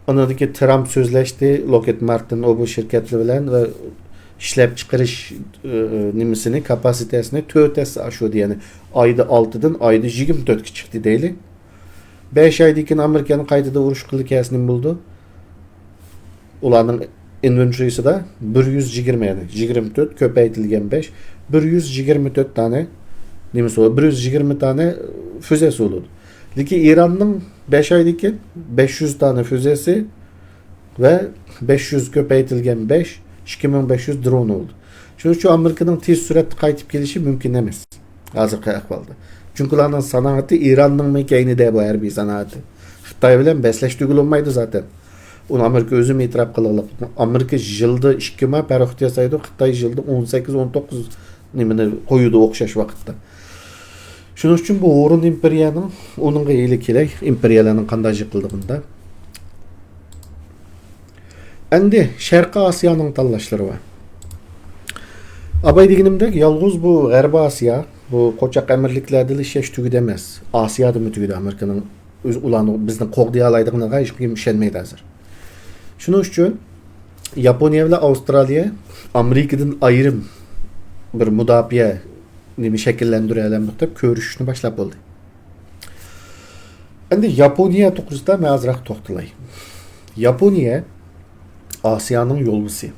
ئاندىن كېيىن ترامپ سۆزلەشتى، لوكھېد مارتىن ئۇ بۇ شىركەتلەر بىلەن ۋە ئىشلەپچىقىرىش، ئى، نېمىسىنى، كاپاسىتېسىنى تۆت ھەسسە ئاشۇردى، يەنى ئايدا ئالتىدىن ئايدا يىگىرمە تۆتكە چىقتى دەيلى. بەش ئايدىن كېيىن ئامېرىكانى قايتىدا ئۇرۇش قىلدى كەلسە نېمە بولىدۇ؟ ئۇلارنىڭ ئىنۋېنتورىسىدا بىر يۈز يىگىرمە، يەنى يىگىرمە تۆت كۆپەيتىلگەن بەش، بىر يۈز يىگىرمە تۆت دانە نېمىسى بولىدۇ؟ بىر يۈز يىگىرمە دانە فۈزەسى بولىدۇ. لېكىن ئىراننىڭ بەش ئايدىن كېيىن بەش يۈز دانە فۈزەسى ۋە بەش يۈز كۆپەيتىلگەن بەش، ئىككى مىڭ بەش يۈز درونى بولدى. شۇنىڭ ئۈچۈن ئامېرىكىنىڭ تېز سۈرئەتتە قايتىپ كېلىشى مۇمكىن ئەمەس ھازىرقى ئەھۋالدا. چۈنكى ئۇلارنىڭ سانائىتى ئىراننىڭمۇ كەينىدە بۇ ھەربىي سانائىتى. خىتاي بىلەن بەسلەشتۈرگىلى بولمايدۇ زاتەن. ئۇنى ئامېرىكا ئۆزىمۇ ئېتىراپ قىلغانلىق. ئامېرىكا يىلدا ئىككى ما پەرقۇت ياسايدۇ، خىتاي يىلدا ئون سەككىز، ئون توققۇز نېمىنى قويىدۇ ئوخشاش ۋاقىتتا. شۇنىڭ ئۈچۈن بۇ ھورۇن ئىمپېرىيەنىڭ، ئۇنىڭغا ئىگە كېلەي، ئىمپېرىيەلەرنىڭ قانداق يىقىلدىغىنىدا. ئەمدى شەرقىي ئاسىيانىڭ تاللاشلىرى بار. ئاباي دېگىنىمدەك، يالغۇز بۇ غەربىي ئاسىيا، بۇ قوچاق ئەمىرلىكلەردىلا ئىشلەش تۈگىدى ئەمەس. ئاسىيادىمۇ تۈگىدى ئامېرىكىنىڭ ئۆز ئۇلارنى بىزنى قوغدىيالايدىغىنىغا ھېچكىم ئىشەنمەيدۇ ھازىر. شۇنىڭ ئۈچۈن ياپونىيە بىلەن ئاۋسترالىيە ئامېرىكىدىن ئايرىم بىر مۇداپىئە نېمە شەكىللەندۈرەلەمدۇق دەپ كۆرۈشۈشنى باشلاپ بولدى. ئەمدى ياپونىيە توغرىسىدا مەن ئازراق توختىلاي. ياپونىيە ئاسىيانىڭ يولۋىسى.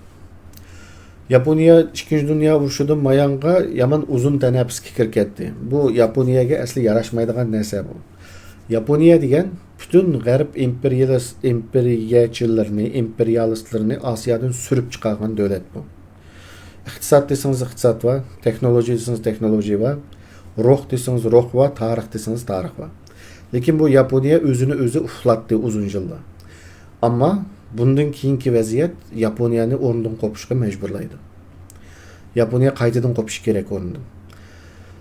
ياپونىيە ئىككىنچى دۇنيا ئۇرۇشىدىن بۇيانغا يامان ئۇزۇن تەنەپپۇسكە كىرىپ كەتتى. بۇ ياپونىيەگە ئەسلى ياراشمايدىغان نەرسە بۇ. ياپونىيە دېگەن پۈتۈن غەرب ئىمپېرىيىلىس-، ئىمپېرىيەچىلىرىنى، ئىمپېرىيالىستلىرىنى ئاسىيادىن سۈرۈپ چىقارغان دۆلەت بۇ. ئىقتىساد دېسىڭىز ئىقتىساد بار، تېخنولوگىيە دېسىڭىز تېخنولوگىيە بار، روھ دېسىڭىز روھ بار، تارىخ دېسىڭىز تارىخ بار. لېكىن بۇ ياپونىيە ئۆزىنى ئۆزى ئۇفلاتتى ئۇزۇن يىللار. ئەمما بۇندىن كېيىنكى ۋەزىيەت ياپونىيەنى ئورنىدىن قوپۇشقا مەجبۇرلايدۇ. ياپونىيە قايتىدىن قوپۇشى كېرەك ئورنىدىن.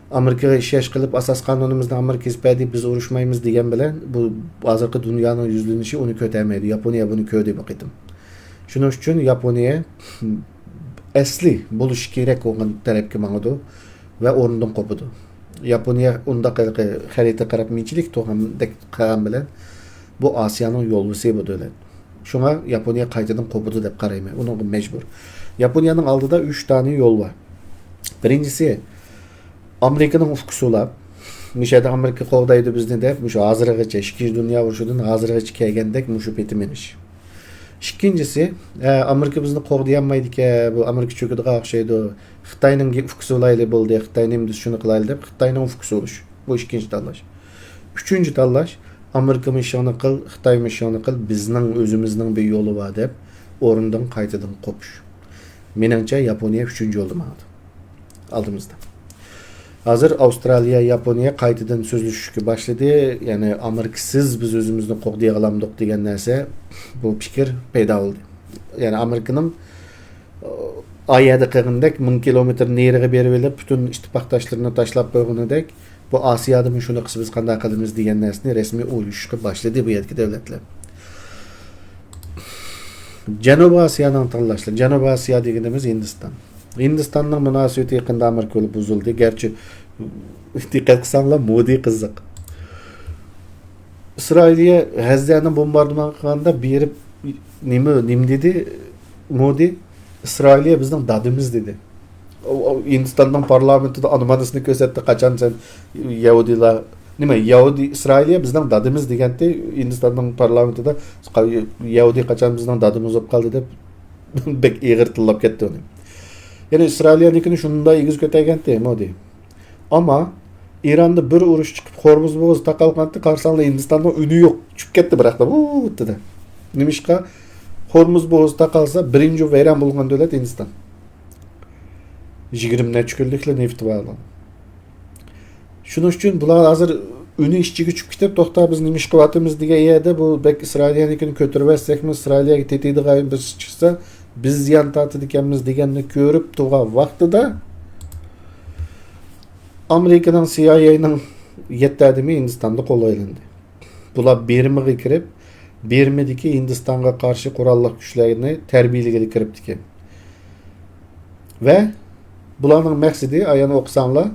ئامېرىكىغا ئىشەنچ قىلىپ، ئاساس قانۇنىمىزنى ئامېرىكا كېسىپ بەردى، بىز ئۇرۇشمايمىز دېگەن بىلەن، بۇ ھازىرقى دۇنيانىڭ يۈزلىنىشى ئۇنى كۆتەرمەيدۇ. ياپونىيە بۇنى كۆردى بۇ قېتىم. شۇنىڭ ئۈچۈن ياپونىيە ئەسلى بولۇشى كېرەك بولغان تەرەپكە ماڭىدۇ ۋە ئورنىدىن قوپىدۇ. ياپونىيە ئۇنداق ھېلىقى خەرىتە قاراپ مىنچىلىك تۇرغاندەك قارىغان بىلەن، بۇ ئاسىيانىڭ يولۋىسى بۇ دۆلەت. شۇڭا ياپونىيە قايتىدىن قوپىدۇ دەپ قارايمەن. ئۇنىڭغا مەجبۇر. ياپونىيەنىڭ ئالدىدا ئۈچ دانە يول بار. بىرىنچىسى، ئامېرىكىنىڭ ئۇكىسى ئۇلاپ، مۇشۇ يەردە ئامېرىكا قوغدايدۇ بىزنى دەپ، مۇشۇ ھازىرغىچە، ئىككىنچى دۇنيا ئۇرۇشىدىن ھازىرغىچە كەلگەندەك مۇشۇ پېتى مېڭىش. ئىككىنچىسى، ئە، ئامېرىكا بىزنى قوغدىيالمايدىكەن، بۇ ئامېرىكا چۆكىدىغان ئوخشايدۇ. خىتاينىڭ ئۇكىسى بولايلى بولدى، خىتاي نېمە دېسە شۇنى قىلايلى دەپ، خىتاينىڭ ئۇكىسى بولۇش. بۇ ئىككىنچى تاللاش. ئۈچىنچى تاللاش، ئامېرىكا مىشىڭنى قىل، خىتاي مىشىڭنى قىل، بىزنىڭ ئۆزىمىزنىڭ بىر يولى بار دەپ، ئورنىدىن قايتىدىن قوپۇش. مېنىڭچە، ياپونىيە ئۈچىنچى يولدا ماڭىدۇ. ئالدىمىزدا. ھازىر ئاۋسترالىيە، ياپونىيە قايتىدىن سۆزلىشىشكە باشلىدى. يەنى ئامېرىكىسىز بىز ئۆزىمىزنى قوغدىيالامدۇق دېگەن نەرسە، بۇ پىكىر پەيدا بولدى. يەنى ئامېرىكىنىڭ، ئا، ئايەدە قىلغىنىدەك مىڭ كىلومېتىر نېرىغا بېرىۋېلىپ، پۈتۈن ئىتتىپاقداشلىرىنى تاشلاپ قويغىنىدەك، بۇ ئاسىيادىمۇ شۇنى قىلسا بىز قانداق قىلىمىز دېگەن نەرسىنى رەسمىي ئويلىشىشقا باشلىدى بۇ يەردىكى دۆلەتلەر. جەنۇبىي ئاسىيانىڭ تىڭلاشلىرى. جەنۇبىي ئاسىيا دېگىنىمىز ھىندىستان. ھىندىستاننىڭ مۇناسىۋىتى يېقىندا ئامېرىكا بىلەن بۇزۇلدى. گەرچە دىققەت قىلساڭلار، مودى قىزىق. ئىسرائىلىيە غەززەنى بومباردىمان قىلغاندا بېرىپ نېمە، نېمە دېدى مودى؟ ئىسرائىلىيە بىزنىڭ دادىمىز دېدى. ئۇ، ئۇ ھىندىستاننىڭ پارلامېنتىدا ئانىمانىسىنى كۆرسەتتى، قاچان سەن يەھۇدىيلار، نېمە، يەھۇدىي، ئىسرائىلىيە بىزنىڭ دادىمىز دېگەنتى ھىندىستاننىڭ پارلامېنتىدا، يەھۇدىي قاچان بىزنىڭ دادىمىز بولۇپ قالدى دەپ بەك ئېغىر تىللاپ كەتتى ئۇنى. يەنى ئىسرائىلىيەنىڭكىنى شۇنداق ئېگىز كۆتەرگەنتى مودى. ئەمما ئىراندا بىر ئۇرۇش چىقىپ، خورمۇز بوغۇزى تاقالغانتى، قارىساڭلار ھىندىستاننىڭ ئۈنى يوق، چۈشۈپ كەتتى بىراقلا، ۋۇ، ئۆتتى-دە. نېمىشقا؟ خورمۇز بوغۇزى تاقالسا، بىرىنچى ۋەيران بولغان دۆلەت ھىندىستان. يىگىرمە نەچچە كۈنلۈكلا نېفىتى بار ئۇلارنىڭ. شۇنىڭ ئۈچۈن بۇلار ھازىر ئۈنى ئىچىگە چۈشۈپ كېتىپ، توختا، بىز نېمە ئىش قىلىۋاتىمىز دېگەن يەردە، بۇ بەك ئىسرائىلىيەنىڭكىنى كۆتۈرۈۋەتسەكمۇ، ئىسرائىلىيەگە تېتىيدىغان بىرسى چىقسا، بىز زىيان تارتىدىكەنمىز دېگەننى كۆرۈپ تۇرغان ۋاقتىدا، ئامېرىكىنىڭ سىيائىيەنىڭ يەتتە ئادىمى ھىندىستاندا قولغا ئېلىندى. بۇلار بىرمىغا كىرىپ، بىرمىدىكى ھىندىستانغا قارشى قوراللىق كۈچلەرنى تەربىيەلىگىلى كىرىپتىكەن. ۋە بۇلارنىڭ مەقسىتى، ئايان ئوقۇساڭلار،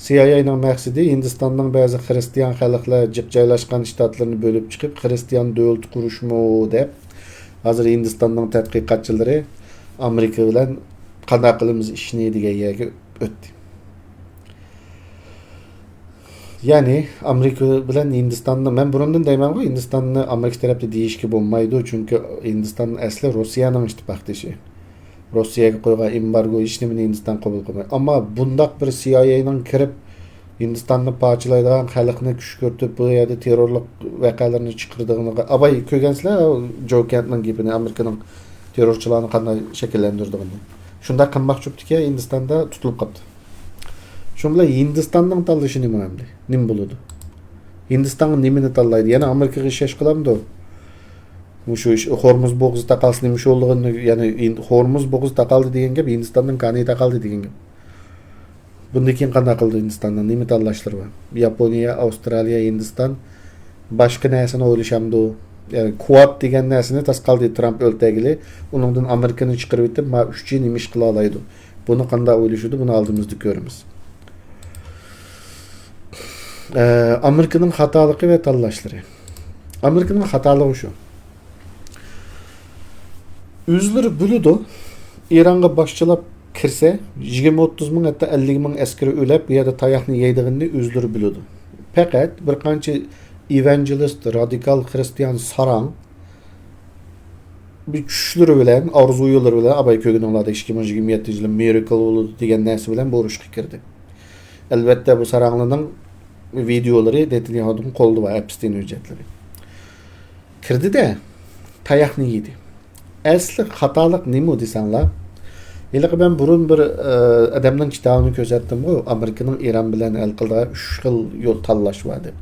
سىيائىيەنىڭ مەقسىتى ھىندىستاننىڭ بەزى خىرىستىيان خەلقلەر جىق جايلاشقان شتاتلىرىنى بۆلۈپ چىقىپ، خىرىستىيان دۆلىتى قۇرۇشمۇ دەپ، ھازىر ھىندىستاننىڭ تەتقىقاتچىلىرى ئامېرىكا بىلەن قانداق قىلىمىز ئىشنى دېگەن يەرگە ئۆتتى. يەنى ئامېرىكا بىلەن ھىندىستاننى، مەن بۇرۇندىن دەيمەنغۇ، ھىندىستاننى ئامېرىكا تەرەپتە دېيىشكە بولمايدۇ، چۈنكى ھىندىستان ئەسلى روسىيەنىڭ ئىتتىپاقدىشى. روسىيەگە قويغان ئېمبارگو ھېچ نېمىنى ھىندىستان قوبۇل قىلمايدۇ. ئەمما بۇنداق بىر سىيائىيەنىڭ كىرىپ، ھىندىستاننى پارچىلايدىغان، خەلقنى كۈشكۈرتۈپ، بۇ يەردە تېررورلۇق ۋەقەلىرىنى چىقىرىدىغىنىغا، ئاباي كۆرگەنسىلەر جو كېنتنىڭ گېپىنى، ئامېرىكىنىڭ تېررورچىلارنى قانداق شەكىللەندۈرىدىغىنىنى. شۇنداق قىلماقچى بوپتىكەن، ھىندىستاندا تۇتۇلۇپ قاپتۇ. شۇنىڭ بىلەن ھىندىستاننىڭ تاللىشى نېمە ئەمدى؟ نېمە بولىدۇ؟ ھىندىستانغا نېمىنى تاللايدۇ؟ يەنە ئامېرىكىغا ئىشەنچ قىلامدۇ؟ مۇشۇ ئىش، خورمۇز بوغۇزى تاقالسا نېمە ئىش بولىدىغىنى، يەنى ھىند-، خورمۇز بوغۇزى تاقالدى دېگەن گەپ، ھىندىستاننىڭ كانىيى تاقالدى دېگەن گەپ. بۇندىن كېيىن قانداق قىلىدۇ ھىندىستاننىڭ؟ نېمە تاللاشلىرى بار؟ ياپونىيە، ئاۋسترالىيە، ھىندىستان باشقا نەرسىنى ئويلىشامدۇ؟ يەنى كۋاد دېگەن نەرسىنى تاسقالدى ترامپ ئۆلتەرگىلى. ئۇنىڭدىن ئامېرىكىنى چىقىرىۋېتىپ، ما ئۈچى نېمە ئىش قىلالايدۇ؟ بۇنى قانداق ئويلىشىدۇ؟ بۇنى ئالدىمىزدا كۆرىمىز. ئە، ئامېرىكىنىڭ خاتالىقى ۋە تاللاشلىرى. ئامېرىكىنىڭ خاتالىقى شۇ. ئۆزلىرى بىلىدۇ، ئىرانغا باشچىلاپ كىرسە، يىگىرمە ئوتتۇز مىڭ، ھەتتا ئەللىك مىڭ ئەسكىرى ئۆلەپ، بۇ يەردە تاياقنى يەيدىغىنىنى ئۆزلىرى بىلىدۇ. پەقەت بىر قانچە ئېۋانگېلىست، رادىكال خىرىستىيان ساراڭ بىر چۈشلىرى بىلەن، ئارزۇيلىرى بىلەن، ئاباي كۆرگىنىڭلاردەك ئىككى مىڭ يىگىرمە يەتتىنچى يىلى مىراكل بولىدۇ دېگەن نەرسە بىلەن بۇ ئۇرۇشقا كىردى. ئەلۋەتتە، بۇ ساراڭلارنىڭ ۋىدېئولىرى نېتانياھۇنىڭ قولىدا بار، ئەپستېين ھۆججەتلىرى. كىردى-دە، تاياقنى يېدى. ئەسلى خاتالىق نېمە دېسەڭلار؟ ھېلىقى مەن بۇرۇن بىر، ئە، ئادەمنىڭ كىتابىنى كۆرسەتتىمغۇ، ئامېرىكىنىڭ ئىران بىلەن ھەل قىلىدىغان ئۈچ خىل يول تاللاش بار دەپ.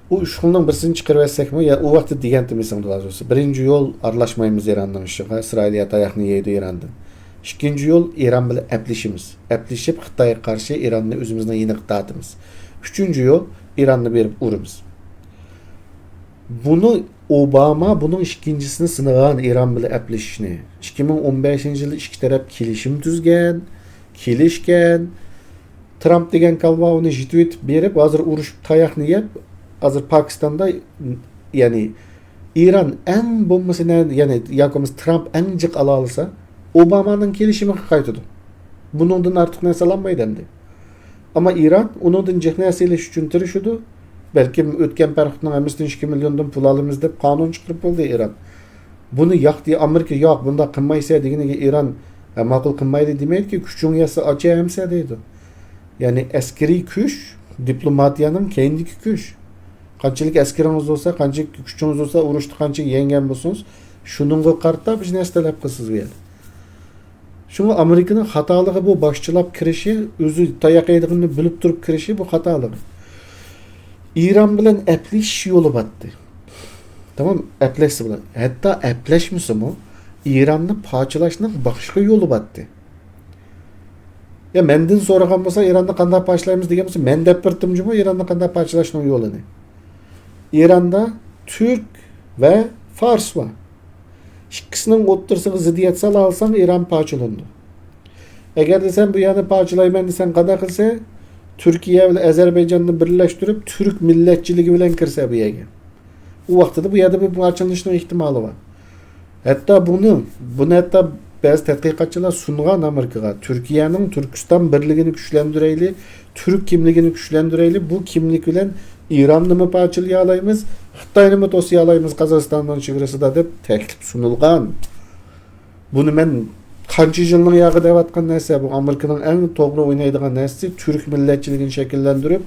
ئۇ ئۈچ خىلنىڭ بىرسىنى چىقىرىۋەتسەكمۇ، يا ئۇ ۋاقىتتا دېگەنتىم ئېسىڭدە بار بولسا. بىرىنچى يول، ئارىلاشمايمىز ئىراننىڭ ئىشىغا، ئىسرائىلىيە تاياقنى يەيدۇ ئىراندىن. ئىككىنچى يول، ئىران بىلەن ئەپلىشىمىز. ئەپلىشىپ، خىتايغا قارشى ئىراننى ئۆزىمىزنىڭ يېنىغا تارتىمىز. ئۈچىنچى يول، ئىراننى بېرىپ ئۇرىمىز. بۇنى ئوباما بۇنىڭ ئىككىنچىسىنى سىنىغان، ئىران بىلەن ئەپلىشىشنى. ئىككى مىڭ ئون بەشىنچى يىلى ئىككى تەرەپ كېلىشىم تۈزگەن، كېلىشكەن. ترامپ دېگەن كالۋا ئۇنى يېتىۋېتىپ بېرىپ، ھازىر ئۇرۇشۇپ تاياقنى يەپ، ھازىر پاكىستاندا، يەنى ئىران ئەڭ بولمىسا نە-، يەنى ياكى بولمىسا ترامپ ئەڭ جىق ئالالىسا، ئوبامانىڭ كېلىشىمىگە قايتىدۇ. بۇنىڭدىن ئارتۇق نەرسە ئالالمايدۇ ئەمدى. ئەمما ئىران ئۇنىڭدىن جىق نەرسە ئېلىش ئۈچۈن تىرىشىدۇ. بەلكىم ئۆتكەن پەرقنىڭ ھەممىسىدىن ئىككى مىليوندىن پۇل ئالىمىز دەپ قانۇن چىقىرىپ بولدى ئىران. بۇنى ياقتى، ئامېرىكا ياق، بۇنداق قىلمايسەن دېگىنىگە ئىران، ھە، ماقۇل قىلمايلى دېمەيدىكى، كۈچۈڭ يەتسە ئاچايمسەن دەيدۇ. يەنى ئەسكىرىي كۈچ، دىپلوماتىيەنىڭ كەينىدىكى كۈچ. قانچىلىك ئەسكىرىڭىز بولسا، قانچىلىك كۈچىڭىز بولسا، ئۇرۇشتا قانچە يەڭگەن بولسىڭىز، شۇنىڭغا قارىتا بىر نەرسە تەلەپ قىلىسىز بۇ يەردە. شۇڭا ئامېرىكىنىڭ خاتالىقى بۇ باشچىلاپ كىرىشى، ئۆزى تاياق يەيدىغىنىنى بىلىپ تۇرۇپ كىرىشى بۇ خاتالىقى. ئىران بىلەن ئەپلىشىش يولى باتتى. تامام، ئەپلەشسە بولار. ھەتتا ئەپلەشمىسىمۇ، ئىراننى پارچىلاشنىڭ باشقا يولى باتتى. يا مەندىن سورىغان بولسا، ئىراننى قانداق پارچىلايمىز دېگەن بولسا، مەن دەپ بەردىم جۇمۇ ئىراننى قانداق پارچىلاشنىڭ يولىنى. ئىراندا تۈرك ۋە فارس بار. ئىككىسىنىڭ ئوتتۇرىسىغا زىددىيەت سالالىساڭ، ئىران پارچىلىنىدۇ. ئەگەر دېسەم، بۇ يەرنى پارچىلايمەن دېسەڭ، قانداق قىلسا، تۈركىيە بىلەن ئازەربەيجاننى بىرلەشتۈرۈپ، تۈرك مىللەتچىلىكى بىلەن كىرسە بۇ يەرگە، ئۇ ۋاقتىدا بۇ يەردە بىر پارچىلىنىشنىڭ ئېھتىمالى بار. ھەتتا بۇنى، بۇنى ھەتتا بەزى تەتقىقاتچىلار سۇنغان ئامېرىكىغا، تۈركىيەنىڭ تۈركىستان بىرلىكىنى كۈچلەندۈرەيلى، تۈرك كىملىكىنى كۈچلەندۈرەيلى، بۇ كىملىك بىلەن ئىراننىمۇ پارچىلىيالايمىز، خىتاينىمۇ توسۇيالايمىز قازاقىستاننىڭ چېگرىسىدا، دەپ تەكلىپ سۇنۇلغان. بۇنى مەن قانچە يىلنىڭ ياغى دەۋاتقان نەرسە، بۇ ئامېرىكىنىڭ ئەڭ توغرا ئوينايدىغان نەرسىسى، تۈرك مىللەتچىلىكىنى شەكىللەندۈرۈپ،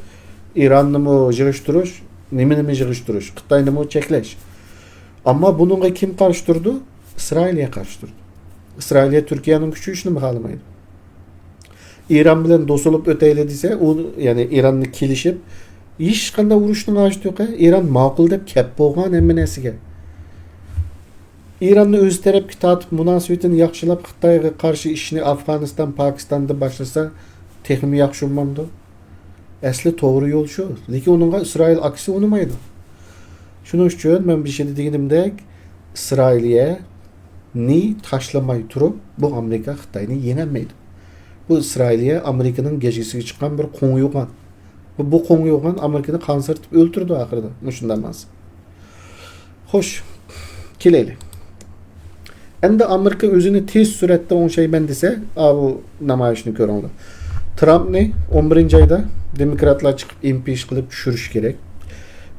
ئىراننىمۇ يىغىشتۇرۇش، نېمىنىمۇ يىغىشتۇرۇش، خىتاينىمۇ چەكلەش. ئەمما بۇنىڭغا كىم قارشى تۇرىدۇ؟ ئىسرائىلىيە قارشى تۇرىدۇ. ئىسرائىلىيە تۈركىيەنىڭ كۈچى ئۈچۈنمۇ خالىمايدۇ. ئىران بىلەن دوست بولۇپ ئۆتەيلى دېسە، ئۇ، يەنى ئىراننى كېلىشىپ، ھېچقانداق ئۇرۇشنىڭ ھاجىتى يوق. ئىران ماقۇل دەپ كەپ بولغان ھەممە نەرسىگە. ئىراننى ئۆز تەرەپكە تارتىپ، مۇناسىۋىتىنى ياخشىلاپ، خىتايغا قارشى ئىشنى ئافغانىستان، پاكىستاندا باشلىسا، تېخىمۇ ياخشى بولمامدۇ؟ ئەسلى توغرا يول شۇ. لېكىن ئۇنىڭغا ئىسرائىل ئاكىسى ئۇنىمايدۇ. شۇنىڭ ئۈچۈن مەن بېشىدا دېگىنىمدەك، ئىسرائىلىيەنى تاشلىماي تۇرۇپ، بۇ ئامېرىكا خىتاينى يېڭەلمەيدۇ. بۇ ئىسرائىلىيە ئامېرىكىنىڭ گەجگىسىگە چىققان بىر قوڭ يوغان. بۇ، بۇ قوڭ يوغان ئامېرىكىنى قانسىرىتىپ ئۆلتۈرىدۇ ئاخىرىدا، مۇشۇنداق ماڭسا. خوش، كېلەيلى. ئەمدى ئامېرىكا ئۆزىنى تېز سۈرئەتتە ئوڭشايمەن دېسە، ئاۋۇ نامايىشنى كۆرۈڭلار. ترامپنى ئون بىرىنچى ئايدا دېموكراتلار چىقىپ ئىمپىچ قىلىپ چۈشۈرۈشى كېرەك.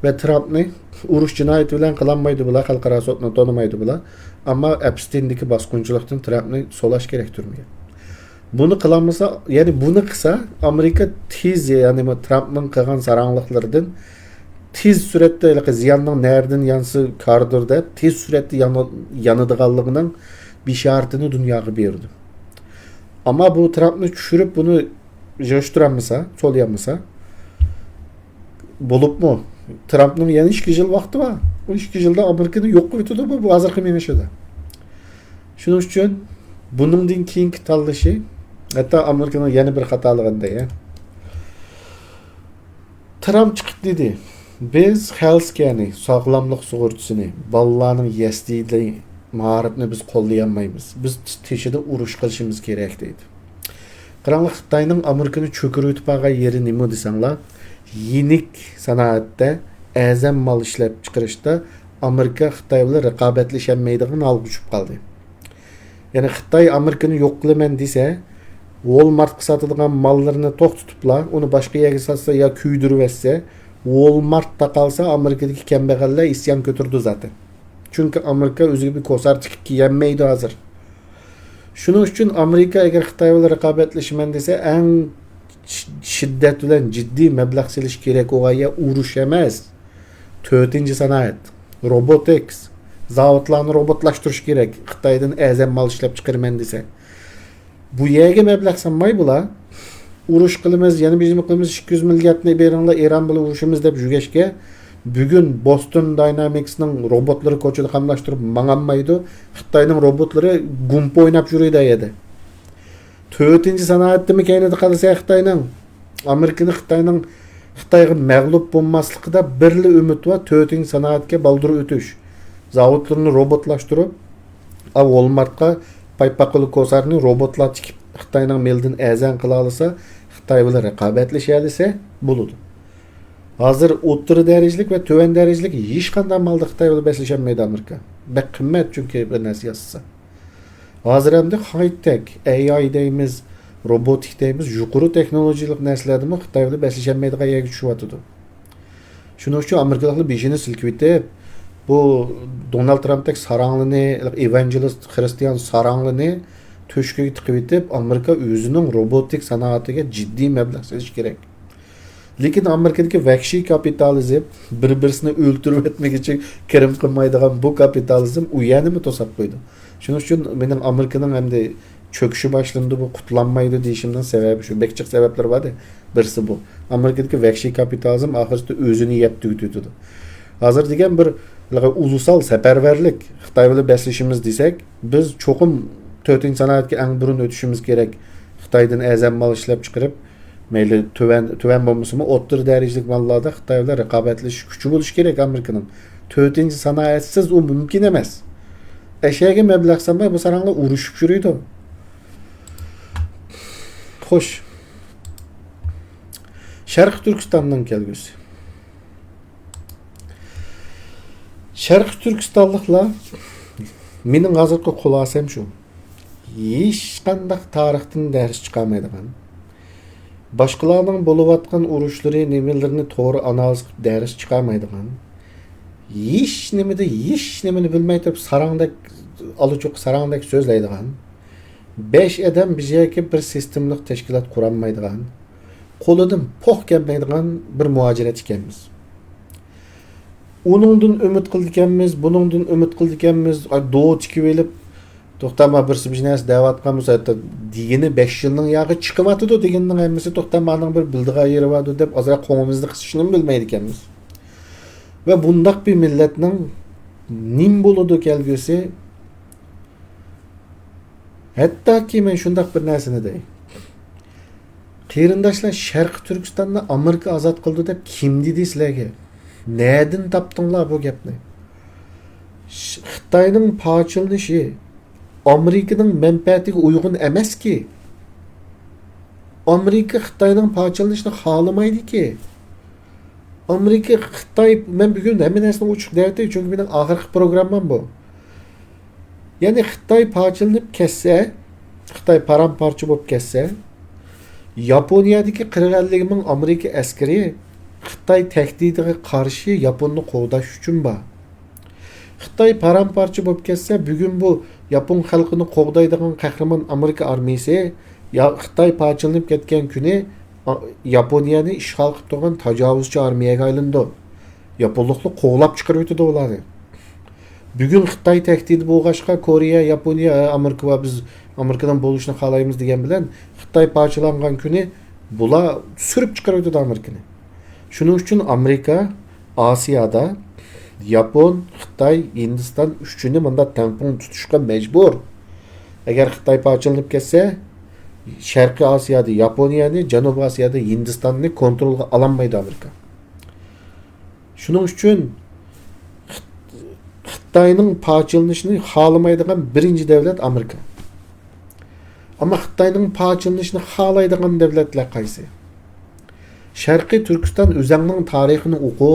ۋە ترامپنى ئۇرۇش جىنايىتى بىلەن قىلالمايدۇ بۇلار، خەلقئارا سوتنى تونۇمايدۇ بۇلار. ئەمما ئەپستىندىكى باسقۇنچىلىقتىن ترامپنى سولاش كېرەك تۈرمىگە. بۇنى قىلالمىسا، يەنى بۇنى قىلسا، ئامېرىكا تېز، يەنى ترامپنىڭ قىلغان ساراڭلىقلىرىدىن تېز سۈرئەتتە ھېلىقى زىياننىڭ نەدىن يانسا كاردۇر دەپ، تېز سۈرئەتتە يان-، يانىدىغانلىقىنىڭ بېشارىتىنى دۇنياغا بېرىدۇ. ئەمما بۇ ترامپنى چۈشۈرۈپ، بۇنى يىغىشتۇرالمىسا، سولىيالمىسا، بولۇپمۇ ترامپنىڭ يەنە ئىككى يىل ۋاقتى بار. ئۇ ئىككى يىلدا ئامېرىكىنى يوق قىلىۋېتىدۇ بۇ، بۇ ھازىرقى مېڭىشىدا. شۇنىڭ ئۈچۈن بۇنىڭدىن كېيىنكى تاللىشى، ھەتتا ئامېرىكىنىڭ يەنە بىر خاتالىقىنى دەي. ترامپ چىقىپ دېدى، بىز خەلسكەنى، ساغلاملىق سۇغۇرتىسىنى، بالىلارنىڭ يەسلىدە مائارىپنى بىز قوللىيالمايمىز. بىز تېشىدا ئۇرۇش قىلىشىمىز كېرەك، دەيدۇ. قاراڭلار، خىتاينىڭ ئامېرىكىنى چۆكۈرۈۋېتىپ ئالغان يېرى نېمە دېسەڭلار، يېنىك سانائەتتە، ئەرزان مال ئىشلەپچىقىرىشتا ئامېرىكا خىتاي بىلەن رىقابەتلىشەلمەيدىغان ھالغا چۈشۈپ قالدى. يەنى خىتاي ئامېرىكىنى يوق قىلىمەن دېسە، ۋولمارتقا ساتىدىغان ماللىرىنى توختىتىپلا، ئۇنى باشقا يەرگە ساتسا يا كۆيدۈرۈۋەتسە، ۋولمارتتا قالسا ئامېرىكىدىكى كەمبەغەللەر ئىسيان كۆتۈرىدۇ زاتەن. چۈنكى ئامېرىكا ئۆزىگە بىر كوسار تىكىپ كىيەلمەيدۇ ھازىر. شۇنىڭ ئۈچۈن ئامېرىكا ئەگەر خىتاي بىلەن رىقابەتلىشىمەن دېسە، ئەڭ شىددەت بىلەن جىددىي مەبلەغ سېلىش كېرەك بولغان يەر ئۇرۇش ئەمەس. تۆتىنچى سانائەت، روبوتىكس، زاۋۇتلارنى روبوتلاشتۇرۇش كېرەك، خىتايدىن ئەرزان مال ئىشلەپ چىقىرىمەن دېسە. بۇ يەرگە مەبلەغ سالماي بۇلار، ئۇرۇش قىلىمىز، يەنە بىر نېمە قىلىمىز، ئىككى يۈز مىلياردنى بېرىڭلار، ئىران بىلەن ئۇرۇشىمىز دەپ يۈگەشكە، بۈگۈن بوستون داينامىكسنىڭ روبوتلىرى كوچىدا قاملاشتۇرۇپ ماڭالمايدۇ، خىتاينىڭ روبوتلىرى گۇمپا ئويناپ يۈرىدۇ ئەيەردە. تۆتىنچى سانائەتتىمۇ كەينىدە قالىسەن خىتاينىڭ. ئامېرىكىنى خىتاينىڭ، خىتايغا مەغلۇپ بولماسلىقىدا بىرلا ئۈمىد بار، تۆتىنچى سانائەتكە بالدۇر ئۆتۈش. زاۋۇتلىرىنى روبوتلاشتۇرۇپ، ئا، ۋولمارتقا پايپاققىلى كوسارنى روبوتلار تىكىپ، خىتاينىڭ مېلىدىن ئەرزان قىلالىسا، خىتاي بىلەن رىقابەتلىشەلىسە بولىدۇ. ھازىر ئوتتۇرا دەرىجىلىك ۋە تۆۋەن دەرىجىلىك ھېچقانداق مالدا خىتاي بىلەن بەسلىشەلمەيدۇ ئامېرىكا. بەك قىممەت، چۈنكى بىر نەرسە ياسىسا. ھازىر ئەمدى خاي-تېك، ئەي ئاي دەيمىز، روبوتىك دەيمىز، يۇقىرى تېخنولوگىيەلىك نەرسىلەردىمۇ خىتاي بىلەن بەسلىشەلمەيدىغان يەرگە چۈشۈۋاتىدۇ. شۇنىڭ ئۈچۈن ئامېرىكىلىقلار بېشىنى سىلكىۋېتىپ، بۇ دونالد ترامپتەك ساراڭلىنى، ئېۋانگېلىست خرىستىيان ساراڭلىنى تۆشۈكىگە تىقىۋېتىپ، ئامېرىكا ئۆزىنىڭ روبوتىك سانائىتىگە جىددىي مەبلەغ سېلىشى كېرەك. لېكىن ئامېرىكىدىكى ۋەھشىي كاپىتالىزم، بىر-بىرسىنى ئۆلتۈرۈۋەتمىگۈچە كىرىم قىلمايدىغان بۇ كاپىتالىزم ئۇ يەرنىمۇ توساپ قويىدۇ. شۇنىڭ ئۈچۈن مېنىڭ ئامېرىكىنىڭ ئەمدى چۆكۈشى باشلىنىدۇ، بۇ قۇتۇلالمايدۇ دېيىشىمنىڭ سەۋەبى شۇ. بەك جىق سەۋەبلىرى بار-دە. بىرسى بۇ. ئامېرىكىدىكى ۋەھشىي كاپىتالىزم ئاخىرسىدا ئۆزىنى يەپ تۈگىتىۋېتىدۇ. ھازىر دېگەن بىر ئۇلۇسال سەپەرۋەرلىك، خىتاي بىلەن بەسلىشىمىز دېسەك، بىز چوقۇم تۆتىنچى سانائەتكە ئەڭ بۇرۇن ئۆتۈشىمىز كېرەك. خىتايدىن ئەرزان مال ئىشلەپ چىقىرىپ، مەيلى تۆۋەن، تۆۋەن بولمىسىمۇ، ئوتتۇرا دەرىجىلىك ماللاردا خىتاي بىلەن رىقابەتلىشىش كۈچى بولۇشى كېرەك ئامېرىكىنىڭ. تۆتىنچى سانائەتسىز ئۇ مۇمكىن ئەمەس. ئەشەگە مەبلەغ سالماي، بۇ ساراڭلار ئۇرۇشۇپ يۈرىدۇ. خوش. شەرقىي تۈركىستاننىڭ كەلگۈسى. شەرقىي تۈركىستانلىقلار، مېنىڭ ھازىرقى خۇلاسەم شۇ. ھېچقانداق تارىختىن دەرس چىقارمايدىغان، باشقىلارنىڭ بولۇۋاتقان ئۇرۇشلىرى، نېمىلىرىنى توغرا ئانالىز قىلىپ دەرس چىقارمايدىغان، ھېچ نېمىدە، ھېچ نېمىنى بىلمەي تۇرۇپ، ساراڭدەك، ئالا چوققا ساراڭدەك سۆزلەيدىغان، بەش ئادەم بىر يەرگە بىر سىستېمىلىق تەشكىلات قۇرالمايدىغان، قولىدىن پوق كەلمەيدىغان بىر مۇھاجىرەت ئىكەنمىز. ئۇنىڭدىن ئۈمىد قىلىدىكەنمىز، بۇنىڭدىن ئۈمىد قىلىدىكەنمىز، ئاي، دوۋا چېكىۋېلىپ، توختاما، بىرسى بىر نەرسە دەۋاتقان بولسا، ھەتتا دېگىنى بەش يىلنىڭ ياغى چىقىۋاتىدۇ دېگىننىڭ ھەممىسى، توختامانىڭ بىر بىلىدىغان يېرى باردۇ دەپ، ئازراق قوڭىمىزنى قىسىشنىمۇ بىلمەيدىكەنمىز. ۋە بۇنداق بىر مىللەتنىڭ نېمە بولىدۇ كەلگۈسى؟ ھەتتاكى مەن شۇنداق بىر نەرسىنى دەي. قېرىنداشلار، شەرقىي تۈركىستاننى ئامېرىكا ئازاد قىلىدۇ دەپ كىم دېدى سىلەرگە؟ نەدىن تاپتىڭلار بۇ گەپنى؟ ش-، خىتاينىڭ پارچىلىنىشى ئامېرىكىنىڭ مەنپەئەتىگە ئۇيغۇن ئەمەسكى. ئامېرىكا خىتاينىڭ پارچىلىنىشىنى خالىمايدىكى. ئامېرىكا، خىتاي، مەن بۈگۈن ھەممە نەرسىنى ئوچۇق دەۋېتەي، چۈنكى مېنىڭ ئاخىرقى پروگراممام بۇ. يەنى خىتاي پارچىلىنىپ كەتسە، خىتاي پارام-پارچە بولۇپ كەتسە، ياپونىيەدىكى قىرىق ئەللىك مىڭ ئامېرىكا ئەسكىرى خىتاي تەھدىتىگە قارشى ياپوننى قوغداش ئۈچۈن بار. خىتاي پارام-پارچە بولۇپ كەتسە، بۈگۈن بۇ ياپون خەلقىنى قوغدايدىغان قەھرىمان ئامېرىكا ئارمىيىسى يا-، خىتاي پارچىلىنىپ كەتكەن كۈنى ئا-، ياپونىيەنى ئىشغال قىلىپ تۇرغان تاجاۋۇزچى ئارمىيەگە ئايلىنىدۇ. ياپونلۇقلار قوغلاپ چىقىرىۋېتىدۇ ئۇلارنى. بۈگۈن خىتاي تەھدىتى بولغاچقا، كورېيە، ياپونىيە، ھە، ئامېرىكا بار، بىز ئامېرىكىدىن بولۇشنى خالايمىز دېگەن بىلەن، خىتاي پارچىلانغان كۈنى بۇلار سۈرۈپ چىقىرىۋېتىدۇ ئامېرىكىنى. شۇنىڭ ئۈچۈن ئامېرىكا ئاسىيادا ياپون، خىتاي، ھىندىستان ئۈچىنى مۇنداق تەڭپۇڭ تۇتۇشقا مەجبۇر. ئەگەر خىتاي پارچىلىنىپ كەتسە، شەرقىي ئاسىيادا ياپونىيەنى، جەنۇبىي ئاسىيادا ھىندىستاننى كونترولغا ئالالمايدۇ ئامېرىكا. شۇنىڭ ئۈچۈن خىت-، خىتاينىڭ پارچىلىنىشىنى خالىمايدىغان بىرىنچى دۆلەت ئامېرىكا. ئەمما خىتاينىڭ پارچىلىنىشىنى خالايدىغان دۆلەتلەر قايسى؟ شەرقىي تۈركىستان ئۆزەڭنىڭ تارىخىنى ئوقۇ.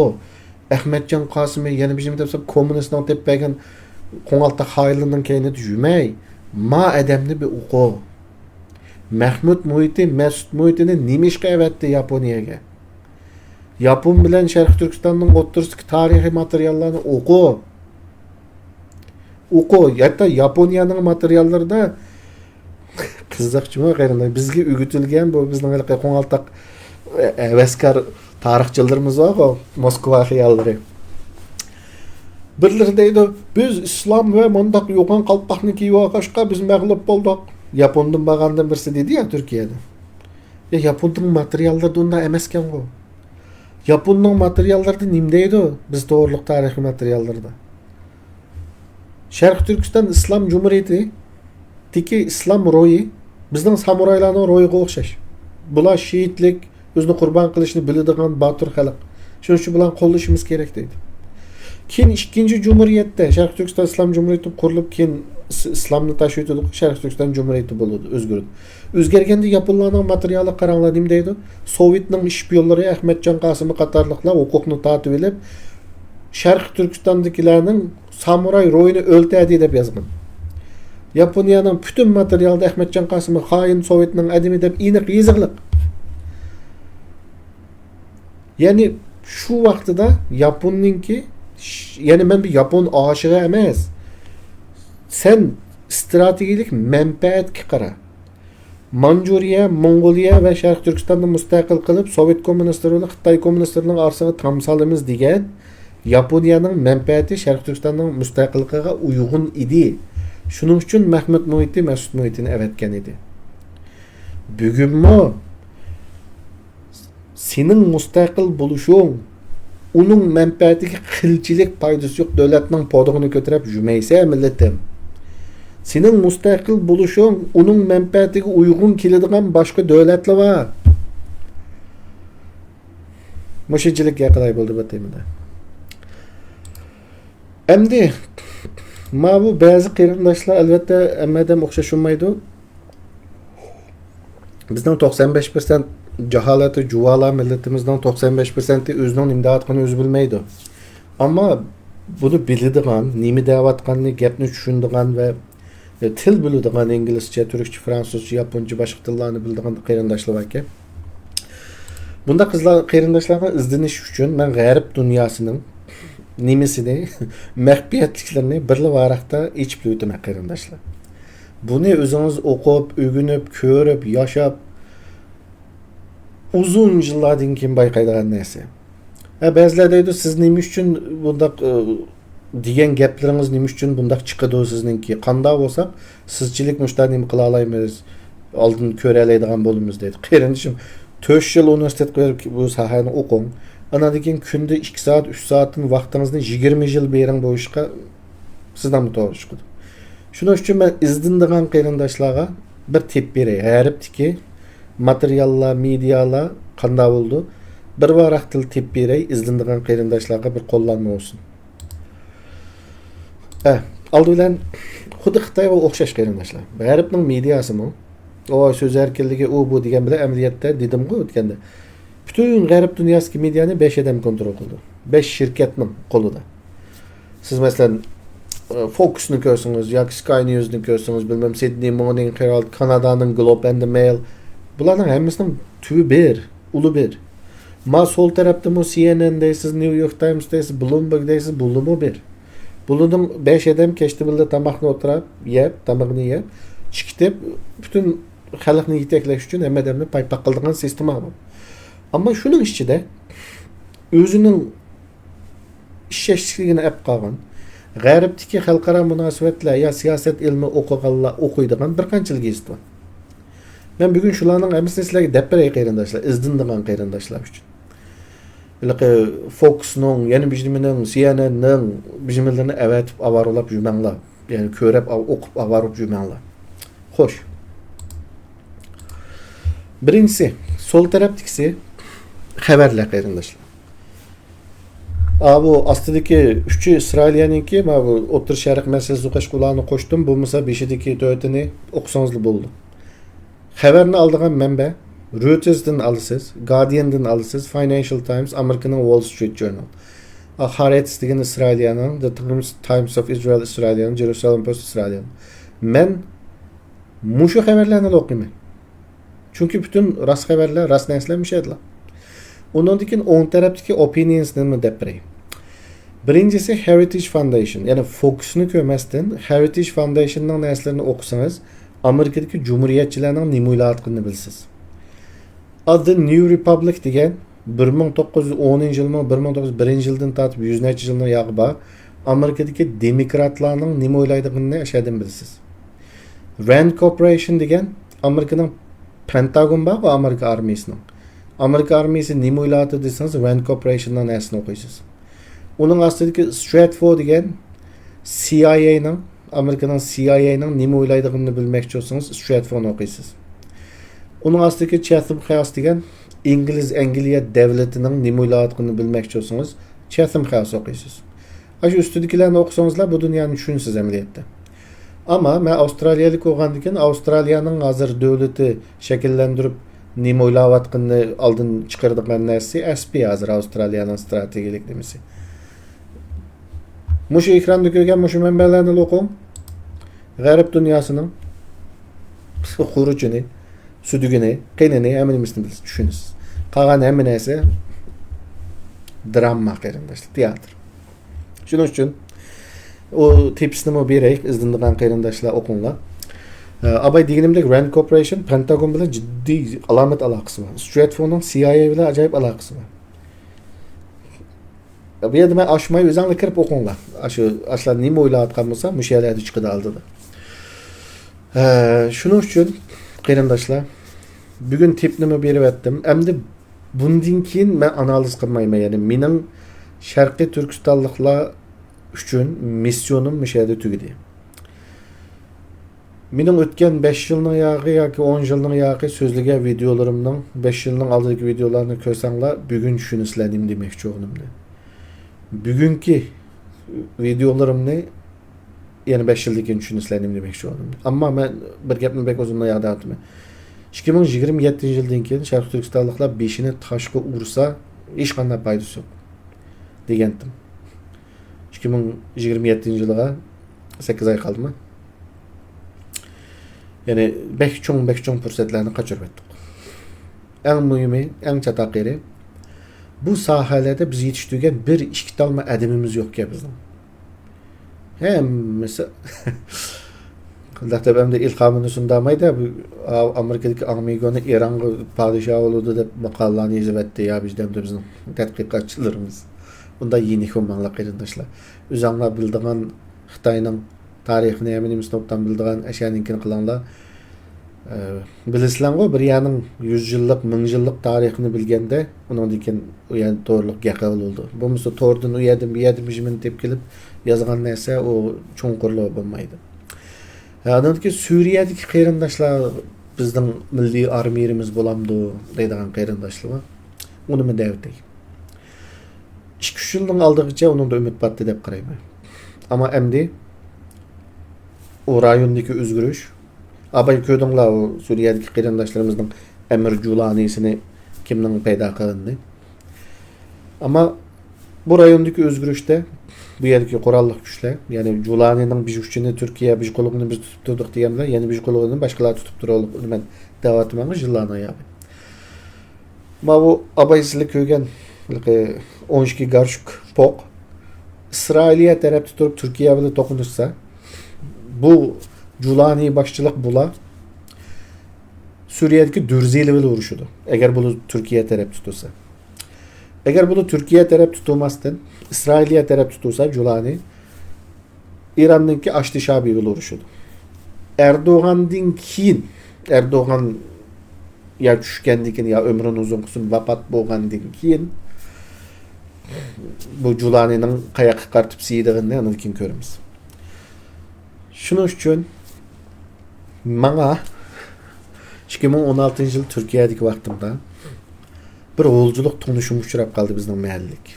ئەخمەتجان قاسىمى، يەنە بىر نېمە دەپ، كوممۇنىستنىڭ تېپىپ بەرگەن قوڭالتاق خائىنلىرىنىڭ كەينىدە يۈرمەي، ما ئادەمنى بىر ئوقۇ. مەھمۇت مۇھىتى، مەسئۇد مۇھىتىنى نېمە ئىشقا ئەۋەتتى ياپونىيەگە؟ ياپون بىلەن شەرقىي تۈركىستاننىڭ ئوتتۇرىسىدىكى تارىخىي ماتېرىياللارنى ئوقۇ. ئوقۇ. ھەتتا ياپونىيەنىڭ ماتېرىياللىرىدا قىزىقچىمۇ قېرىنداش؟ بىزگە ئۆگىتىلگەن بۇ بىزنىڭ ھېلىقى قوڭالتاق، ئە، ھەۋەسكار تارىخچىلىرىمىز بارغۇ، موسكۋا خىياللىرى. بىرلىرى دەيدۇ، بىز ئىسلام ۋە مۇنداق يوغان قالپاقنى كىيىۋالغاچقا بىز مەغلۇپ بولدۇق. ياپوندىن بارغاندىن بىرسى دېدى يا تۈركىيەدە. يا ياپوندىن ماتېرىياللىرىدا ئۇنداق ئەمەسكەنغۇ. ياپوننىڭ ماتېرىياللىرىدا نېمە دەيدۇ؟ بىز توغرۇلۇق تارىخىي ماتېرىياللىرىدا. شەرقىي تۈركىستان ئىسلام جۇمھۇرىيىتىدىكى ئىسلام روھى بىزنىڭ سامۇرايلارنىڭ روھىغا ئوخشاش. بۇلار شېھىتلىك، ئۆزىنى قۇربان قىلىشنى بىلىدىغان باتۇر خەلق. شۇنىڭ ئۈچۈن بۇلارنى قوللىشىمىز كېرەك دەيدۇ. كېيىن ئىككىنچى جۇمھۇرىيەتتە، شەرقىي تۈركىستان ئىسلام جۇمھۇرىيىتى قۇرۇلۇپ، كېيىن ئىس-، ئىسلامنى تاشلىۋېتىدۇ، شەرقىي تۈركىستان جۇمھۇرىيىتى بولىدۇ، ئۆزگىرىدۇ. ئۆزگەرگەندە ياپونلارنىڭ ماتېرىيالىغا قاراڭلار، نېمە دەيدۇ؟ سوۋېتنىڭ ئىشپىيونلىرى ئەخمەتجان قاسىمى قاتارلىقلار ھوقۇقنى تارتىۋېلىپ، شەرقىي تۈركىستاندىكىلەرنىڭ سامۇراي روھىنى ئۆلتۈردى دەپ يازغان. ياپونىيەنىڭ پۈتۈن ماتېرىيالىدا ئەخمەتجان قاسىمى خائىن، سوۋېتنىڭ ئادىمى دەپ ئېنىق يېزىقلىق. يەنى شۇ ۋاقتىدا ياپوننىڭكى، يەنى مەن بىر ياپون ئاشىقى ئەمەس. سەن ئىستراتېگىيەلىك مەنپەئەتكە قارا. مانجۇرىيە، موڭغۇلىيە ۋە شەرقىي تۈركىستاننى مۇستەقىل قىلىپ، سوۋېت كوممۇنىستلىرى بىلەن خىتاي كوممۇنىستلىرىنىڭ ئارىسىغا تام سالىمىز دېگەن ياپونىيەنىڭ مەنپەئەتى شەرقىي تۈركىستاننىڭ مۇستەقىللىقىغا ئۇيغۇن ئىدى. شۇنىڭ ئۈچۈن مەھمۇت مۇھىتى مەسئۇد مۇھىتىنى ئەۋەتكەن ئىدى. بۈگۈنمۇ سېنىڭ مۇستەقىل بولۇشۇڭ ئۇنىڭ مەنپەئەتىگە قىلچىلىك پايدىسى يوق دۆلەتنىڭ پودىغىنى كۆتۈرۈپ يۈرمەيسەن، مىللىتىم. سېنىڭ مۇستەقىل بولۇشۇڭ ئۇنىڭ مەنپەئەتىگە ئۇيغۇن كېلىدىغان باشقا دۆلەتلەر بار. مۇشۇنچىلىك گەپ قىلاي بولدى بۇ تېمىدا. ئەمدى ماۋۇ بەزى قېرىنداشلار، ئەلۋەتتە، ھەممە ئادەم ئوخشاش بولمايدۇ. بىزنىڭ توقسان بەش پىرسەنت جاھالەتتە جۇۋالا مىللىتىمىزنىڭ توقسان بەش پىرسەنتى ئۆزىنىڭ نېمە دەۋاتقىنىنى ئۆزى بىلمەيدۇ. ئەمما بۇنى بىلىدىغان، نېمە دەۋاتقاننى، گەپنى چۈشىنىدىغان ۋە تىل بىلىدىغان، ئىنگلىزچە، تۈركچە، فرانسۇزچە، ياپونچە، باشقا تىللارنى بىلىدىغان قېرىنداشلار باركەن. بۇنداق قىزلار، قېرىنداشلارغا ئىزدىنىش ئۈچۈن مەن غەرب دۇنياسىنىڭ نېمىسىنى، مەخپىيەتلىكلىرىنى بىرلا ۋاراقتا ئېچىپ ئۆتىمەن، قېرىنداشلار. بۇنى ئۆزىڭىز ئوقۇپ، ئۆگىنىپ، كۆرۈپ، ياشاپ، ئۇزۇن يىللاردىن كېيىن بايقايدىغان نەرسە. ھە، بەزىلەر دەيدۇ، «سىز نېمە ئۈچۈن بۇنداق، ئى، دېگەن گەپلىرىڭىز نېمە ئۈچۈن بۇنداق چىقىدۇ سىزنىڭكى؟ قانداق بولساق سىزچىلىك مۇشۇنداق نېمە قىلالايمىز، ئالدىن كۆرەلەيدىغان بولىمىز؟» دەيدۇ. قېرىندىشىم، تۆت يىل ئۇنىۋېرسىتېتقا بېرىپ بۇ ساھەنى ئوقۇڭ. ئاناندىن كېيىن كۈندە ئىككى سائەت، ئۈچ سائەتتىن ۋاقتىڭىزنى يىگىرمە يىل بېرىڭ بۇ ئىشقا، سىزدىنمۇ توغرا چىقىدۇ. شۇنىڭ ئۈچۈن مەن ئىزدىنىدىغان قېرىنداشلارغا بىر تېپ بېرەي. غەربتىكى ماتېرىياللار، مېدىيالار قانداق بولىدۇ؟ بىر ۋاراق تىل تېپ بېرەي، ئىزدىنىدىغان قېرىنداشلارغا بىر قوللانما بولسۇن. ھە، ئالدى بىلەن خۇددى خىتايغا ئوخشاش قېرىنداشلار. غەربنىڭ مېدىياسىمۇ، ئۇ سۆز ئەركىنلىكى، ئۇ بۇ دېگەن بىلەن ئەمەلىيەتتە دېدىمغۇ ئۆتكەندە، پۈتۈن غەرب دۇنياسىدىكى مېدىيانى بەش ئادەم كونترول قىلىدۇ. بەش شىركەتنىڭ قولىدا. سىز مەسىلەن، ئە، فوكسنى كۆرسىڭىز ياكى سكاي نيۇزنى كۆرسىڭىز، بىلمەم، سىدنېي مورنىڭ ھېرالد، كانادانىڭ گلوب ئەند مېيل، بۇلارنىڭ ھەممىسىنىڭ تۈۋى بىر، ئۇلى بىر. ما سول تەرەپتىمۇ سى ئېن ئېن دەيسىز، نيۇ يورك تايمس دەيسىز، بلومبېرگ دەيسىز، بۇلىمۇ بىر. بۇلىنىڭ بەش ئادەم كەچتە بىللە تاماقنى ئولتۇراپ يەپ، تامىقىنى يەپ، چىقىتىپ، پۈتۈن خەلقنى يېتەكلەش ئۈچۈن ھەممە ئادەمنى پايپاق قىلىدىغان سىستېما بار. ئەمما شۇنىڭ ئىچىدە ئۆزىنىڭ ئىشەنچلىكلىكىنى ئەپ قالغان، غەربتىكى خەلقئارا مۇناسىۋەتلەر يا سىياسەت ئىلمى ئوقۇغانلار ئوقۇيدىغان بىر قانچىلا گېزىت بار. مەن بۈگۈن شۇلارنىڭ ھەممىسىنى سىلەرگە دەپ بېرەي، قېرىنداشلار، ئىزدىنىدىغان قېرىنداشلار ئۈچۈن. ھېلىقى فوكسنىڭ، يەنە بىر نېمىنىڭ، سى ئېن ئېننىڭ بىر نېمىلىرىنى ئەۋەتىپ ئاۋارىلاپ يۈرمەڭلار. يەنى كۆرۈپ، ئاۋ-، ئوقۇپ ئاۋارە بولۇپ يۈرمەڭلار. خوش. بىرىنچىسى، سول تەرەپتىكىسى خەۋەرلەر، قېرىنداشلار. ئا، بۇ ئاستىدىكى ئۈچى ئىسرائىلىيەنىڭكى، مانا بۇ ئوتتۇرا شەرق مەسىلىسى ئوقۇشقا ئۇلارنى قوشتۇم، بولمىسا بېشىدىكى تۆتىنى ئوقۇسىڭىزلا بولىدۇ. خەۋەرنى ئالىدىغان مەنبە رويتېرستىن ئالىسىز، گاردىيەندىن ئالىسىز، فاينانشال تايمس، ئامېرىكىنىڭ ۋول سترىت ژۇرنال، ھارېتس دېگەن ئىسرائىلىيەنىڭ، دە تايمس، تايمس ئوف ئىسرائىل ئىسرائىلىيەنىڭ، جېرۇسالېم پوست ئىسرائىلىيەنىڭ. مەن مۇشۇ خەۋەرلەرنى ئوقۇيمەن. چۈنكى پۈتۈن راست خەۋەرلەر، راست نەرسىلەر مۇشۇ يەردىلا. ئۇنىڭدىن كېيىن ئوڭ تەرەپتىكى ئوپىنىيونسنىمۇ دەپ بېرەي. بىرىنچىسى، ھېرىتېج فاندېيشن، يەنى فوكسنى كۆرمەستىن، ھېرىتېج فاندېيشننىڭ نەرسىلىرىنى ئوقۇسىڭىز، ئامېرىكىدىكى جۇمھۇرىيەتچىلەرنىڭ نېمە ئويلاۋاتقىنىنى بىلىسىز. The New Republic دېگەن بىر مىڭ توققۇز يۈز ئونىنچى يىلمۇ، بىر مىڭ توققۇز يۈز بىرىنچى يىلدىن تارتىپ يۈز نەچچە يىلنىڭ ياغى بار، ئامېرىكىدىكى دېموكراتلارنىڭ نېمە ئويلايدىغىنىنى ئەشەدىن بىلىسىز. راند كورپورېيشن دېگەن ئامېرىكىنىڭ پېنتاگون بارغۇ، ئامېرىكا ئارمىيىسىنىڭ. ئامېرىكا ئارمىيىسى نېمە ئويلاۋاتىدۇ دېسىڭىز، راند كورپورېيشننىڭ نەرسىنى ئوقۇيسىز. ئۇنىڭ ئاستىدىكى ستراتفور دېگەن سى ئاي ئەينىڭ، ئامېرىكىنىڭ سى ئاي ئەينىڭ نېمە ئويلايدىغىنىنى بىلمەكچى بولسىڭىز، ستراتفورنى ئوقۇيسىز. ئۇنىڭ ئاستىدىكى چەتھەم خاۋس دېگەن ئىنگلىز، ئەنگلىيە دەۋلىتىنىڭ نېمە ئويلاۋاتقىنىنى بىلمەكچى بولسىڭىز، چەتھەم خاۋس ئوقۇيسىز. ئاشۇ ئۈستىدىكىلەرنى ئوقۇسىڭىزلا بۇ دۇنيانى چۈشىنىسىز ئەمەلىيەتتە. ئەمما مەن ئاۋسترالىيەلىك بولغاندىكىن، ئاۋسترالىيەنىڭ ھازىر دۆلىتى شەكىللەندۈرۈپ، نېمە ئويلاۋاتقىنىنى ئالدىن چىقىرىدىغان نەرسىسى ئەس پى ھازىر ئاۋسترالىيەنىڭ ئىستراتېگىيەلىك نېمىسى. مۇشۇ ئېكراندا كۆرگەن مۇشۇ مەنبەلەرنى ئوقۇڭ. غەرب دۇنياسىنىڭ خۇرۇچىنى، سۈدۈگىنى، قېنىنى، ھەممە نېمىسىنى بىلىسىز، چۈشىنىسىز. قالغان ھەممە نەرسە دراما، قېرىنداشلار، تىياتىر. شۇنىڭ ئۈچۈن ئۇ تېپىسنىمۇ بېرەي، ئىزدىنىدىغان قېرىنداشلار ئوقۇڭلار. ئە، ئاباي دېگىنىمدەك، راند كورپورېيشن پېنتاگون بىلەن جىددىي ئالامەت ئالاقىسى بار. ستراتفورنىڭ سى ئاي ئەي بىلەن ئاجايىپ ئالاقىسى بار. بۇ يەردە مەن ئاچماي، ئۆزۈڭلار كىرىپ ئوقۇڭلار. ئاشۇ، ئاشۇلار نېمە ئويلاۋاتقان بولسا، مۇشۇ يەرلەردە چىقىدۇ ئالدىدا. ئە، شۇنىڭ ئۈچۈن، قېرىنداشلار، بۈگۈن تېپنىمۇ بېرىۋەتتىم. ئەمدى بۇندىن كېيىن مەن ئانالىز قىلمايمەن. يەنى مېنىڭ شەرقىي تۈركىستانلىقلار ئۈچۈن مىسسىيونۇم مۇشۇ يەردە تۈگىدى. مېنىڭ ئۆتكەن بەش يىلنىڭ ياقى ياكى ئون يىلنىڭ ياقى سۆزلىگەن ۋىدېئولىرىمنىڭ، بەش يىلنىڭ ئالدىدىكى ۋىدېئولارنى كۆرسەڭلار، بۈگۈن چۈشىنىسىلەر نېمە دېمەكچى بولغىنىمنى. بۈگۈنكى ۋىدېئولىرىمنى يەنە بەش يىلدىن كېيىن چۈشىنىسىلەر نېمە دېمەكچى بولغىنىمنى. ئەمما مەن بىر گەپنى بەك ئۇزۇن ياغدا ئاتىمەن. ئىككى مىڭ يىگىرمە يەتتىنچى يىلدىن كېيىن شەرقىي تۈركىستانلىقلار بېشىنى تاشقا ئۇرسا، ھېچقانداق پايدىسى يوق، دېگەنتىم. ئىككى مىڭ يىگىرمە يەتتىنچى يىلىغا سەككىز ئاي قالدىمۇ؟ يەنى بەك چوڭ، بەك چوڭ پۇرسەتلەرنى قاچۇرۇۋەتتۇق. ئەڭ مۇھىمى، ئەڭ چاتاق يېرى، بۇ ساھەلەردە بىز يېتىشتۈرگەن بىر ئىككى تالما ئادىمىمىز يوقكەن بىزنىڭ. ھەممىسى قانداق دەپ، ئەمدى ئىلھامىنى سۇندامايدا، بۇ ئا-، ئامېرىكىدىكى ئامىگونى ئىرانغا پادىشاھ بولىدۇ دەپ ماقالىلارنى يېزىۋەتتى يا بىزدە ئەمدى بىزنىڭ تەتقىقاتچىلىرىمىز. ئۇنداق يېنىك بولماڭلار قېرىنداشلار. ئۆزۈڭلار بىلىدىغان خىتاينىڭ تارىخىنى، ھەممە نېمىسىنى ئوبدان بىلىدىغان ئەشەنىڭكىنى قىلىڭلار. ئە، بىلىسىلەرغۇ، بىر يەرنىڭ يۈز يىللىق، مىڭ يىللىق تارىخىنى بىلگەندە، ئۇنىڭدىن كېيىن ئۇ يەردە توغرىلىق گەپ بولىدۇ. بولمىسا توردىن ئۇ يەردىن بۇ يەردىن مىژمىن تېپىپ كېلىپ يازغان نەرسە ئۇ چوڭقۇرلۇقى بولمايدۇ. ھە، ئاندىن كېيىن سۈرىيەدىكى قېرىنداشلار بىزنىڭ مىللىي ئارمىيىمىز بولامدۇ دەيدىغان قېرىنداشلار بار. ئۇنىمۇ دەۋېتەي. ئىككى-ئۈچ يىلنىڭ ئالدىغىچە ئۇنىڭدا ئۈمىد بارتى دەپ قارايمەن. ئەمما ئەمدى ئۇ رايوندىكى ئۆزگىرىش، ئاباي كۆردۈڭلار ئۇ سۈرىيەدىكى قېرىنداشلىرىمىزنىڭ ئەمىر جۇلانىسىنى كىمنىڭ پەيدا قىلغىنىنى. ئەمما بۇ رايوندىكى ئۆزگىرىشتە بۇ يەردىكى قوراللىق كۈچلەر، يەنى جۇلانىنىڭ بىر ئۇچىنى تۈركىيە، بىر قولىنى بىز تۇتۇپ تۇردۇق دېگەن بىلەن، يەنە بىر قولىنى باشقىلار تۇتۇپ تۇرۇۋالدۇق، ئۇنى مەن دەۋاتىمەن يىللارنىڭ يابى. ماۋۇ ئاباي سىلەر كۆرگەن ھېلىقى ئون ئىككى گارشۇك پوق ئىسرائىلىيە تەرەپتە تۇرۇپ تۈركىيە بىلەن توقۇنۇشسا، بۇ جۇلانى باشچىلىق بۇلار سۈرىيەدىكى دۈرزىلى بىلەن ئۇرۇشىدۇ، ئەگەر بۇلار تۈركىيە تەرەپتە تۇرسا. ئەگەر بۇلار تۈركىيە تەرەپ تۇتۇلماستىن، ئىسرائىلىيە تەرەپ تۇتۇلسا، جۇلانى ئىراندىكى ئاشتى شابى بىلەن ئۇرۇشىدۇ. ئەردوغاندىن كېيىن، ئەردوغان يا چۈشكەندىن كېيىن، يا ئۆمرىنى ئۇزۇن قىلسۇن، ۋاپات بولغاندىن كېيىن، بۇ جۇلانىنىڭ قاياققا قارىتىپ سىيىدىغىنىنى ئاندىن كېيىن كۆرىمىز. شۇنىڭ ئۈچۈن ماڭا ئىككى مىڭ ئون ئالتىنچى يىل تۈركىيەدىكى ۋاقتىمدا بىر غۇلجىلىق تونۇشۇم ئۇچراپ قالدى بىزنىڭ مەھەللىلىك.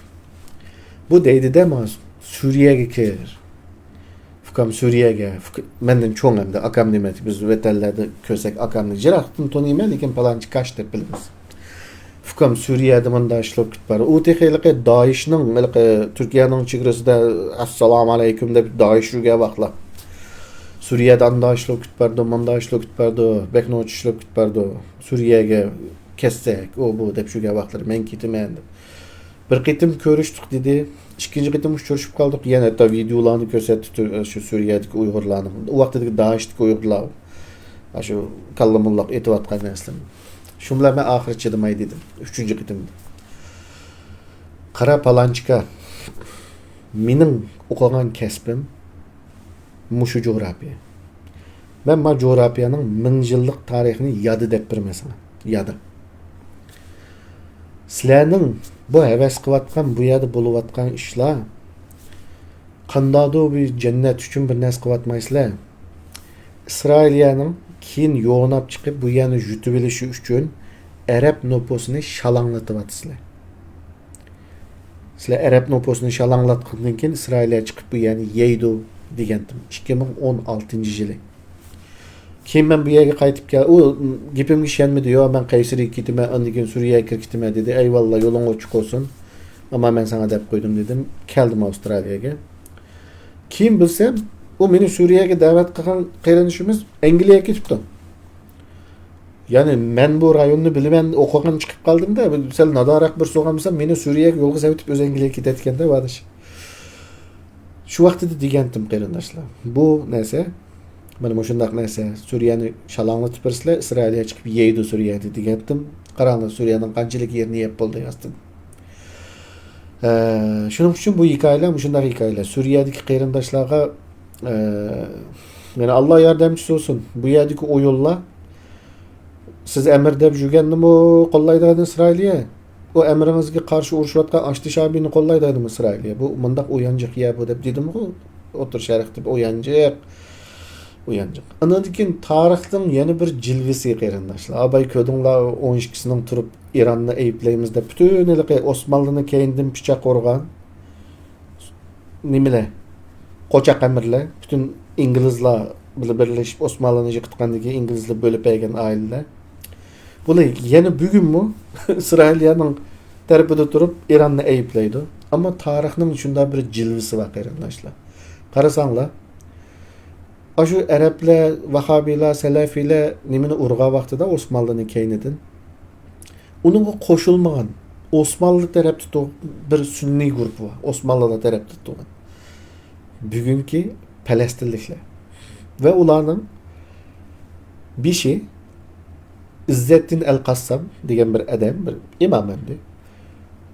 بۇ دەيدىدە ماڭا، سۈرىيەگە كىر. ئۇكام سۈرىيەگە، ئۇكا-، مەندىن چوڭ ئەمدى، ئاكام نېمە، بىز ۋەتەنلەردە كۆرسەك ئاكامنى جىراقتىن تونۇيمەن، لېكىن پالانچى كاش دەپ بىلىمىز. ئۇكام سۈرىيەدە مۇنداق ئىش بولۇپ كېتىپ بارىدۇ. ئۇ تېخى ھېلىقى دائىشنىڭ، ھېلىقى تۈركىيەنىڭ چېگرىسىدا ئەسسالامۇ ئەلەيكۇم دەپ دائىش يۈرگەن ۋاقىتلار. سۈرىيەدە ئانداق ئىش بولۇپ كېتىپ بارىدۇ، مۇنداق ئىش بولۇپ كېتىپ بارىدۇ، بەك نوچى ئىش بولۇپ كېتىپ بارىدۇ. سۈرىيەگە كەتسەك، ئۇ بۇ دەپ يۈرگەن ۋاقىتلىرى، مەن كېتىمەن دەپ. بىر قېتىم كۆرۈشتۇق دېدى. ئىككىنچى قېتىم ئۇچرىشىپ قالدۇق. يەنە ھەتتا ۋىدېئولارنى كۆرسەتتى تۈ-، شۇ سۈرىيەدىكى ئۇيغۇرلارنىڭ. ئۇ ۋاقتىدىكى دائىشتىكى ئۇيغۇرلار. شۇ كاللا موللاق ئېتىۋاتقان نەرسىلەرنى. شۇ بىلەن مەن ئاخىرى چىدىماي دېدىم. ئۈچىنچى قېتىمدا. قارا پالانچىكا، مېنىڭ ئوقۇغان كەسپىم مۇشۇ جۇغراپىيە. مەن ما جۇغراپىيەنىڭ مىڭ يىللىق تارىخىنى يادا دەپ بېرىمەن ساڭا. يادا. سىلەرنىڭ بۇ ھەۋەس قىلىۋاتقان، بۇ يەردە بولۇۋاتقان ئىشلار قانداقدۇر بىر جەننەت ئۈچۈن بىر نەرسە قىلىۋاتمايسىلەر. ئىسرائىلىيەنىڭ كېيىن يوغىناپ چىقىپ، بۇ يەرنى يۇتۇۋېلىشى ئۈچۈن ئەرەب نوپۇسىنى شالاڭلىتىۋاتىسىلەر. سىلەر ئەرەب نوپۇسىنى شالاڭلاتقاندىن كېيىن ئىسرائىلىيە چىقىپ بۇ يەرنى يەيدۇ دېگەنتىم، ئىككى مىڭ ئون ئالتىنچى يىلى. كېيىن مەن بۇ يەرگە قايتىپ كەل-، ئۇ گېپىمگە ئىشەنمىدى. يوق، مەن قەيسەرىگە كېتىمەن، ئاندىن كېيىن سۈرىيەگە كىرىپ كېتىمەن دېدى. ئەيۋاللا، يولۇڭ ئوچۇق بولسۇن. ئەمما مەن ساڭا دەپ قويدۇم دېدىم. كەلدىم ئاۋسترالىيەگە. كېيىن بىلسەم، ئۇ مېنى سۈرىيەگە دەۋەت قىلغان قېرىندىشىمىز ئەنگلىيەگە كېتىپتۇ. يەنى مەن بۇ رايوننى بىلىمەن، ئوقۇغان چىقىپ قالدىم-دە، سەل نادانراق بىرسى بولغان بولسام، مېنى سۈرىيەگە يولغا سېلىۋېتىپ ئۆزى ئەنگلىيەگە كېتەتتىكەن-دە، بادىش. شۇ ۋاقتىدا دېگەنتىم، قېرىنداشلار، بۇ نەرسە، مانا مۇشۇنداق نەرسە، سۈرىيەنى شالاڭلىتىپ بېرىسىلەر، ئىسرائىلىيە چىقىپ يەيدۇ سۈرىيەنى دېگەنتىم. قاراڭلار، سۈرىيەنىڭ قانچىلىك يېرىنى يەپ بولدى ئاستىن. ئە، شۇنىڭ ئۈچۈن بۇ ھېكايىلەر مۇشۇنداق ھېكايىلەر. سۈرىيەدىكى قېرىنداشلارغا، ئە، يەنە ئاللا ياردەمچىسى بولسۇن. بۇ يەردىكى ئويۇنلار، سىز ئەمىر دەپ يۈرگەننىمۇ قوللايدىغان ئىسرائىلىيە؟ ئۇ ئەمىرىڭىزگە قارشى ئۇرۇشۇۋاتقان ئاشتى شابىنى قوللايدىغانمۇ ئىسرائىلىيە؟ بۇ مۇنداق ئويۇنجۇق يەر بۇ دەپ دېدىمغۇ، ئوتتۇرا شەرقتە بىر ئويۇنجۇق. ئۇيانچۇق. ئاندىن كېيىن تارىخنىڭ يەنە بىر جىلۋىسى، قېرىنداشلار. ئاباي، كۆردۈڭلار، ئون ئىككىسىنىڭ تۇرۇپ ئىراننى ئەيىبلەيمىز دەپ، پۈتۈن ھېلىقى ئوسمانلىنى كەينىدىن پىچاق ئۇرغان، نېمىلەر، قوچاق ئەمىرلەر، پۈتۈن ئىنگلىزلار بىلەن بىرلىشىپ ئوسمانلىنى يىقىتقاندىن كېيىن ئىنگلىزلار بۆلۈپ بەرگەن ئائىلىلەر. بۇلار يەنە بۈگۈنمۇ ئىسرائىلىيەنىڭ تەرىپىدە تۇرۇپ ئىراننى ئەيىبلەيدۇ. ئەمما تارىخنىڭ شۇنداق بىر جىلۋىسى بار، قېرىنداشلار. قارىساڭلار، ئاشۇ ئەرەبلەر، ۋاھابىيلار، سەلەفىيلەر نېمىنى ئۇرغان ۋاقتىدا ئوسمانلىنى كەينىدىن، ئۇنىڭغا قوشۇلمىغان، ئوسمانلى تەرەپتە تۇرغان بىر سۈننىي گۇرۇپپا بار، ئوسمانلىلار تەرەپتە تۇرغان. بۈگۈنكى پەلەستىنلىكلەر. ۋە ئۇلارنىڭ بېشى ئىززەتدىن ئەل قاسسام دېگەن بىر ئادەم، بىر ئىمام ئەمدى.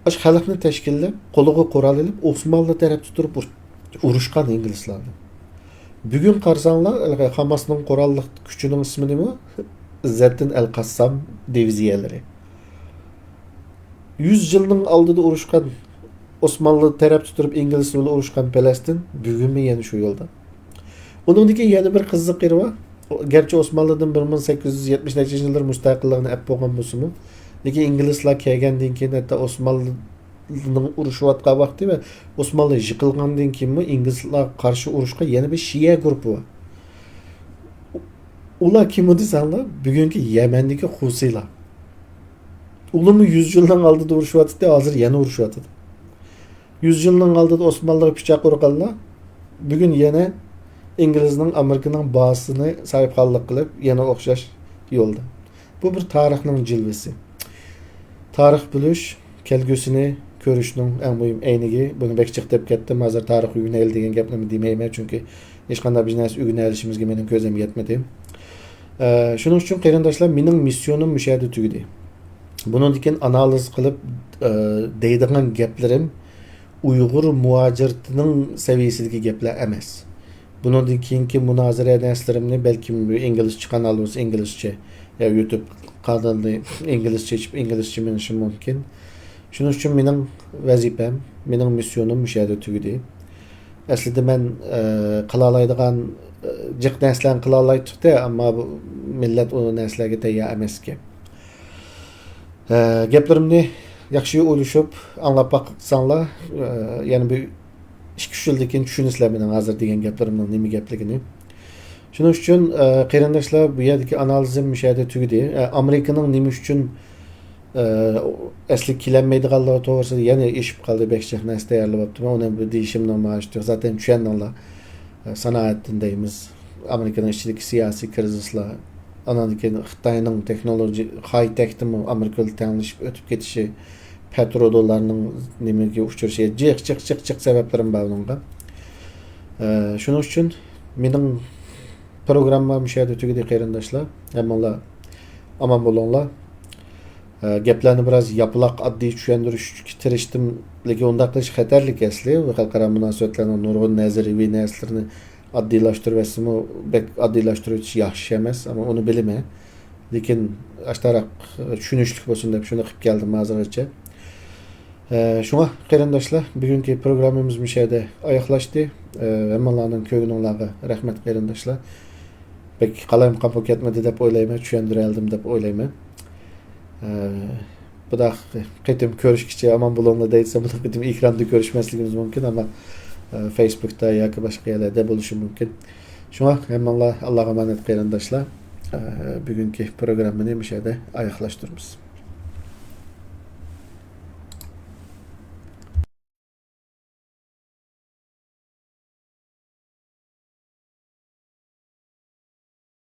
ئاشۇ خەلقنى تەشكىللەپ، قولىغا قورال ئېلىپ، ئوسمانلى تەرەپتە تۇرۇپ ئۇر-، ئۇرۇشقان ئىنگلىزلارنى. بۈگۈن قارىساڭلار، ھېلىقى خاماسنىڭ قوراللىق كۈچىنىڭ ئىسمى نېمە؟ ئىززەتدىن ئەل قاسسام دىۋىزىيەلىرى. يۈز يىلنىڭ ئالدىدا ئۇرۇشقان، ئوسمانلى تەرەپتە تۇرۇپ ئىنگلىز بىلەن ئۇرۇشقان پەلەستىن بۈگۈنمۇ يەنە شۇ يولدا. ئۇنىڭدىن كېيىن يەنە بىر قىزىق يېرى بار. گەرچە ئوسمانلىدىن بىر مىڭ سەككىز يۈز يەتمىش نەچچىنچى يىللىرى مۇستەقىللىقىنى ئەپ بولغان بولسىمۇ، لېكىن ئىنگلىزلار كەلگەندىن كېيىن، ھەتتا ئوسمانلىنىڭ ئۇرۇشۇۋاتقان ۋاقتى ۋە ئوسمانلى يىقىلغاندىن كېيىنمۇ ئىنگلىزلارغا قارشى ئۇرۇشقان يەنە بىر شىئە گۇرۇپپا بار. ئۇلار كىم دېسەڭلار، بۈگۈنكى يەمەندىكى خۇسىلار. ئۇلارمۇ يۈز يىلنىڭ ئالدىدا ئۇرۇشۇۋاتاتتى، ھازىر يەنە ئۇرۇشۇۋاتىدۇ. يۈز يىلنىڭ ئالدىدا ئوسمانلىغا پىچاق ئۇرغانلار بۈگۈن يەنە ئىنگلىزنىڭ، ئامېرىكىنىڭ بازىسىنى ساھىبخانلىق قىلىپ، يەنە ئوخشاش يولدا. بۇ بىر تارىخنىڭ جىلۋىسى. تارىخ بىلىش، كەلگۈسىنى كۆرۈشنىڭ ئەڭ مۇھىم ئەينىكى. بۇنى بەك جىق دەپ كەتتىم. ھازىر تارىخ ئۆگىنەيلى دېگەن گەپنىمۇ دېمەيمەن، چۈنكى ھېچقانداق بىر نەرسە ئۆگىنەلىشىمىزگە مېنىڭ كۆزۈم يەتمىدى. ئە، شۇنىڭ ئۈچۈن قېرىنداشلار، مېنىڭ مىسسىيونۇم مۇشۇ يەردە تۈگىدى. بۇنىڭدىن كېيىن ئانالىز قىلىپ، ئە، دەيدىغان گەپلىرىم ئۇيغۇر مۇھاجىرىتىنىڭ سەۋىيەسىدىكى گەپلەر ئەمەس. بۇنىڭدىن كېيىنكى مۇنازىرە نەرسىلىرىمنى بەلكىم ئىنگلىزچە قانال بولسا ئىنگلىزچە، يا يۇتۇب قانىلىنى ئىنگلىزچە ئېچىپ ئىنگلىزچە مېڭىشىم مۇمكىن. شۇنىڭ ئۈچۈن مېنىڭ ۋەزىپەم، مېنىڭ مىسسىيونۇم مۇشۇ يەردە تۈگىدى. ئەسلىدە مەن، ئە، قىلالايدىغان، ئە، جىق نەرسىلەرنى قىلالايتتۇق-دە، ئەمما بۇ مىللەت ئۇ نەرسىلەرگە تەييار ئەمەسكەن. ئە، گەپلىرىمنى ياخشى ئويلىشىپ، ئاڭلاپ باقساڭلار، ئە، يەنە بىر ئىككى-ئۈچ يىلدىن كېيىن چۈشىنىسىلەر مېنىڭ ھازىر دېگەن گەپلىرىمنىڭ نېمە گەپلىكىنى. شۇنىڭ ئۈچۈن، ئە، قېرىنداشلار، بۇ يەردىكى ئانالىزىم مۇشۇ يەردە تۈگىدى. ئە، ئامېرىكىنىڭ نېمە ئۈچۈن، ئە، ئەسلى كېلەلمەيدىغانلىقى توغرىسىدا يەنە ئېشىپ قالدى، بەك جىق نەرسە تەييارلىۋاپتىمەن. ئۇنى بۇ دېيىشىمنىڭ ماھىيىتى يوق. زاتەن چۈشەندىڭلار. ئە، سانائەتتىن دەيمىز. ئامېرىكىنىڭ ئىچىدىكى سىياسىي كىرىزىسلار، ئانان كېيىن خىتاينىڭ تېخنولوگىيە، خاي-تېكتىمۇ ئامېرىكا بىلەن تەڭلىشىپ ئۆتۈپ كېتىشى، پەترو دوللارنىڭ نېمىگە ئۇچرىشى، جىق، جىق، جىق، جىق سەۋەبلىرىم بار ئۇنىڭغا. ئە، شۇنىڭ ئۈچۈن مېنىڭ پروگراممام مۇشۇ يەردە تۈگىدى، قېرىنداشلار. ھەممىڭلار ئامان بولۇڭلار. ئە، گەپلەرنى بىراز ياپىلاق، ئاددىي چۈشەندۈرۈشكە تىرىشتىم، لېكىن ئۇنداق قىلىش خەتەرلىك ئەسلى. بۇ خەلقئارا مۇناسىۋەتلەرنىڭ نۇرغۇن نەزەرىيىۋى نەرسىلىرىنى ئاددىيلاشتۇرۇۋەتسىمۇ، بەك ئاددىيلاشتۇرۇۋېتىش ياخشى ئەمەس، ئەمما ئۇنى بىلىمەن. لېكىن ئاشتاراق، ئە، چۈشىنىشلىك بولسۇن دەپ شۇنى قىلىپ كەلدىم ھازىرغىچە. ئە، شۇڭا قېرىنداشلار، بۈگۈنكى پروگراممىمىز مۇشۇ يەردە ئاياغلاشتى. ئە، ھەممىڭلارنىڭ كۆڭلۈڭلارغا رەھمەت، قېرىنداشلار. بەك قالايمىقان بولۇپ كەتمىدى دەپ ئويلايمەن، چۈشەندۈرەلدىم دەپ ئويلايمەن. ئە، بۇنداق قېتىم كۆرۈشكىچە ئامان بولۇڭلار دەيدىسەم، بۇنداق قېتىم ئېكراندا كۆرۈشمەسلىكىمىز مۇمكىن، ئەمما، ئە، فېيسبۇكتا ياكى باشقا يەرلەردە بولۇشى مۇمكىن. شۇڭا ھەممىڭلار ئاللاغا ئامانەت، قېرىنداشلار. ئە، بۈگۈنكى پروگراممىنى مۇشۇ يەردە ئاياغلاشتۇرىمىز.